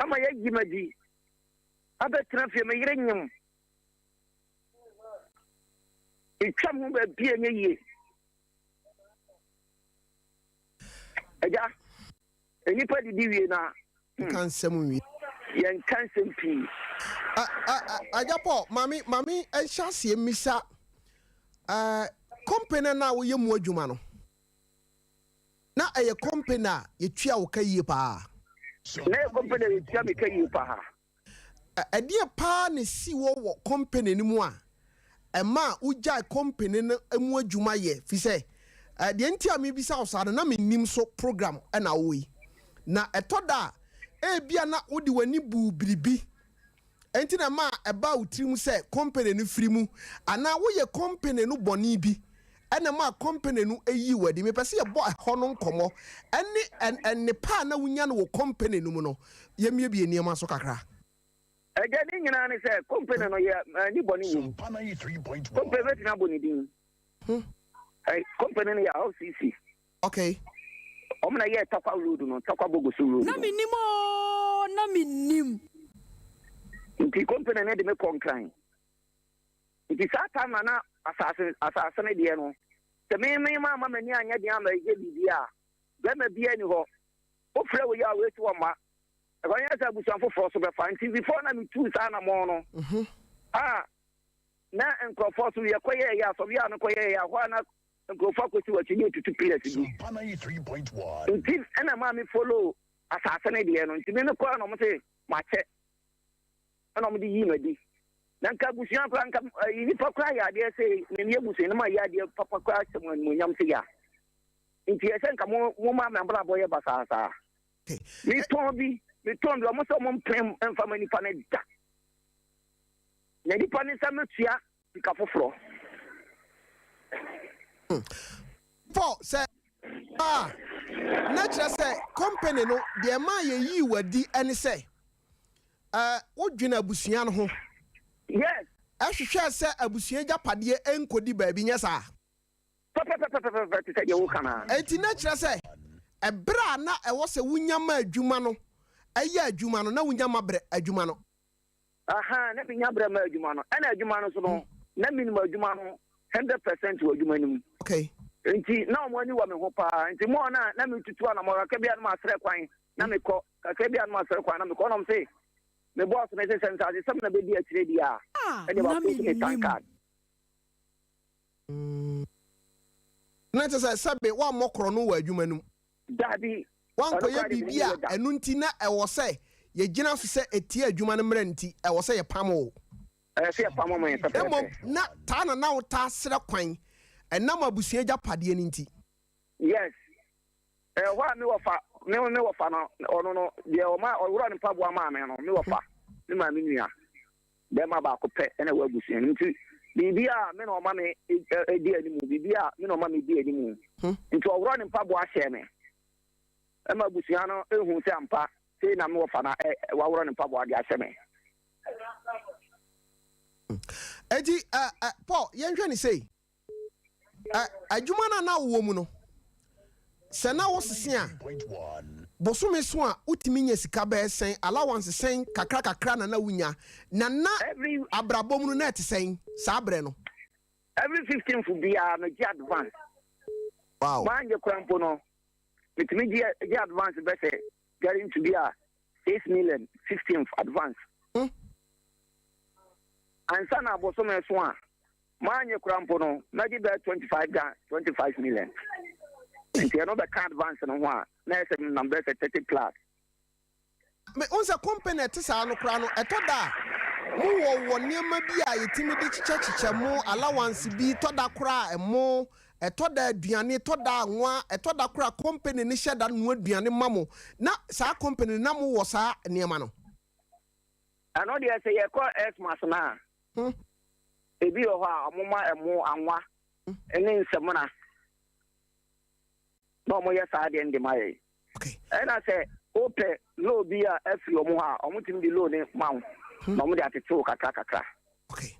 ama yɛayi me adi abɛtena fie, me yere nyem. Metwa me ho baabi a ɛnyɛ yie. Agya. Nnipa didi wie na. Nka nsɛm nwie. Yɛnka nsɛm pii. Agya Paul, ma me ma me nhyɛ aseɛ mmisa, eh, company no a woyɛ mu adwuma no, na ɛyɛ company a yɛtua wo ka yie paa? Na ɛyɛ company a yɛtua me ka yie paa. Ɛdeɛn paa na ɛsii wɔ wɔ company no mu a ɛmaa wogyae company no mu adwuma yɛ? Firi sɛ deɛ nti a mebisa wo saa no, na mennim so program na wowɔ yi. Na ɛtɔ da a, ebia na wode w'ani buu biribi nti na ɛmaa ɛbaa wo tirim sɛ company no firi mu, anaa woyɛ company no bɔne bi na ɛmaa company no yii wo adi. Mepɛ sɛ yɛbɔ ɛhɔ no nkɔmmɔ ne nnepa a na wonya no wɔ company no mu no. Yɛmmiebie nneɛma so kakra. Agya, ne nyinaa ne sɛ company no yɛ ani bɔne wɔ mu. Company bɛtumi abɔ ne din. Company no yɛ RCC. Okay. Wɔn na yɛɛ Tarkwa road no, Tarkwa Bogoso road Na no. mennim oo, na mennim. Nti company no de me kɔ Nkran. Nti saa time na na asase asase no deɛ no, sɛ me me mamma m'ani anyɛ den amma ɛyɛ biribi a, bɛrima biara ni hɔ. Wofrɛ wei a wei so ɔmma. Ɛkɔyɛ sɛ abusua foforɔ so bɛfa. Nti before na metuu saa anamɔn no, a na nkurɔfoɔ so yɛkɔyɛɛyɛ asɔre a no kɔyɛɛyɛ a, hɔ a na nkurɔfoɔ akɔsi w'akyi ne ɛtutu pillars bi. Nti ɛna maa me follow asase no deɛ no. Nti me mekɔɛ na ɔmo se makyɛ. Ɛna ɔmo de yii m'adi. Na nka abusua koraa nka ɛyi nipa koraa yɛ adeɛ sɛ me meyɛ busua no ma yɛ adeɛ papa koraa hyɛ mo animuonyam sɛ ya. Nti ɛsɛ nka mo mo ma m'abrabɔ yɛ basaa saa. Metɔn bi metɔn bi ɔmo sɛ ɔmo mpene mfa ma nipa no da. Na nipa no nsa mɛtua sika foforɔ. Paul, sɛ a, na kyerɛ sɛ company no deɛ ɛmaa yɛyii wo adi ne sɛ eh, wodwene abusua no ho. Yes. Ɛhwehwɛɛ sɛ abusua agyapadeɛ nkɔdi baabi, nyɛ saa? Pɛpɛpɛpɛpɛ te sɛ deɛ woka no ara. Enti na kyerɛ sɛ ɛberɛ a na ɛwɔ sɛ wonya ma adwuma no yɛ adwuma no, na wonya ma berɛ adwuma no. Ahaa, na minya berɛ ma adwuma no. Ɛna adwuma no nso no, na menim adwuma no 100% wɔ adwuma no mu. Okay. Nti na wɔn ani wɔ me ho paa. Nti mɔɔ na na metutu anamɔ kakra bi a na masrɛ kwan na mekɔ, kakra bi a na masrɛ kwan na mekɔ. Ɛna wɔn se, me bɔs no se sɛ nsasesɛm na bɛdi akyire deɛ a, Ah, ɛdeɛ na wapost me mennim. tankard. Na kyerɛ sɛ sɛbe woammɔ korɔno wɔ adwuma no mu. Dabi, ɔno Woankɔyɛ koraa de biribi mene a yɛ da. ɛno nti na ɛwɔ sɛ yɛgyina so sɛ ɛtia adwuma no mmara nti ɛwɔ sɛ yɛpam wo. Ɛyɛ sɛ yɛpam me pɛpɛɛpɛ. Mmom, na taa na na wotaa srɛ kwan ɛnam abusua agyapadeɛ no nti. Yes. Ɛhɔ a me wɔfa, me me wɔfa no, ɔno no, deɛ ɔma ɔworɔ ne mpaboa maa me no, me wɔfa, me maame nua, bɛrima baako pɛ ɛna ɛwɔ abusua no nti, biribi a me na ɔma me di anim, biribi a me na ɔma me di anim. Nti ɔworɔ ne mpaboa hyɛɛ me. Ɛma abusua no ehu sɛ ampa, sei na me wɔfa na ɛ waworɔ ne mpaboa de ahyɛ me. Enti, ɛ ɛ Paul, yɛnhwɛ ne sei. Ɛ adwuma no a na wowɔ mu no, sɛ na wosese a, bosome so a wotumi nya sika bɛyɛ sɛn, allowance sɛn kakra kakra na na wunya, na na Every abrabɔ mu no na ɛte sɛn saa berɛ no? every fifteenth biara megye advance. Wow. Mannye koraa mpo no, metumi gye gye advance bɛsɛ getting to be a 6 million 15th advance. Ansa na abosome so a, mannye koraa mpo no, mɛgye bɛyɛ 25 Ga 25 million. Nti ɛno bɛka advance no ho a, na ɛsɛ nam bɛyɛ sɛ 30 plus. Me n sɛ company a ɛte saa no koraa no, ɛtɔ da a mowɔ wɔ nneɛma bi a yɛtumi de kyekyɛkyekyɛ mo allowance bi, tɔ da koraa ɛmo, ɛtɔ da aduane, tɔ da anwa, ɛtɔ da koraa company no hyɛ da noa aduane ma mo. Na saa company no na mowɔ saa nneɛma no? Ɛno deɛ, sɛ yɛkɔ Xmas no a, ebi wɔ hɔ a ɔmoma ɛmo, anwa ne nsɛmuna na ɔmoyɛ saa deɛ no de ma yɛn. Ɛna sɛ wopɛ loan bi a afiri ɔmo hɔ a, ɔmo tumi de loan ne ma wo na ɔmo de atete wo kakra kakra. Okay.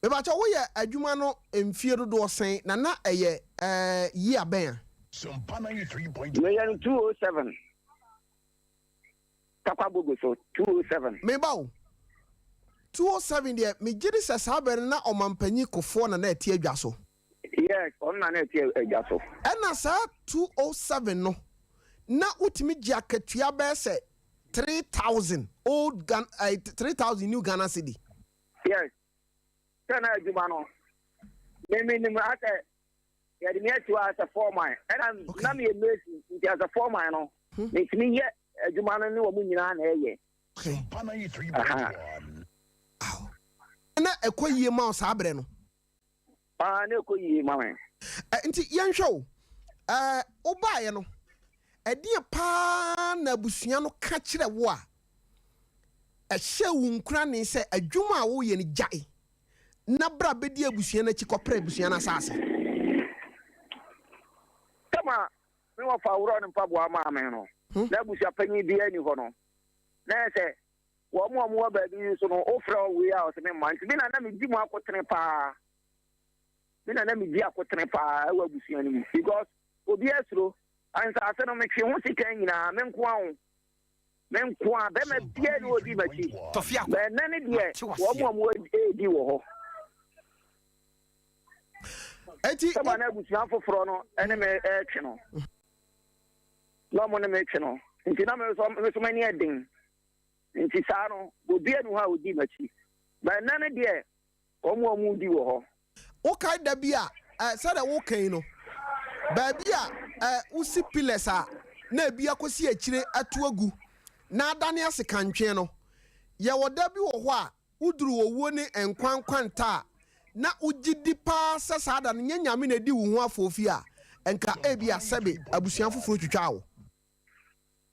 Mebakyɛ, woyɛ adwuma no mfie dodoɔ sɛn, na na ɛyɛ year bɛn a? Meyɛ no 207, Tarkwa Bogoso, 207. Meba o. 207 deɛ, megye di sɛ saa berɛ no na ɔmampanyin Kufuor na na ɛte adwa so. Yes, ɔno na na ɛte adwa so. Ɛna saa 207 no, na wotumi gye akatua bɛyɛ sɛ 3000 old Ghana, 3000 new Ghana cedi. Yes, sɛ na adwuma no memenim asɛ yɛde me asi hɔ asɛ foreman, ɛna na meyɛ mason, nti asɛ foreman no metumi yɛ adwuma no ne wɔn nyinaa na ɛyɛ. Okay. Aha. Na ɛkɔ yie ma wo saa berɛ no? Ah, na ɛkɔ yie ma me. Nti yɛnhwɛ o, wobaeɛ no, ɛdeɛ paa na abusua no ka kyerɛ wo a ɛhyɛ wo nkurane sɛ adwuma a woyɛ no gyae na bra bɛdi abusua no akyi kɔpere abusua no asase? Sɛma me wɔfa worɔ no mpaboa maa me no, na abusua panyin biara ni hɔ no, na ɛyɛ sɛ wɔn a wɔwɔ baabi yi nso no, wofrɛ wɔn wei a ɔsɛ me mma. Nti me na na medi mu akotene paa. Me na na medi akotene paa wɔ abusua no mu because obiara suro. Nsaase no metwe ho sika nyinaa, me nko ara o. Me nko ara, bɛrima biara ni ɔdi m'akyi. Bɛɛna ne deɛ wɔn a wɔredi wɔ hɔ. Eti sɛma na abusua foforɔ no ne me retwe no. Na wɔn ne me retwe no. Nti na me nso me nso m'ani yɛ den. Nti saa no, obiara ni hɔ a ɔdi m'akyi. Bɛɛna ne deɛ wɔn a wɔredi wɔ hɔ. Wokae da bi a, sɛdeɛ woreka yi no, baabi a wosi pillars a na ebi akɔsi akyire atu agu na adane asekantwe no, yɛwɔ da bi wɔ hɔ a woduru owuo ne nkwa nkwanta a, na wogye di paa sɛ saa da no nyɛ Nyame na edi wo ho afoofi a, nka ebia sɛbe abusua foforɔ twitwaa wo.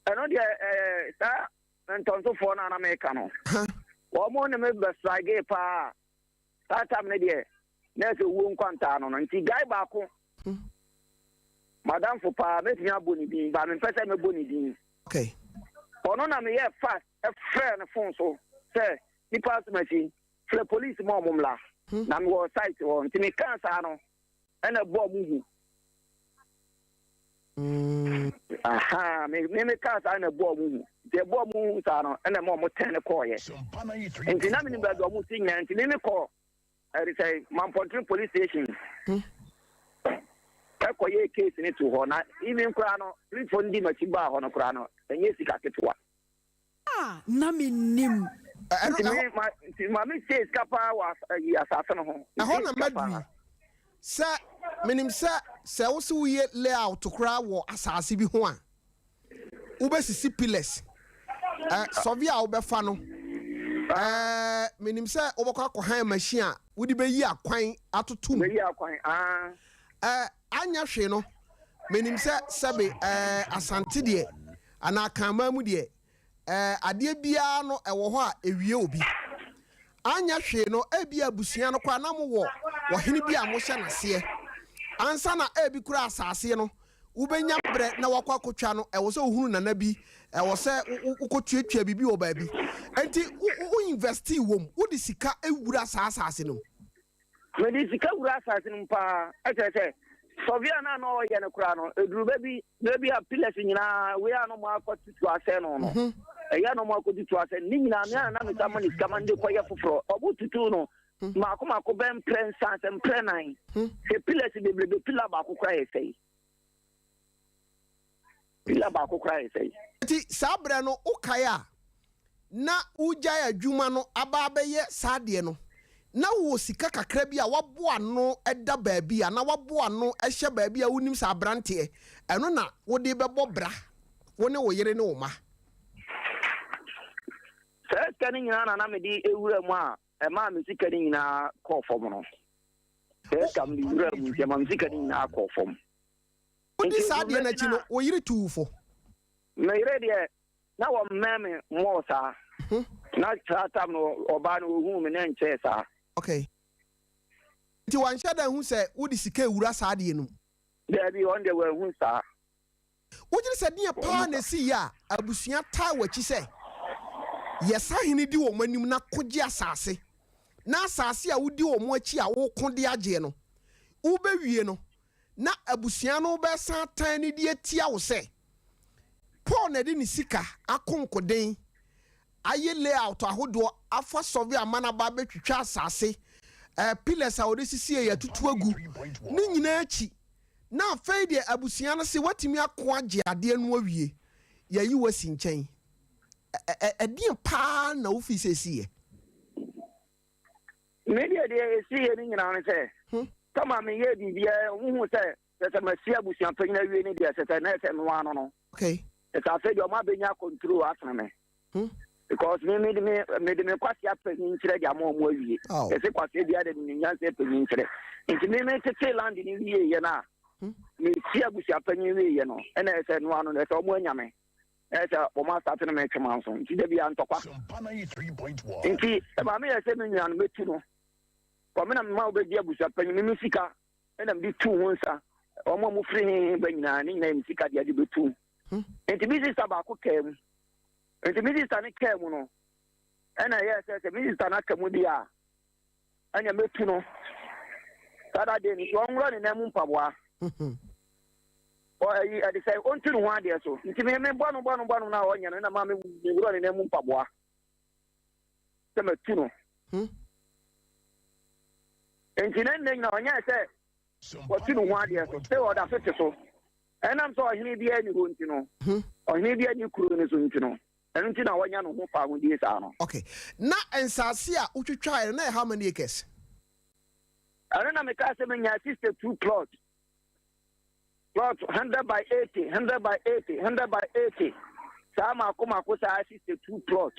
Ɛno deɛ ɛɛ saa ntɔnsofoɔ no a na meka no, wɔn ne me bɛstragee paa. Saa tam no deɛ na ɛsɛ owuo nkwantaa no no nti guy baako madamfo paa mɛtumi abɔ ne din ba mempɛ sɛ mɛbɔ ne din. Okay. Ɔno na meyɛ fast ɛfrɛ no phone so sɛ nipa asomasi frɛ police ma ɔmo mmla na mewɔ site hɔ nti mekaa saa no ɛna ɛbɔɔ mo hu. Aha, me me me kaa saa na ɛbɔɔ mo hu. Nti ɛbɔɔ mo hu saa no, ɛna ɛma ɔmo tɛn no kɔɔyɛ. Nti na menim baabi ɔmo si nyinaa, nti me me kɔ ɛde sɛ Mampɔntene police station. Ɛkɔ yɛ case ne to hɔ na even koraa no, policefoɔ no di m'akyi baa hɔ no koraa no, ɛnyɛ sika ketewa. A na mennim. Nti me ma nti ma me sie sika paa wɔ ayi asase no ho. Ɛhɔ na maduru yi. Sɛ menim sɛ sɛ wo se woyɛ layout koraa wɔ asase bi ho a, wobɛsisi pillars. Ɛ sɔve a wobɛfa no, ɛ menim sɛ wobɛkɔ akɔhan machine a wode bɛyi akwan atoto mu. Bɛyi akwan, aa. Ɛ anyɛ hwee no, menim sɛ sɛbe ɛ Asante deɛ anaa Akanman mu deɛ, ɛɛ, adeɛ biara no ɛwɔ hɔ a ɛwie obi. Anyɛ hwee no, ebia abusua no koraa na mowɔ ɔhene bi a mohyɛ n'aseɛ. Ansa na ebi koraa asase no wobɛnya berɛ na wakɔ akɔtwa no, ɛwɔ sɛ wohunu nana bi, ɛwɔ sɛ wokɔtuatua biribi wɔ baabi. Enti wo investii wɔ mu, wode sika wura saa asase no mu. Mede sika wura asase no mu paa. Ɛkyerɛ sɛ, sɔvea no a na ɔreyɛ no koraa no, ɛduru bɛ bi, bɛ bi a pillars nyinaa, wei a na wɔn akɔtutu asɛ no no, mhm. ɛyɛ na wɔn akɔtutu asɛ ne nyinaa, me a na mesa ma ne sika ma no de kɔyɛ foforɔ. Ɔmo tutu no mhm. mmaako mmaako bɛ mprɛ nsa sɛ mprɛ nan. Mhm. Sɛ pillars bebrebe, pillar baako koraa yɛ sɛe. Pillar baako koraa yɛ sɛe. Nti saa berɛ no, wokae a, na wogyae adwuma no aba abɛyɛ saa adeɛ no, na wowɔ sika kakra bi a woaboa ano da baabi anaa woaboa ano hyɛ baabi a wonim sɛ aberanteɛ, ɛno na wode rebɛbɔ bra, wo ne wo yere ne wo mma. Saa sika no nyinaa na na mede wura mu a ɛmaa me sika no nyinaa kɔɔ fam no. Saa sika mede wura mu nti ɛma me sika no nyinaa kɔɔ fam. Wodi saa adeɛ no akyi no, wo yere tuu wo fo? Me yere deɛ, Na wɔmmɛn me mmɔɔ saa. Na saa tam no ɔbaa no ohuu me na ɛnkyɛɛ saa. Okay. Nti wanhyɛ da anhu sɛ wode sika rewura saa adeɛ no mu? Daabi, ɔno deɛ wanhu saa. Wogye di sɛ deɛn paa na ɛsiiɛ a abusua taa w'akyi sɛ yɛ sahene di wɔn anim na ko gye asase, na asase a wodi wɔn akyi a woreko de agyeɛ no, wobɛwie no na abusua no bɛsan atan no de atia wo sɛ Paul na ɛde ne sika ako nkoden ayɛ layout ahodoɔ afa sɔve ama no aba abɛtwitwa asase, eh, pillars a wɔde sisie yɛ atutu agu, ne nyinaa akyi na afei deɛ abusua no se woatumi ako agye adeɛ no awie, yɛayi wo asi nkyɛn. Ɛdeɛn paa na wofii sɛ ɛsiiɛ? Me deɛ deɛ ɛsiiɛ no nyinaa ne sɛ, kama meyɛɛ biribiara, wɔhuu sɛ Sɛ sɛ masi abusua panyin awie ne deɛ sɛ sɛ na ɛsɛ noa no no. Okay. Sɛ sɛ afei deɛ ɔmo abɛnya control asene me. Hmm. Because me mede me mede me kwasea panyin kyerɛ de ama ɔmo awie. Yɛse kwasea biara de ne nyansa panyin kyerɛ. Nti me me tete land no wie yɛ no a, hmm? me si abusua panyin wie yɛ no, ɛna ɛsɛ no ano no ɛsɛ ɔmo anya me. Ɛsɛ ɔmo asate no me twema nso. Nti da bi antɔkwa. Nti ɛma me yɛ sɛ me nua no metu no. Kɔ me na mema wobɛdi abusua panyin me me sika ɛna mede tu ho nsa. Ɔmo a mo firi he ba nyinaa ne nyinaa yɛ me sika deɛ de bɛtu. Hmm? Nti me sista baako kaa mu. Nti me sista no kaa mu no, ɛna ɛyɛɛ sɛ sɛ me sista no aka mu deɛ a, ɛnea mɛtu no. Saa da deɛ no, nti ɔnworɔ ne nan mu mpaboa. Ɔ ɛyi ɛde sɛ ɔntu ne ho adeɛ so. Nti me me bɔ no bɔ no bɔ no na ɔnyɛ no na ma me worɔ ne nan mu mpaboa sɛ matu no. Hmm. Nti ne nne nyina ɔnyɛɛ sɛ watu ne ho adeɛ so sɛ ɔda so te so. Ɛnam sɛ ɔhene biara nni hɔ nti no, ɔhene biara nni kuro no so nti no, ɛno nti na wanya ne ho fawohodie saa no. Okay. Na nsaase a wotwitwaeɛ no, na ɛyɛ how many acres? Ɛno na mekaa sɛ menyaa 62 plot. Plot 100 by 80, 100 by 80, 100 by 80. Saa maako maako saa 62 plot.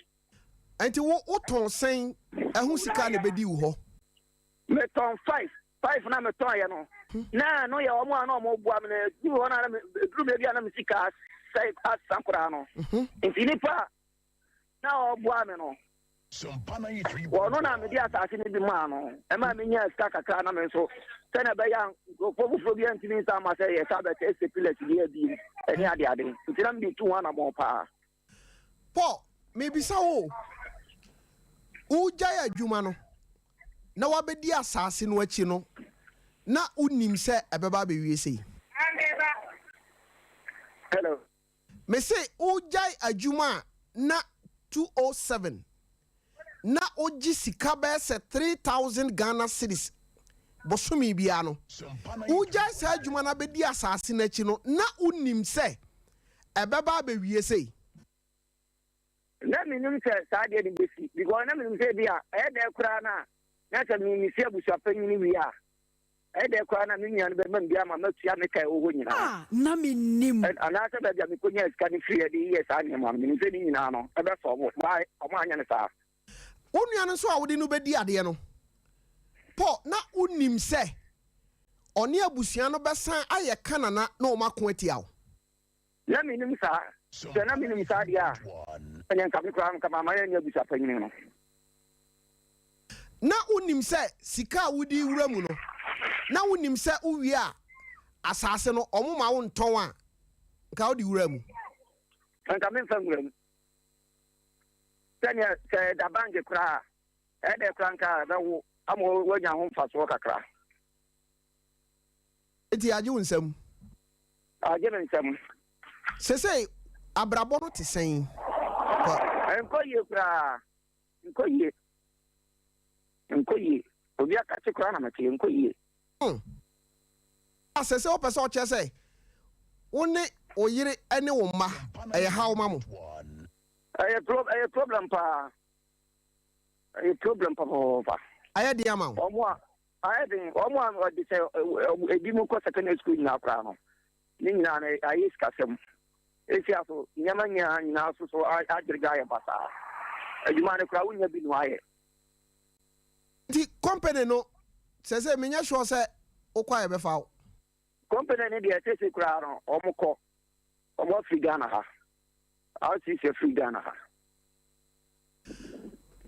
Nti wo wotɔn sɛn? Ɛho sika na ɛbɛdi wo hɔ? Metɔn five. Five na metɔn yɛ no. Na ɛno yɛ wɔn a na wɔn boa me no. Eduru hɔ na eduru baabi a na me sika asɛe asa koraa no. Mhm. Nti nipa a na ɔboa me no, wɔn na mede asase no bi maa no. Ɛma menyaa sika kakra na me nso sɛnea ɛbɛyɛ a nkurɔfoɔ foforɔ bi antumi nsa ama sɛ yɛsa bɛsɛ ɛsɛ pillars bi abiem ɛne adeade. Nti na mede tu ho anammɔn paa. Paul, mebisa wo o, wogyae adwuma no na woabɛdi asase no akyi no, na wonim sɛ ɛbɛba abɛwie sei? Hello. Mese wogyae adwuma a na 207 na wogye sika bɛyɛ sɛ 3000 Ghana cedis bosome biara no, wogyae saa adwuma no abɛdi asase no akyi no, na wonim sɛ ɛbɛba abɛwie sei? Na mennim sɛ saa adeɛ no bɛsi because na menim sɛ ebi a ɛyɛ dɛ koraa no a na sɛ mesi abusuapanyin wie a ɛyɛ dɛ koraa na me nua no bɛma me bi ama matua me ka ɛwɔ hɔ nyinaa. Ah, na mennim. Anaasɛ baabi a mekɔnyaa sika no firi ɛde yɛ saa nneɛma no, menim sɛ ne nyinaa no ɛbɛsɔ ɔmo, but ɔmo anyɛ no saa. Wo nua no nso a wode no bɛdi adeɛ no, Paul, na wonim sɛ ɔne abusua no bɛsan ayɛ Kanana na wɔako atia wo? Na mennim saa. Sɛ na menim saa deɛ a, ɛnneɛ nka me koraa nka mamma yɛanyɛ abusuapanin no. Na wonim sɛ sika a wode rewura mu no, na wonim sɛ wowie a asase no wɔmma wo ntɔn a, nka wode wura mu? Nka memfa nwura mu. Sɛdeɛ sɛ ɛda bank koraa a, ɛyɛ dɛ koraa nka ɛbɛwo ama woanya ho mfasoɔ kakra. Enti agye wo nsam? Agye me nsam. Seesei abrabɔ no te sɛn? Kɔ. Ɛnkɔ yie koraa. Nkɔ yie. Nkɔ yie. Obi akakye koraa na mete. Nkɔ yie. Hmm. A Seesei wopɛ sɛ ɔkyerɛ sɛ wo ne wo yere ne wo mma ɛyɛ haw ma mo? Ɛyɛ pro ɛyɛ problem paa. Ɛyɛ problem papaapa. Ayɛ den ama wo? Wɔn a Ayɛ den, wɔn a wɔde sɛ ebinom kɔ secondary school nyinaa koraa no, ne nyinaa no ayɛ sikasɛm. Esia so nneɛma nyinaa nyinaa so so agyerega ayɛ basaa. Adwuma no koraa wonya bi no ayɛ. Nti company no sɛsɛ menyɛ sure sɛ wokɔ a yɛbɛfa wo. Company no deɛ sɛsɛ koraa no wɔn kɔ, wɔn afiri Ghana ha. RCC afiri Ghana ha.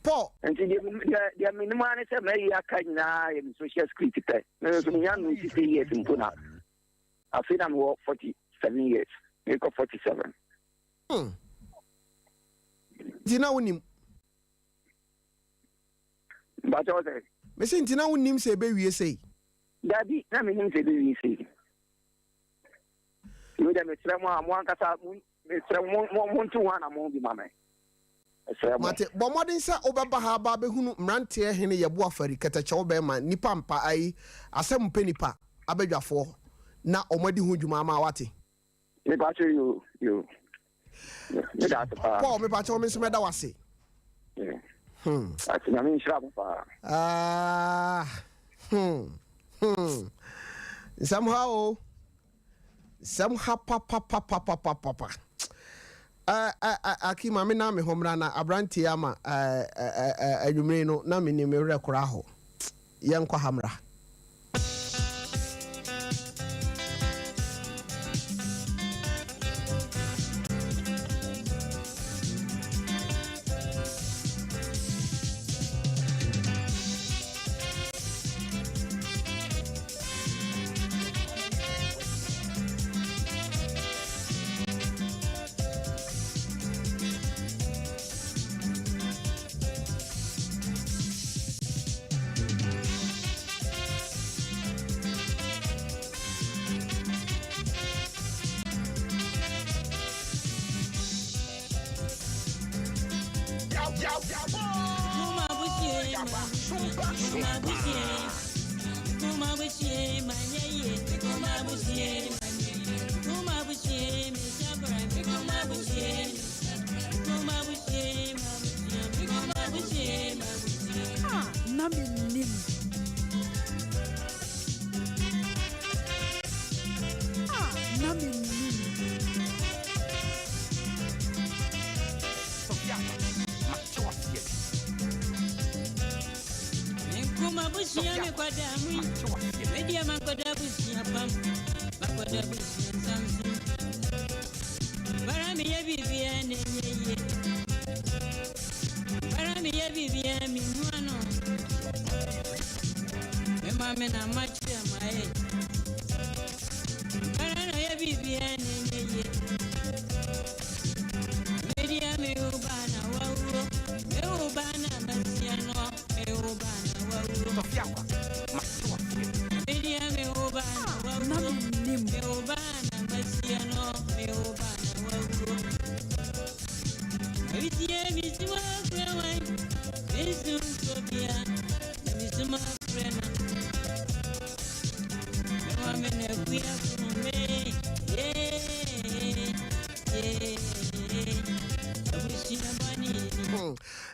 Paul. Nti deɛ deɛ deɛ menim ara ne sɛ mayi aka nyinaa yɛ me social security pɛ. Me nso menya no 60 years mpo na afei na mewɔ 47 years. Mekɔ 47. Hmm. Nti na wonim. Mpakyɛ wo sɛ? Mese nti na wonim sɛ ɛbɛwie sei? Dabi, na menim sɛ ɛbɛwie sei. Wei deɛ mesrɛ mo a mo ankasa mesrɛ mo mo monto ho anammɔn bi ma me. Mesrɛ mo. Mate, bɔ mmɔden sɛ wobɛba ha aba abɛhunu mmeranteɛ hene Yɛboa Fari, kɛtɛkyɛw bɛrima, nnipa mpa ayi, asɛm mpɛ nipa, abadwafoɔ, na wɔn adi ho dwuma ama wo, wate? Mepakyɛw yoo, yoo. Meda ase paa. Paul, mepakyɛw me nso mɛda wo ase. Hmm. Ate nyame nhyira mo paa. Ah, hmm, hmm. Nsɛm ha o. Nsɛm ha papapapapapapa. Aki ma me na me ho mmra na aberanteɛ ama anwummere no na menim me werɛ koraa hɔ. Yɛnkɔ ha mmra. Ah, na mennim. Ah, na mennim. Ah, na mennim.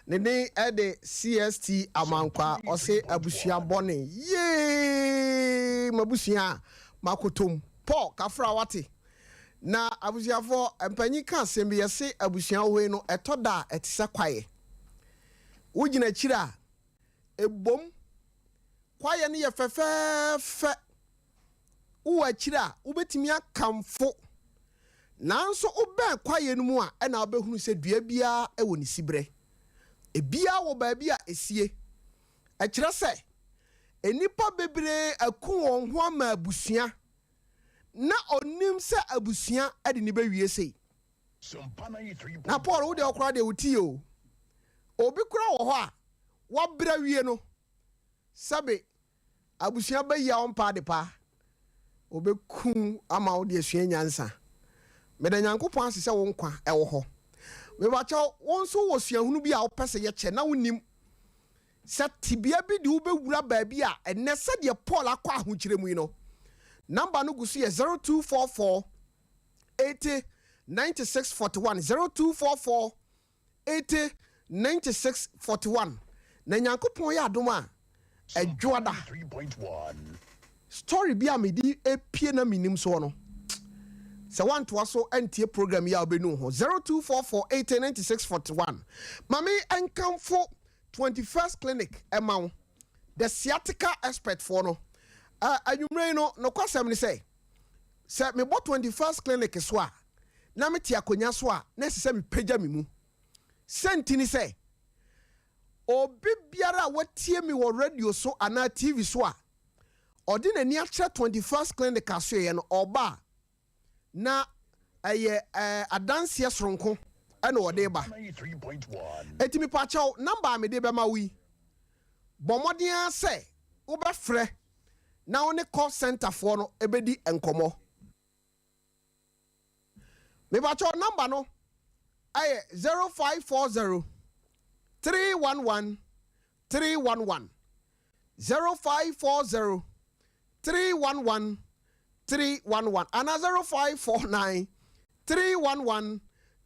Ne din de CST Amankwa ɔse abusua bɔne yee m'abusua a makotom Paul kafra wate na abusuafoɔ mpanyin ka asɛm bi yɛse abusua wɔ hɔ yi no ɛtɔ da a ɛte sɛ kwaeɛ wogyina akyiri a ɛbom kwaeɛ no yɛ fɛfɛɛfɛ Wowɔ akyiri a, wobɛtumi akamfo. Nanso wobɛn kwaeɛ no mu a, ɛna wobɛhunu sɛ dua biara wɔ ne siberɛ. Ebiara wɔ baabi a ɛsie. Ɛkyerɛ sɛ, nnipa bebree aku wɔn ho ama abusua, na ɔnnim sɛ abusua de no bɛwie sei. Na Paul, wo deɛ wo koraa deɛ wo ti yɛ o. Obi koraa wɔ hɔ a, wabrɛ awie no, sɛbe Abusua ba yi a ɔmpa ade pa, ɔbɛku wo ama wode asua nyansa. Meda Nyankopɔn ase sɛ wo nkwa wɔ hɔ. Mepakyɛw, wo nso wowɔ suahunu bi a wopɛ sɛ yɛkyɛ na wonnim sɛ tebea bi de wo bɛwura baabi a ɛnnɛ sɛdeɛ Paul akɔ ahokyerɛ mu yi no? Number no gu so yɛ 0244 80 96 41, 0244 80 96 41 Na Nyankopɔn yɛ adom a, Ɛdwoada, story bi a mede apue na mennim soɔ no, sɛ woantoa so antie program yi a wobɛnu wo ho. 0244 80 96 41 Ma me nkamfo 21st Clinic ma wo, the sciatica expert foɔ no. Anwummerɛ yi no, nokwasɛm ne sɛ, sɛ mebɔ 21st Clinic so a, na mete akonnwa so a, na ɛsɛ sɛ mepagya me mu. Sɛ nti ne sɛ, obi biara a watie me wɔ radio so anaa TV so a ɔde n'ani akyerɛ 21st Clinic asoɛeɛ no, ɔba a, na ɛyɛ adanseɛ soronko na ɔde ba. Enti mepakyɛw, namba a mede bɛma wo yi, bɔ mmɔden ara sɛ wobɛfrɛ na wo ne call centre foɔ no bɛdi nkɔmmɔ. Mepakyɛw number no ɛyɛ 0540 311 311 0540 311 311 anaa 0549 311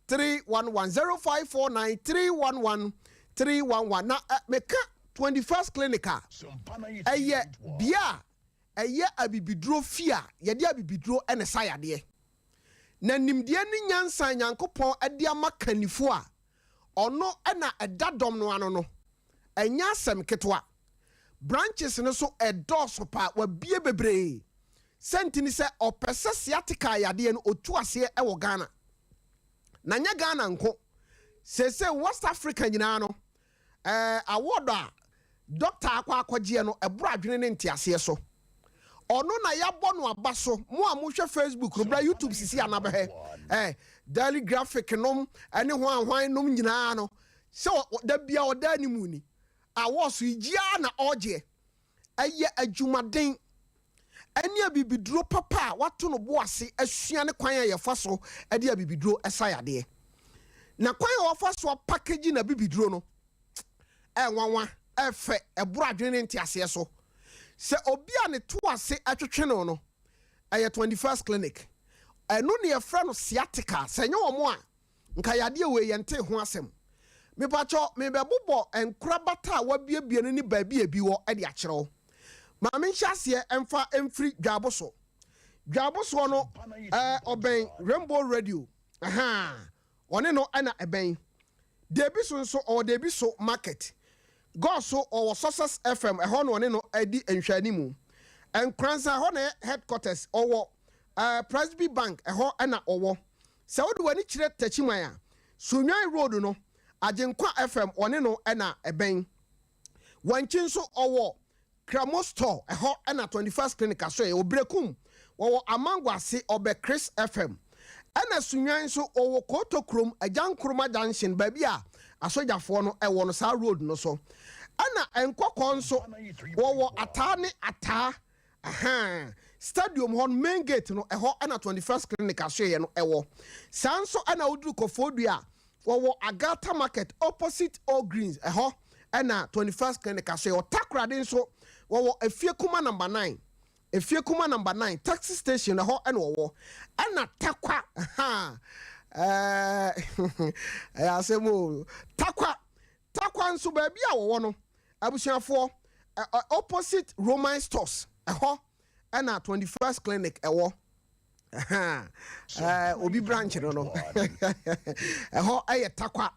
311 0549 311 311 na meka 21st clinic a ɛyɛ bea a Ɛyɛ abibiduro fie a yɛde abibiduro na ɛsa yadeɛ. Na nimdeɛ ne nyansa a Nyankopɔn de ama kannifoɔ a ɔno na ɛda dɔm no ano no, ɛnyɛ asɛm ketewa. Branches no so ɛdɔɔso paa, wabue bebree. Sɛnti ne sɛ ɔpɛ sɛ sciatica yadeɛ no ɔtu aseɛ wɔ Ghana. Na nyɛ Ghana nko, seesei West Africa nyinaa no, Ɛɛ, award a Dɔkta akɔ akɔgyeɛ no, ɛboro adwene ne nteaseɛ so. Ɔno na yɛabɔ no aba so. Mo a mohwɛ Facebook no, bra YouTube sisi a na bɛhwɛ. Ɛɛ, Daily Graphic nom ne hwan hwan nom nyinaa no, sɛ da bia ɔda anim ni. Awards yi gye ara na ɔregyeɛ. Ɛyɛ adwumaden ne abibiduro papa a wato no bo ase asua ne kwan a yɛfa so de abibiduro sa yadeɛ. Na kwan a wɔfa so apakegyi n'abibiduro no, ɛnwanwa, ɛfɛ, ɛboro adwene ne nteaseɛ so. Sɛ obi a ne to ase twetwe no no, ɛyɛ 21st Clinic. Ɛno na yɛfrɛ no sciatica. Sɛ ɛnyɛ wɔn a, Nka yadeɛ wei yɛntee ho asɛm. Mepakyɛw mebɛbobɔ nkorabata a wɔabuebue no ne baabi a ebi wɔ de akyerɛ wo. Ma menhyɛ aseɛ mfa mfiri Dwaabo so. Dwaabo soɔ no ɛɛ ɔbɛn Rainbow Radio. Ahaa, ɔne no na ɛbɛn. Deebi so nso ɔwɔ Deebi so Market. Gɔɔ so ɔwɔ Success FM, ɛhɔ na ɔne no di nhwɛanimu. Nkoranza ɛhɔ na ɛyɛ headquarters, ɔwɔ ɛɛ Presby Bank, ɛhɔ na ɔwɔ. Sɛ wode w'ani kyerɛ Techiman a, Sunyani Road no, Agyenkwa FM ɔne no na ɛbɛn. Wankyi nso ɔwɔ Kramo Store, ɛhɔ na 21st Clinic asoɛeɛ wɔ. Berekum wɔwɔ Amango ase ɔbɛ Chris FM. Ɛna Sunyani nso wɔwɔ Koto kurom, Agya Nkrumah Junction, baabi a asogyafoɔ no wɔ no, saa road no so. Ɛna Nkɔkɔɔ nso wɔwɔ Ataa ne Ataa Ahaa, stadium hɔ no, main gate no, ɛhɔ na 21st Clinic asoɛeɛ no wɔ. Saa nso na woduru Koforidua a, wɔwɔ Agatha Market opposite All Greens, ɛhɔ na 21st Clinic asoɛeɛ wɔ. Takoradi nso, wɔwɔ Efie Kuma number 9, Efie Kuma number 9, taxi station, ɛhɔ na wɔwɔ. Ɛna Tarkwa, ahaa, ɛɛ, ɛyɛ asɛm o, Tarkwa, Tarkwa nso baabi a wɔwɔ no, Abusuafoɔ, opposite Roman stores, ɛhɔ ɛna 21st clinic ɛwɔ. Obi branch no no, ɛhɔ ɛyɛ Tarkwa.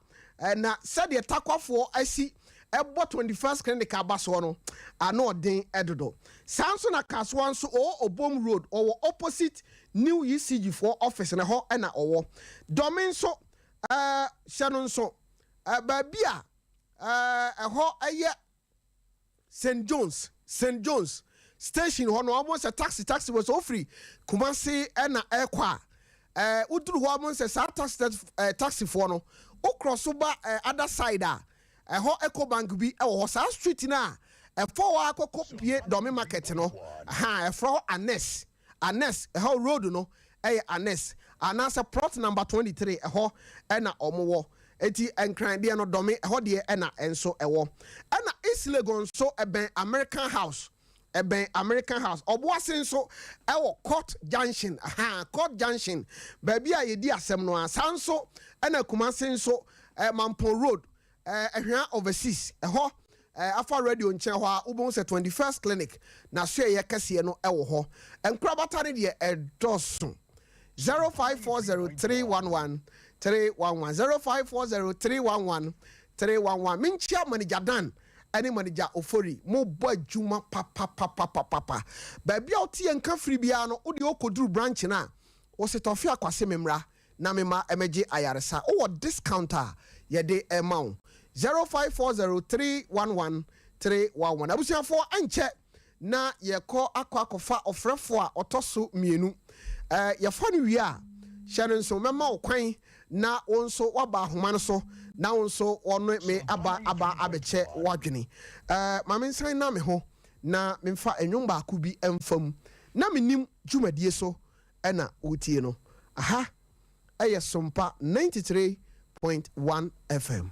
Na sɛdeɛ Tarkwafoɔ asi ɛbɔ 21st clinic aba soɔ no, ano ɔden ɛdodo. Saa nso na Kasoa nso ɔwɔ Obom Road, ɔwɔ opposite New ECG foɔ office no, ɛhɔ ɛna ɔwɔ. Dɔme nso, hyɛ no nso, baabi a Ɛhɔ yɛ St. John's, St. John's station hɔ no, wɔn sɛ taxi taxi wɔ sɛ wofiri Kumasi na ɛrekɔ a, ɛɛ woduru hɔ wɔn sɛ saa taxi ɛɛ taxifoɔ no, wokorɔ so ba ɛɛ other side a, ɛhɔ Ecobank bi wɔ hɔ. Saa street no a ɛfɔ hɔ akɔkɔ pie Dɔme market no, ha ɛfrɛ hɔ Anes. Anes, ɛhɔ road no yɛ Anes anaasɛ plot number 23 ɛhɔ na wɔn wɔ. Enti Nkran deɛ no Dɔme ɛhɔ deɛ na nso ɛwɔ. Ɛna East Legon nso ɛbɛn American House, ɛbɛn American House. Ɔboase nso ɛwɔ Court Junction, ahaa Court Junction baabi a yɛdi asɛm no ara. Saa nso ɛna Kumasi nso Mampong Road Ɛhwea Overseas, ɛhɔ afa radio nkyɛn hɔ a wobɛhu sɛ 21st Clinic n'asoɛeɛ kɛseɛ no wɔ hɔ. Nkorabata no deɛ ɛdɔɔso. 0540311311 0540311311 Menkyia Manager Dan ne Manager Ofori, mobɔ adwuma papapapapapa. Baabi a wote yɛn nka firi biara no, wodeɛ wokɔduru branch no a, wose Tɔfe Akwase memmra na me mma mmɛgye ayaresa. Wowɔ discount a yɛde ma wo. 0540311311. Abusuafoɔ, ɛnkyɛ na yɛkɔ akɔ akɔfa ɔfrɛfoɔ a ɔtɔ so mmienu. Ɛɛ, yɛfa no wie a, hyɛ no nso, mɛma wo kwan na wo nso woaba ahoma no so na wo nso wɔne me aba aba abɛkyɛ w'adwene. Ɛɛ, ma mensan nna me ho na memfa nnwom baako bi mfa mu. Na mennim dwumadie so na woretie no. Aha yɛ Sompa 93.1 FM.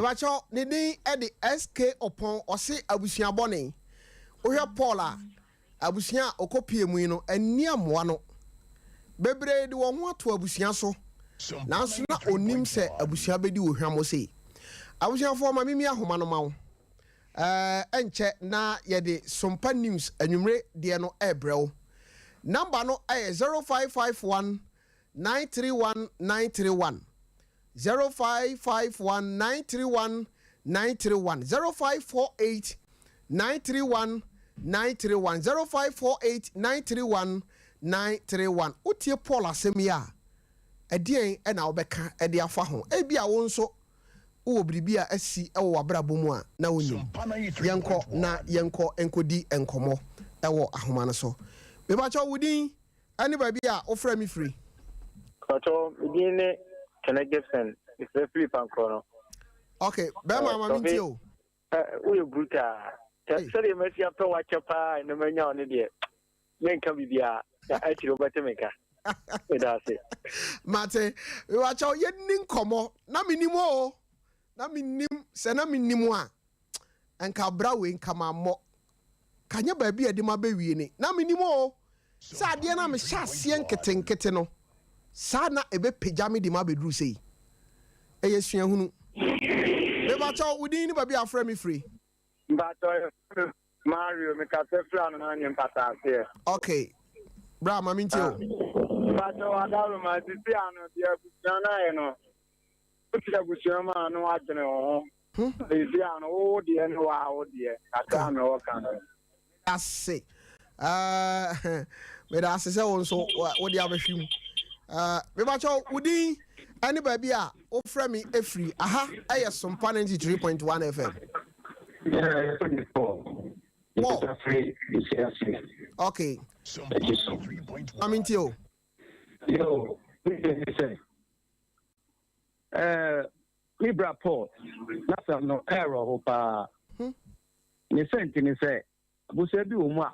Mebakyɛw, ne din de SK Opon, ɔse abusua bɔne. Wohwɛ Paul a, abusua a ɔkɔpie mu yi no, anni ammoa no. Bebree de wɔn ho ato abusua so, nanso na ɔnnim sɛ abusua bɛdi wo hwammɔ sei. Abusuafoɔ, ma memmie ahoma no ma wo. Ɛɛ, ɛnkyɛ na yɛde Sompa News anwummere deɛ no rebrɛ wo. Number no yɛ 0551 931 931. 0551 931 931. 0548 931 931. 0548 931 931. Wotie Paul asɛm yi a, ɛdeɛn na wobɛka de afa ho? Ebia wo nso wowɔ biribi a asi wɔ w'abrabɔ mu a na wonnim. Yɛnkɔ na yɛnkɔ nkɔdi nkɔmmɔ wɔ ahoma no so. Mepakyɛw, wo din ne baabi a wofrɛ me firi? Pakyɛw, me din ne Kenneth Gibson, mefrɛ firi Pankorɔ no. Ok, bɛrima ma mentie o. Woyɛ brutal. Sɛdeɛ masi apɛ wakyɛ paa ɛnɛ manya wo no deɛ, menka biribiara na akyire wobɛte me nka. Meda ase. Mate, mewakyɛw yɛnni nkɔmmɔ na menim o, na menim sɛ na menim a nka bra wei nka mammɔ ka nyɛ baabi a ɛde ma bɛwie ni na menim o sɛ adeɛ no a mehyɛ aseɛ nketenkete no saa na ɛbɛpagya me de ma bɛduru sei. Ɛyɛ suahunu. Mebakyɛw, wo din ne baabi a afrɛ me firi? Mpakyɛw, yɛfrɛ me Mario, mekasa firi Anoma ne Mpataaseɛ. Ok, bra ma mentie o. Mpakyɛw, Adaworoma, sisi ano deɛ abusua no ayɛ no, wote abusua mu a na woadwene wo ho. Sisi ano, wo deɛ ne waa wo deɛ, kakra a mewɔ ka no. Ase. Meda ase sɛ wo nso wode abɛhwe mu. Mebakyɛw, wo din ne baabi a wofrɛ me ɛfiri? Aha ɛyɛ Sompa 93.1 FM. Paul. Okay. Aminti o. Yo, sɛ me bra Paul n'asɛm no ɛɛrɔ ho paa. Ne sɛnti ne sɛ abusua bi wɔ mu a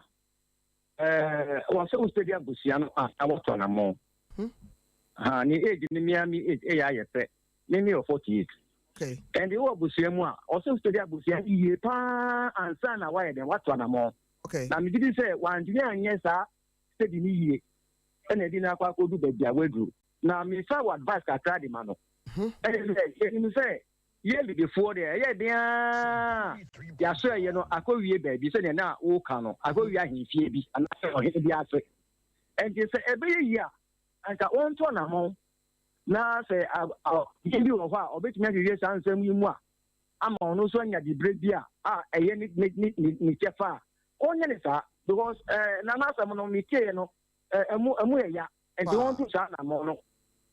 wɔ sɛ wosɛdi abusua no a na wɔtɔ anamɔ. Ha ne age ne mea me age ɛyɛ ayɛ pɛ. Me me wɔ 48. Ɛnde wɔ abusua mu a ɔsɛ wosɛdi abusua no yie paa ansa na wayɛ dɛn wato anamɔ. Na megye di sɛ wantumi anyɛ saa sɛdi no yie ɛna ɛde no akɔ akɔdu baabi a waduru. Na mefa wɔ advice kakra de ma no. Ɛne sɛ yɛnim sɛ yɛ Abibifoɔ deɛ ɛyɛ den ara yɛaso ɛyɛ no akɔwie baabi sɛdeɛ na woka no akɔwie ahemfie bi anaasɛ ɔhene bi ase. Ɛnti sɛ ɛbɛyɛ yie a anka wɔnto anammɔn na sɛ ɔhene bi wɔ hɔ a ɔbɛtumi ahwehwɛ saa nsɛm yi mu a ama ɔno nso anya diberɛ bi a a ɛyɛ ne ne ne ne kyɛfa a ɔnyɛ ne saa because ɛɛ nana asɛm no metieɛ no ɛmu ɛmu yɛ ya. Nti wɔn to saa anamɔ no.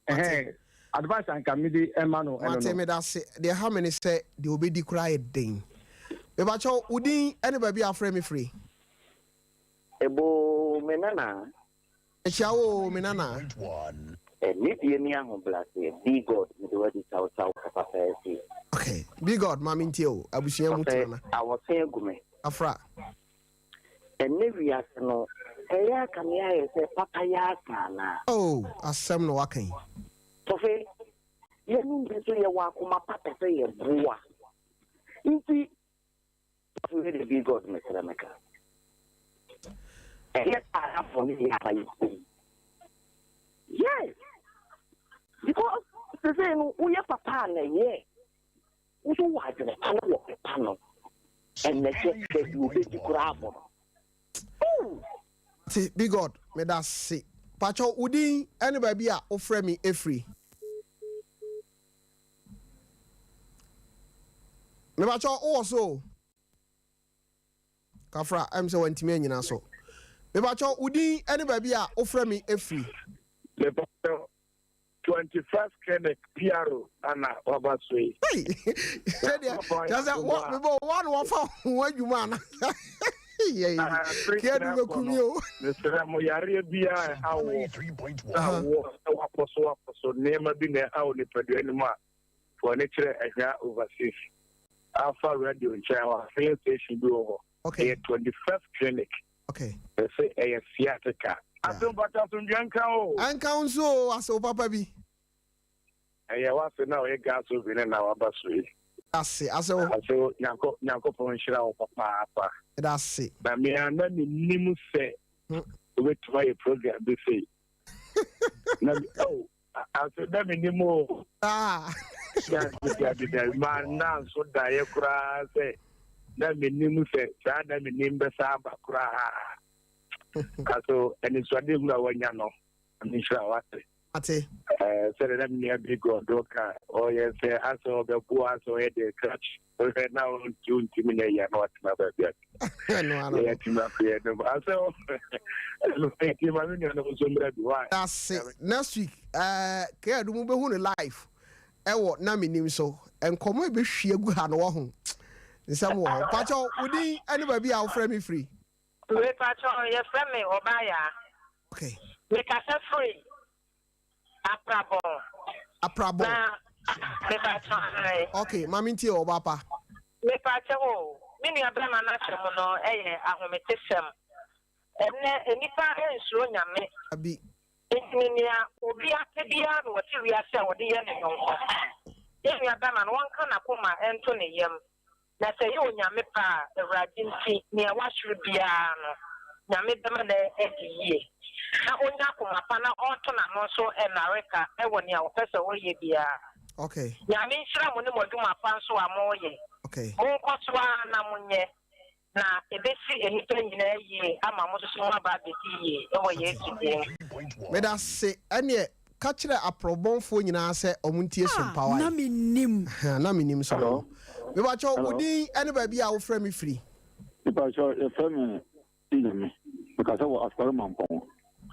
Ɛhɛn advice anka mi de ɛma no ɛno no. Mate meda ase. Deɛ ɛha me ne sɛ deɛ ɔbɛdi koraa yɛ den. Mepakyɛw wo din ɛne baabi a afrɛ me firi? Eboo me nana. Mekyia wo oo me nana. Nidie ne ahobraseɛ Be God mede wadi kyaw kyaw papa pɛɛ sei. Ok Be God ma mentie o abusua mu tena na. Ɔsɛ awɔse agu me. Afra. Ɛnnɛ wiase no, ɛyɛ a kame ayɛ sɛ papayɛ asa anaa? Oh, asɛm na waka yi. Tɔfe, yɛnom bi nso yɛwɔ akoma pa pɛ sɛ yɛboa. Nti, Tɔfe wei de bi God mesrɛ meka. Ɛyɛ saa na bɔne yɛ aba yɛ kurom. Yes! Because sesei no, woyɛ papa a na ɛyɛ. Wo nso wɔ adwene pa na wɔ pepa no ɛnɛ hwɛ baabi obedi koraa abɔ no ooh. Mate big God medase. Pakyɛw wo din ɛne baabi a wo frɛ me ɛfiri. Mepakyɛw wo wɔ so o. Kafra ɛm sɛ wantumi anyina so. Mepakyɛw wo din ɛne baabi a wo frɛ me ɛfiri. Mepakyɛw 21st Clinic PRO ana waba so yi. Hey, sɛdeɛ kyerɛ sɛ mebɔ wa na wafa ho adwuma ana kɛdu bɛku mi o. Mesrɛ mo yareɛ biara ɛha wɔ na wɔ sɛ wapɔ so wapɔ so nneɛma bi na ɛha wɔ nipadua no mu a fo ani kyerɛ Ahwea Overseas Alpha Radio nkyɛn hɔ a filling station bi wɔ hɔ. Ɛyɛ 21st Clinic. Ɛsɛ ɛyɛ sciatica. Ase mpata asomdwoeɛ nka wo o. Ɛnka wo nso o, asew papa bi. Ɛyɛ w'ase na ɔyɛ gas oven no na waba so yi. Ase, ase wo. Ase wo, Nyanko, Nyankopɔn nhyira wo papaapa. Yɛda ase. Na me ara na mennim sɛ wobɛtumi ayɛ program bi sei. Na me, oh, ase na mennim o. Ah. Dabi, dabi, dabi, manna nso daeɛ koraa sɛ na mennim sɛ saa na mennim bɛsa aba koraa. Aso anisoadehunu a wanya no, Nyame nhyira wo ase. Ate. Ɛɛ sɛdeɛ na me nua bi gɔdo ka ɔyɛ sɛ asɛ ɔbɛboa asɛ ɔyɛ deɛ krakye wohwɛ na ɔnti ɔntumi nyɛ yɛ na watena baabi a yɛatumi akɔyɛ no asɛ ɛno nti ma me nuanom nso mmra bi why. Ase next week ɛɛ kɛɛ du mu bɛhu no live ɛwɔ na menim so nkɔmɔ ɛbɛhwie agu ha no wɔ ho nsɛm wɔ hɔ pakyɛw wo din ɛne baabi a wofrɛ me firi. Mepakyɛw yɛfrɛ me Ɔbaayaa. Okay. Mekasa firi Aprabɔn. Aprabɔn. Na mepakyɛw ae. Okay, ma mentie wo ɔbaa pa. Mepakyɛw o, me nua bɛrima no asɛm no yɛ ahometesɛm. Ɛnnɛ nnipa nsuro Nyame. Dabi. Nti no nea obi apɛ biara na ɔte wiase a ɔde yɛ ne yɔnko. Yɛn nua bɛrima no ɔnka n'akoma nto ne yam. Na sɛ ɛyɛ Onyame pɛ a, Awurade nti, nea wahwere biara no, Nyame bɛma no adi yie. Na ɔnya akoma pa na ɔnto n'ano nso nnareka wɔ nea ɔpɛ sɛ ɔyɛ biara. Okay. Nyame nhyira mo ne mo adwuma pa nso a moyɛ. Okay. Monkɔ so ara na monyɛ, na ɛbɛsi nnipa nyinaa yie ama mo nso so moaba abɛdi yie wɔ Yesu din mu. Medase ɛneɛ Ka kyerɛ aprɔbɔnfoɔ nyinaa sɛ ɔmo ntie Ah, Sompa wae. na mennim. Ahaa, na mennim so Hello. no. Mepakyɛw, wo Hello. din ne baabi a wofrɛ me firi? Mepakyɛw, yɛfrɛ me Nyame. Mekasa wɔ Asukare Mampɔn.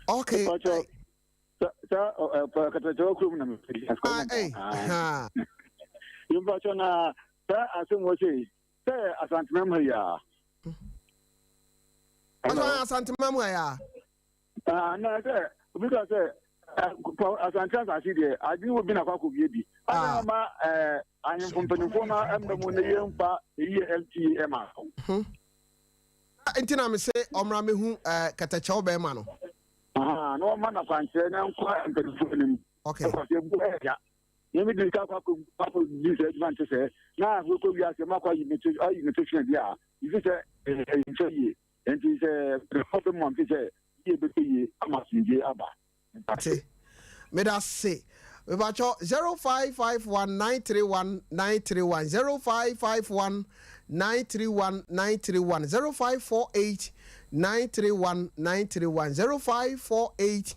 Okay. Mepakyɛw, sɛ sɛ ɔ ɛ pɛ Katakyɛwa kurom na mefiri, Asukare Ah, Mampɔn. ei, Ah. ahaa. Mepakyɛw na saa asɛm wɔ sei, sɛ yɛ Asantemam ha yi a. Hello. Hello. Asantemam ha yi a. Ah, na sɛ obi ka sɛ Asante asase deɛ adwene wɔ bi na akɔ akɔbie bi. Ana ah. ma ahemfo mpanimfoɔ no mma mu na yɛmfa eyi yɛ LTA ma. Hmm. Nti na me se ɔmmra mehu kɛtɛkyɛw bɛrima no. Na wɔma no akwankyerɛ na nkɔ mpanimfoɔ anim. Okay. Ɛkɔ sɛ ebu ɛya. Yɛn mi di nka akɔ akɔ akɔ di sɛ adwuma nte sɛ na akɔ wiase ma akɔ ayi ne to ayi ne to twene bi a yi sɛ ɛyɛ nkyɛ yie. Enti sɛ mepɛ mu a, mfe sɛ yie bɛkɔ yie ama asomdwoe aba. Mate. Medase. Mepakyɛw 0551 931 931 0551 931 931 0548 931 931 0548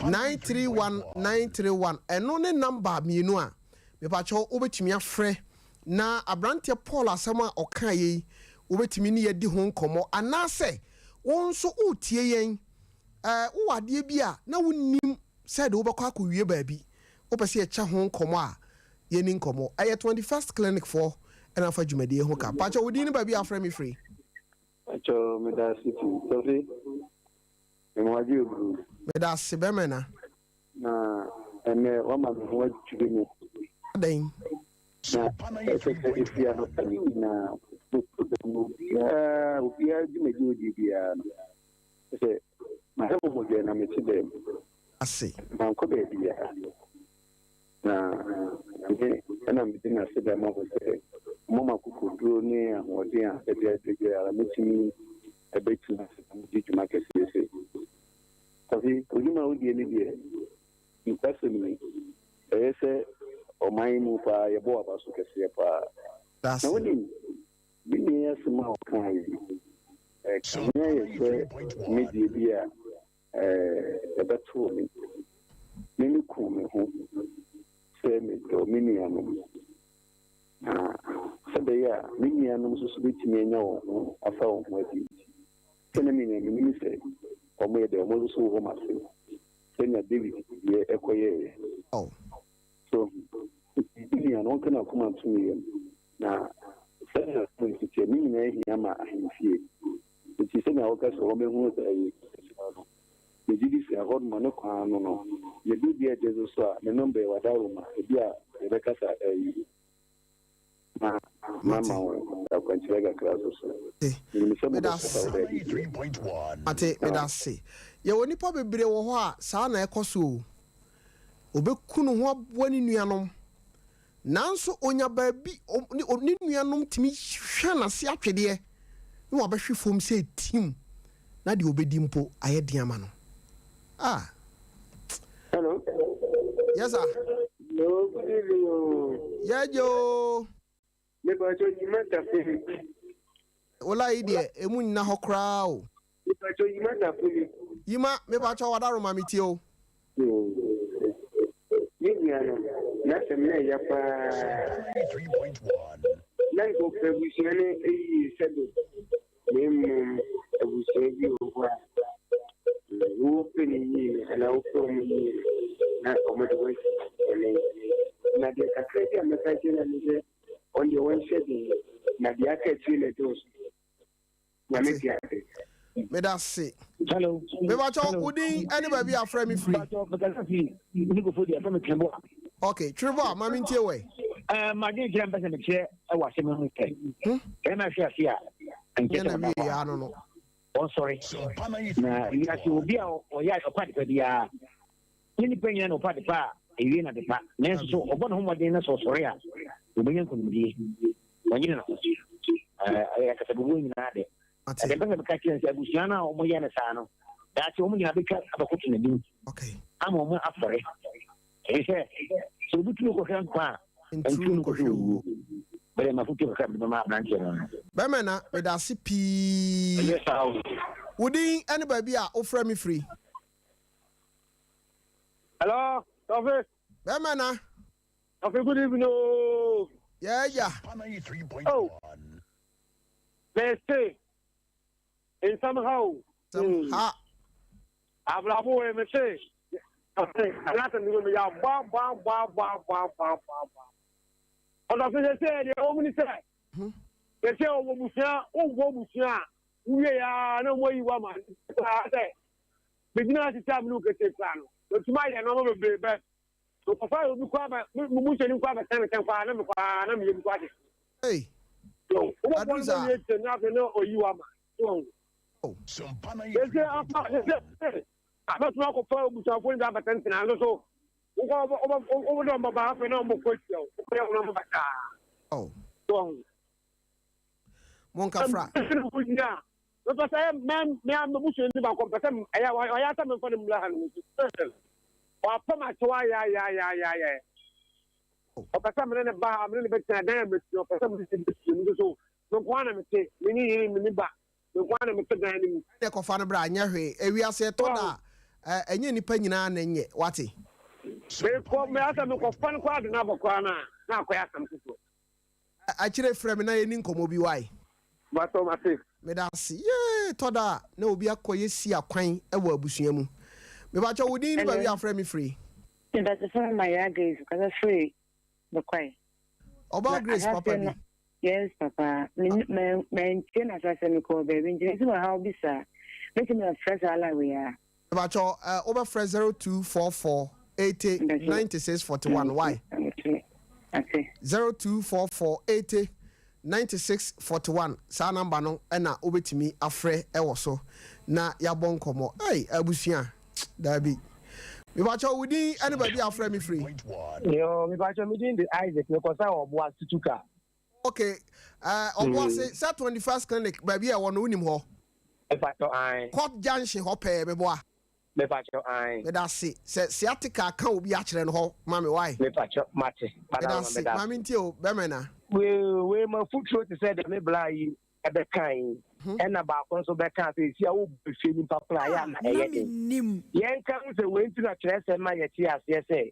931 931 Ɛno ne number mmienu a mepakyɛw wobɛtumi afrɛ Na aberanteɛ Paul asɛm a ɔkaeɛ yi, wobɛtumi ne yɛadi ho nkɔmmɔ? Anaasɛ wo nso woretie yɛn, ɛɛ, wowɔ adeɛ bi a na wonnim sɛ ɛde wobɛkɔ akɔwie baabi, wopɛ sɛ yɛkyɛ ho nkɔmmɔ a, yɛnni nkɔmmɔ. Ɛyɛ 21st Clinic foɔ na afa dwumadie ho ka. Pakyɛ wo din ne baabi a wofrɛ me firi? Pakyɛ meda ase pii. Tɔfe, mema w'adwe oduru. Meda ase bɛmɛna. Na ɛnnɛ woama me ho adwiri me. Adɛn? Na ɛsɛ sɛ ɛfiri anɔpa no nyinaa, mo program no obiara, obiara dwumadi a ɔdi biara no, sɛ mayɛ mmɔbɔdwɛ na mete dɛm. Ase. Mankɔ baabiara. Na Nyame na mede n'aseda ma mo sɛ moma akokoduro ne ahoɔden a da biara da biara motumi bɛtena ase na modi dwuma kɛseɛ sei. Kofi, wo dwuma a wodie no deɛ, nokwasɛm ni, ɛyɛ sɛ ɔman yi mu paa yɛbɔ w'aba so kɛseɛ paa. Na wonim, me nua yi asɛm a ɔkaeɛ yi, ɛkame ayɛ sɛ me deɛ bi a ɛbɛtoo me. Me mekuu me ho sɛ medɔ me nuanom, na sɛ ɛbɛyɛ a me nuanom nso so bɛtumi anya wɔn ho afa wɔn ho adi nti. Sɛ na minya minnim sɛ wɔyɛ dɛn, wɔn nso wɔ m'ase sɛnea Dawid deɛ kɔyɛeɛ. So wahu? Nti me nua no, ɔnka n'akoma nto ne yam, na sɛnea asɛm no si teɛ, ne nyinaa hia ma ahemfie. Nti sɛnea wɔka sɛ wɔbɛhunu sɛ ɛyɛ adwuma no, megye di sɛ ɛhɔ nom ne kwan ano no, yɛbɛ bi a ɛgye so so a, ne nɔmba yi wada Roma, ebi a yɛbɛkasa ayi. Na mama wo akwankyerɛ kakra nso so. Menim sɛ mobɛkasa wo baabi deɛ. Mate, meda ase. Yɛwɔ nnipa bebree wɔ hɔ a, saa na ɛkɔ so o. Obeku ne ho aboa ne nuanom. Nanso onya baabi, ne nuanom tumi hwɛ n'ase atwedeɛ na wabɛhwe fam sɛ tim, na deɛ ɔbɛdi mpo ayɛ den ama no. Ah. Hello. Yes, sir. Hello, good evening. Oh. Yeah, Joe. Mepacho Yima Tafuli. Ola yi deɛ emu nna hɔ koraa o. Mepacho Yima Tafuli. Yima mepacho wadaroma me tie o. Me nua no, n'asɛm no ɛya paa. Na nka ɔpɛ abusua no yie sɛbe, na mmom abusua bi wɔ hɔ a, wopɛ no yie no anaa wopɛ wɔn yie no, na wɔde wo asi bɔne. Na deɛ kakra bi a mɛka akyerɛ no ne sɛ, ɔno deɛ ɔnhyɛ den, na deɛ aka akyire no ɛdɔɔso. Nyame te ase. Meda se. Hello. Mebakyɛ wo din ɛne baabi a frɛ me firi. Mebakyɛ mekasa fi Nigofo deɛ fɛ me Tweboa. Ok, Tweboa, ma mentie wɛ. Ɛɛ madwen kyerɛ mpɛ sɛ mekyerɛ ɛwɔ asɛm ho sɛ ɛma hwɛ ase a nkyɛ sɛ ɔda hɔ ano no. Ɔnsɔre. Na wiase obi a ɔyɛ ɔpa adepa biara ne nipa nyina na ɔpa adepa a ewie na adepa nanso so ɔbɔ ne ho mmɔden na sɛ ɔsɔre a obɛnya nkonimdie. Ɔnyere ne ho. Ɛyɛ kasabebuo nyinaa de. Ɛdeɛ mpɛ sɛ meka kyerɛ no sɛ abusua no a wɔyɛ no saa no, daakye wɔn nyinaa bɛtwa abɛkoto n'anim ama wɔn afɔre. Ɛfiri sɛ, sɛ obi tumi kɔhwɛ nkwa a, ntumi nkɔhwɛ owuo. Bɛdɛ mafotuo kakra mede bɛma aberanteɛ no no. Bɛmɛ na medase pii. Ɛnyɛ saa o. Wo din ne baabi a wofrɛ me firi? Hello, Tɔfe. Bɛmɛ na. Tɔfe good evening o. Yeah, yeah. Oh. Mese nsɛm ha o. Nsɛm ha. Abrabɔ wɔ mese anasɛ mi mi ya bɔ bɔ bɔ bɔ bɔ bɔ bɔ bɔ. Ɔdɔfo sɛ sɛ deɛ wɔn ni sɛ sɛ sɛ ɔwɔ busua ɔwɔ busua a wowie ya na wɔn ayi wa ma saa sɛ megyina sisi a mi ne kete kura no metuma ayɛ nneɛma bebree bɛ nkɔfa obi kɔ aba mo busuani kɔ abɛtena me nkyɛn kɔ a na mekɔ a na meyɛ bi kɔ ahye. Hey. So wobɛbɔ no bɛwie kyɛ na afei na ɔyi wa ma. So sɛ afa sɛ abɛtena akɔfa abusuafoɔ no bi abɛtentena nso so wokɔ wobɛdɔ mbaba afei na ɔmbɔkɔ atia wo wokɔyɛ wo na ɔmbaba saa. So Monka fra. Mepɛ sɛ mɛ me a me busuani baako mpɛ sɛ ɛyɛ ɔyɛ asɛ memfa no mmra ha no nso wapam akyɛw ayɛayɛayɛayɛ ɔpɛ sɛ mene ne ba ha mene ne bɛtena dan a mɛsi ɔpɛ sɛ mene ne bɛsi mu nso so me nko ara na mete me ne yere me ne ba me nko ara na mete dan no mu. Ɛdeɛ kɔfa no bra nyɛ hwee ewiase ɛtɔ da a ɛnyɛ nnipa nyinaa na ɛnyɛ wate. Mekɔ me asɛ mekɔfa no koraa de no aba koraa no a na akɔyɛ asɛm foforɔ. Akyire frɛ me na yɛni nkɔmmɔ bi wai. Mpakyɛw mate. Meda ase yee tɔ da a na obi akɔ yɛ si akwan wɔ abusua mu. Mepakyɛw wo din ne baabi a wofrɛ me firi? Mepakyɛw frɛ me Maria Grace mekasa firi Bekwai. Ɔbaa Grace papa bi. Yes papa me mantie na sɛ mekɔɔ baabi nti mesi wɔ haw bi saa mɛtumi afrɛ saa line wei a. Mepakyɛw eh wobɛfrɛ 0244 80 96 41 wai? 0244 80 96 41 saa number no na wobɛtumi afrɛ wɔ so na yɛabɔ nkɔmmɔ. Ei abusua daabi. Mepakyɛw wo din ne baabi a wofrɛ me firi? Yoo mepakyɛw me din de Isaac mekɔsa wɔ Ɔboase Tuka. Ok eh Ɔboase sɛ 21st clinic baabi a ɛwɔ no wonim hɔ? Mepakyɛw ae. Court junction hɔ pɛɛ meboa? Mepakyɛw ae. Medase sɛ sciatica aka obi akyerɛ no hɔ ma me wai? Mepakyɛw mate. Medase maame ntie o bɛmɛ na. Wei wei mafuturo te sɛ deɛ me bla yi ɛbɛka yi ɛna baako nso bɛka sɛ esi a wobɔ efie nipa koraa yɛ a na ɛyɛ den. Yɛnka ho sɛ wei nti na kyerɛsɛm ma yɛte aseɛ sɛ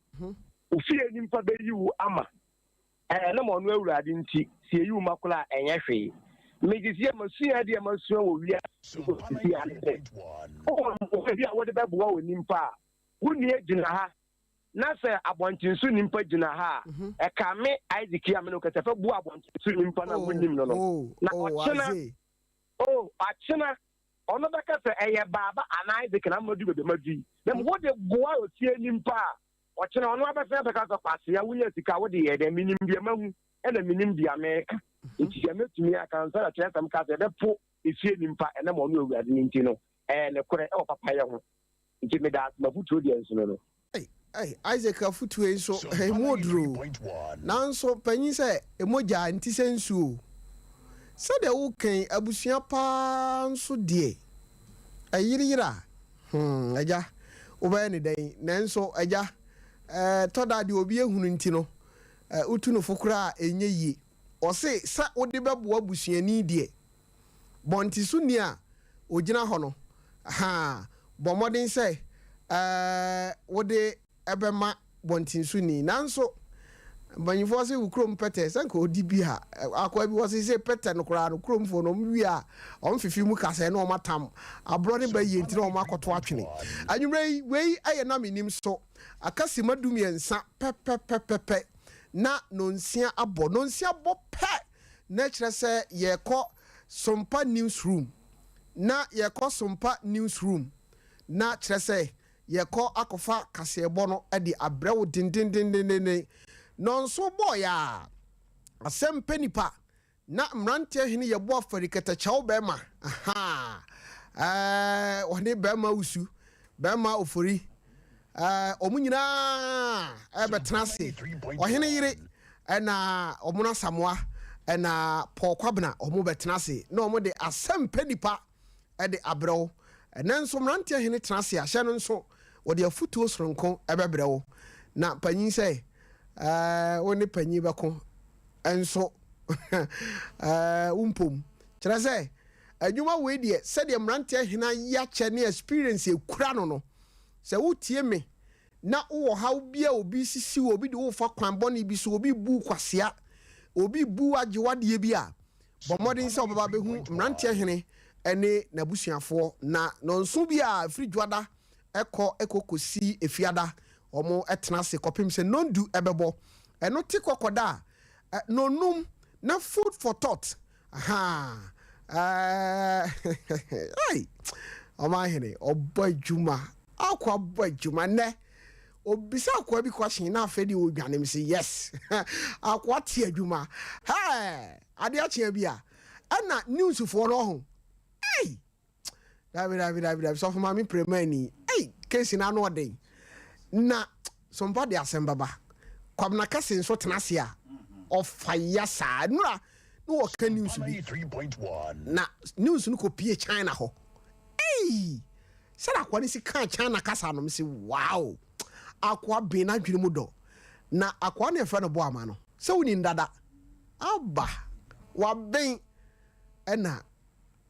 ofie nipa bɛyi wo ama. Ɛnam ɔno Awurade nti, sɛ yɛyi wo ma koraa a, ɛnyɛ hwee. Me sisi a masua adeɛ a masua wɔ wiase mu sisi a ne sɛ, wowɔ mmoa bi a wode bɛboa onipa a, wo nua gyina ha, na sɛ abɔnten so nipa gyina ha a, ɛka me Isaac yi a me ne wo kasa fa boa abɔnten so nipa no a wonnim no no. Na ɔkyena, oh, ɔkyena, ɔno bɛka sɛ ɛyɛ baaba anaa Isaac na ama madu baabi a madu yi. Na mmom wode boa ofie nipa a, Ɔkyena ɔno abɛsan abɛka sɛ Kwasea wonya sika a wode yɛɛ dɛn? Menim deɛ mahu ɛna menim deɛ meka nti deɛ mɛtumi aka ansa na twerɛsɛm ka sɛ yɛbɛpo efie nimpa ɛnam ɔno Awurade no nti no ɛyɛ nokorɛ ɛwɔ papayɛ ho nti meda ase mafotuo deɛ nsono no. Ei Ei, Isaac afotuo yi nso, ɛmu oduro o. Nanso panyin sɛ, mogya nte sɛ nsuo o. Sɛdeɛ woka yi, abusua paa nso deɛ, ɛyereyere a, hmm, agya, wobɛyɛ no dɛn? Nanso agya, ɛtɔ da a deɛ obi ahunu nti no, wotu no fo koraa a, ɛnyɛ yie. Ɔse sɛ wode bɛboa busuani deɛ, bɔntesoni a ɔgyina hɔ no, ha, bɔ mmɔden sɛ wode bɛma bɔntensoni. Nanso, mpanyinfoɔ se wo kurom pɛtɛ, sɛ nka ɔdi bi a, akoa bi wɔ se sɛ pɛtɛ no koraa no, kuromfoɔ no, wɔn wie a, wɔn fefe mu kasɛɛ na wɔn atam aborɔ ne ba yie nti na wɔn akɔto atwene. Anwummerɛ yi, wei yɛ na mennim so, aka sima dumiɛnsa pɛpɛpɛpɛpɛ na nonsia abɔ. Nonsia bɔ pɛ! na kyerɛ sɛ yɛkɔ Sompa News Room, na yɛkɔ Sompa News Room, na kyerɛ sɛ yɛkɔ akɔfa kaseɛbɔ no de abrɛ wo dendendendenden. Nɔnso bɔɔeɛ a, asɛm pɛ nipa, na mmeranteɛ hene yɛbɔ afari kɛtɛkyɛw bɛrima, ahaa, ɛɛ, ɔne bɛrima wusu, bɛrima ofori, ɛɛ, wɔn nyinaa ɛbɛtena ase. Ɔhene yere ɛna wɔn Asamoah ɛna Paul Kwabena wɔn bɛtena ase na wɔn de asɛm pɛ nipa ɛde abrɛ wo. Ɛnɛ nso mmeranteɛ hene tena ase ahyɛ no nso wɔde afutuo soronko ɛbɛbrɛ wo. Na panyin sɛ ɛɛ wo ne panyin bɛko nso ɛɛ wo mpom kyerɛ sɛ adwuma wei deɛ sɛdeɛ mmeranteɛ hene ayɛ akyɛ ne experience ekura no no sɛ wotie me na wowɔ haw bi a obi resisi wo, obi de wo refa kwan bɔne bi so, obi rebu wo kwasea, obi rebu wo agye w'adeɛ bi a, bɔ mmɔden sɛ wobɛba abɛhu Mmeranteɛ Hene ne n'abusuafoɔ. Na nnɔnson bi a ɛfiri Dwoada kɔ kɔ kɔsi Efiada, wɔtena ase kɔpem sɛ nnɔndu bɛbɔ. Ɛno te kɔkɔda a, nnɔnnum na food for thought Ahaa ɛɛi Ɔmanhene ɔbɔ adwuma akoa bɔ adwuma nnɛ obisa akoa bi question na afei deɛ ɔdwane me se yes akoa te adwuma hɛɛ adeɛ akyea bi a ɛna newsfoɔ no ɔho ei Dabi dabi dabi dabi sɔfo maame premani ei case no ano ɔden na sompa de asɛm bɛba Kwabena kɛse nso tena ase a ɔfa ya saa nura na wɔka news bi na news no kɔ pie China hɔ ei sɛde akoa no si kaa China kasa no mese wow akoa ben n'adwene mu dɔ na akoa no yɛfrɛ no Boama no sɛ wonim dada aba waben ɛna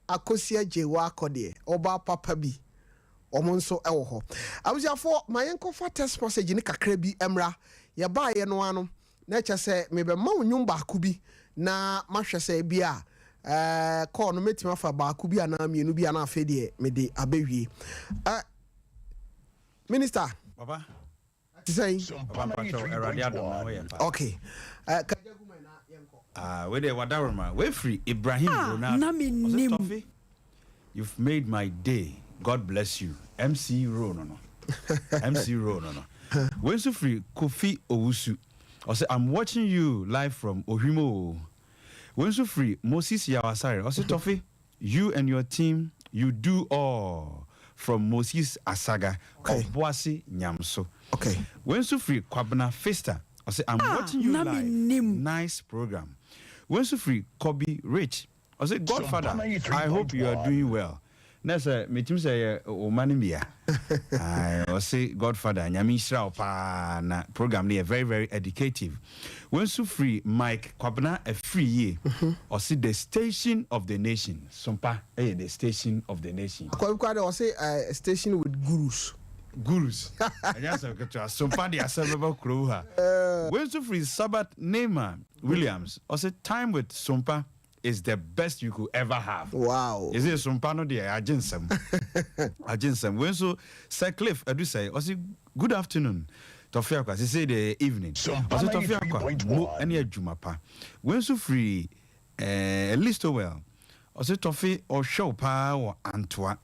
Akosua Gyewaa kɔ deɛ ɔbaa papa bi wɔn nso wɔ hɔ. Abusuafoɔ ma yɛnkɔfa text message no kakra bi mmra. Yɛbaeɛ no ara no na ɛkyɛ sɛ mebɛma wo nnwom baako bi na mahwɛ sɛ ebi a ɛɛ call no mɛtumi afa baako bi anaa mmienu bi anaa afei deɛ mede abɛwie. Ɛ Minister. Papa. Te sɛn? Papa mpakyɛw Awurade adom me ho yɛ paa. Okay. Eh, kagya gu mɛ na yɛnkɔ. Ah, wei deɛ wadaworoma. Wei firi Ibrahim Ah, Ronaldo. na Ɔse mennim. Toffee, you've made my day. God bless you. MC Ro no no. MC Ro no no. Wei nso firi Kofi Owusu. Ɔse I'm watching you live from Ohwim oo. Wei nso firi Moses Yaw Asare. Ɔse Toffee, You and your team you do all from Moses Asaga Ɔboase Nyamso. Wei nso firi Kwabena Fista ɔse I'm Ah watching you na live mennim. nice program. Wei nso firi Kobe Rich ɔse Godfather I hope you are doing well. Nɛ sɛ metumi sɛ ɛyɛ wo mma no bi a. Ae ɔse Godfather Nyame nhyira wo paa na program no yɛ very very educative. Wei nso firi Mike Kwabena Afriyie ɔse the station of the nation Sompa yɛ the station of the nation. Akwabi koraa deɛ ɔse eh, station with gurus. Gurus ɛnyɛ asɛm ketewa Sompa de asɛm bɛba kurom ha. Wei nso firi Sabbath Neymar Williams ɔse time with Sompa is the best you could ever have. Wow. Yɛsɛ sompa no deɛ agye nsɛm. Agye nsɛm. Wei nso Sir Cliff Adusɛe ɔse good afternoon Tɔfe Akwa sesei deɛ ɛyɛ evening. Ɔse Tɔfe Akwa mo ne adwuma pa. Wei nso firi eh, Listowel ɔse Tɔfe ɔhwɛ wo paa wɔ Antoa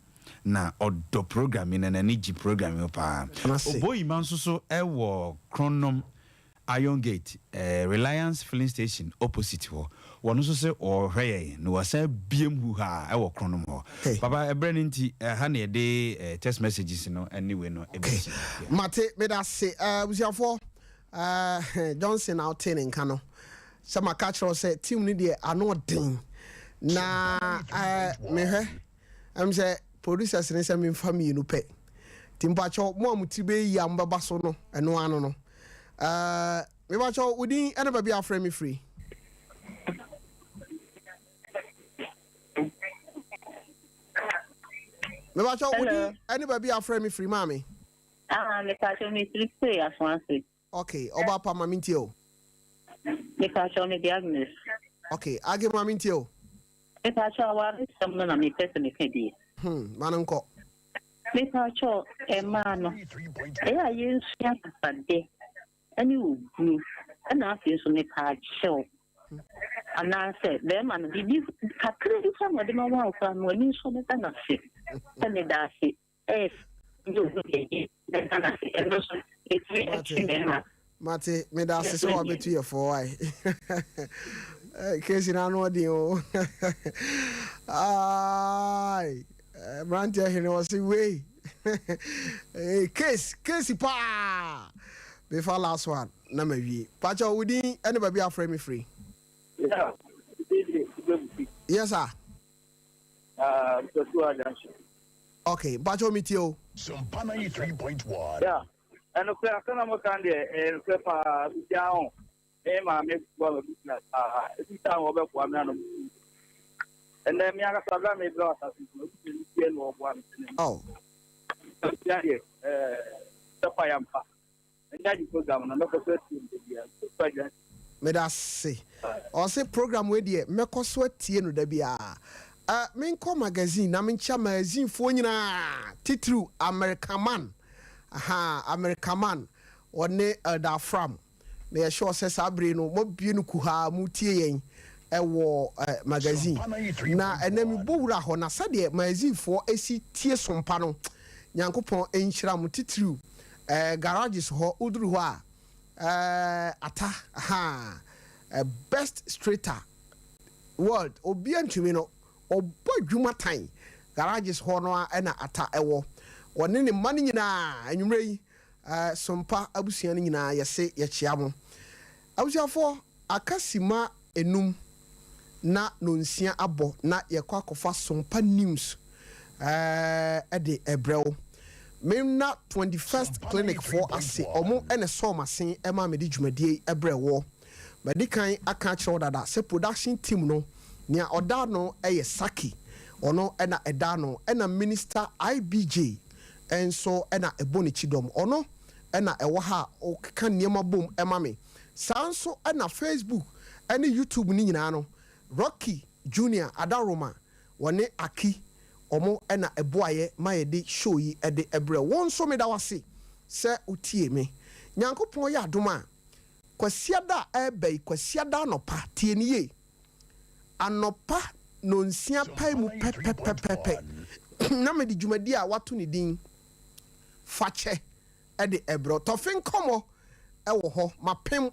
na ɔdɔ program yi na n'ani gye program yi ho paa. Oboyima nso so wɔ Kronom Iron Gate, Reliance filling station opposite hɔ. Wɔno nso se wɔrehwɛ yɛn na wɔasan abiem huhaa wɔ Kronom hɔ. hɔ. Papa, ɛberɛ no nti, ɛha na yɛde eh, text messages no ne wei no ɛbɛsi. Okay. Mate, meda se abusuafoɔ, eh, Johnson na wote ne nka no. Sɛ maka kyerɛ wo sɛ team no deɛ ano ɔden na eh, mehwɛ ɛm sɛ producers ne sɛ memfa mmienu pɛ nti mpakyɛw mo a mo tiri bɛyɛ yie a mobɛba so no ɛno ano no eh, mepakyɛw wo din ɛne baabi a afrɛ me firi. Mepakyɛw wo din ɛne baabi a afrɛ me firi maame. Ah, mepakyɛw me firi Kpee Asoase. Ok, ɔba pa ma mentie o. Mepakyɛw me de Agnes. Ok, Age ma mentie o. Mepakyɛw awaresɛm no na mepɛ sɛ meka bi. Hmm, ma no nkɔ. Mepakyɛw mmaa no, ɛyɛ a yɛnsua kasadɛ ɛne obuo ɛna afei nso mepaakyɛw anaasɛ bɛrima no biribi kakra bi koraa na ɔde ma wo a koraa no w'ani nsɔ no da no ase sɛ meda ase ɛyɛ ne obu deɛ yɛ meda no ase ɛno nso ɛtumi ɛtwe bɛrima. Mate, meda ase sɛ wabɛtu yɛ fɔɔ ae. Kesi no ano ɔden o. Ae, mmeranteɛ hene ɔse wei. Case, case paa. Mefa last one na mawie. Pakyɛ wo din ne baabi a afrɛ me firi. Yeah, Yes sir. Uh, okay, mpakyɛ mi tie o. Sumpa 93.1. Yeah. Ɛnokorɛ asɛm na moka no deɛ ɛyɛ nokorɛ paa biribiara ho me maame boa m'abusua paa ɛdu time wɔbɛboa me anom ɛnɛ me ankasa berɛ a mebrɛ wɔ asase so m'abusua no bia na wɔboa me sɛnɛ oh. abusua deɛ sɛ pa yɛmpa ɛnyɛ agye program no mɛkɔ so atie no da biara. Meda ase. Ɔse program wei deɛ mɛkɔ so atie no da biara. Eh, menkɔ magazine na menkyia magazinefoɔ nyinaa, titiriw Americaman. Ahaa, Americaman, ɔne Elder Afram. Meyɛ sure sɛ saa bere yi no moabue no kuhaa moretie yɛn wɔ eh, magazine. Na ɛnɛ mebɔ wura hɔ na sɛdeɛ magazinefoɔ si tie sompa no, Nyankopɔn nhyira mo, titiriw eh, garages hɔ, woduru hɔ a, Eh ata ahaa eh best straighter world obia ntumi no ɔbɔ adwuma tan garages hɔ no ara na ata ɛwɔ ɔne ne mma no nyinaa anwummerɛ yi eh sompa abusua no nyinaa yɛse yɛkyea mo abusuafoɔ aka sima enum na nonsia abɔ na yɛkɔ akɔfa Sompa News de brɛ wo. Me nna 21st Clinic foɔ ase, ɔmo na ɛsɔɔ m'asen maa mede dwumadie yi brɛɛ woɔ. Madi kan aka akyerɛ wo dada sɛ production team no, nea ɔda ano yɛ Saki, ɔno na ɛda ano, ɛna Minister IBJ nso na ɛbɔ ne kyidɔm, ɔno na ɛwɔ ha a ɔkeka nneɛma bom ma me. Saa nso na Facebook ne YouTube no nyinaa no, Rocky Junior Adaroma, wɔne Aki, wɔn na ɛboaeɛ ma yɛde show yi de brɛ wo. Wo nso meda wo ase sɛ wotie me. Nyankopɔn yɛ adom a, Kwasiada a ɛreba yi, Kwasiada anɔpa, tie no yie, anɔpa nnɔnsia pae mu pɛpɛpɛpɛ na mede dwumadie a wɔato ne din Fakyɛ de ɛbrɛ. Tɔfe nkɔmmɔ wɔ hɔ, mapem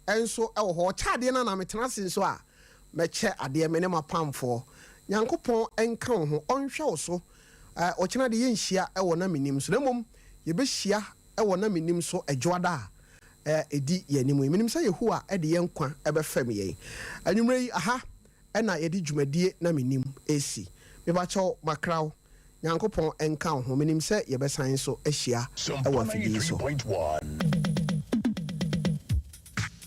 nso wɔ hɔ. Ɔkyɛ adeɛ no a na metena ase nso a, mɛkyɛ adeɛ me ne m'apamfoɔ. Nyankopɔn nka wo ho, ɔnhwɛ wo so. Ɔkyena deɛ yɛnhyia wɔ na mennim so, na mmom yɛbɛhyia wɔ na mennim so Ɛdwoada a ɛdi yɛn anim yi. Menim sɛ Yehowa de yɛn nkwa bɛfɛm yɛn. Anwummerɛ yi, aha na yɛde dwumadie na mennim resi. Mepakyɛw, makra wo. Nyankopɔn nka wo ho. Menim sɛ yɛbɛsan nso ahyia wɔ Sompa afidie yi so. 93.1.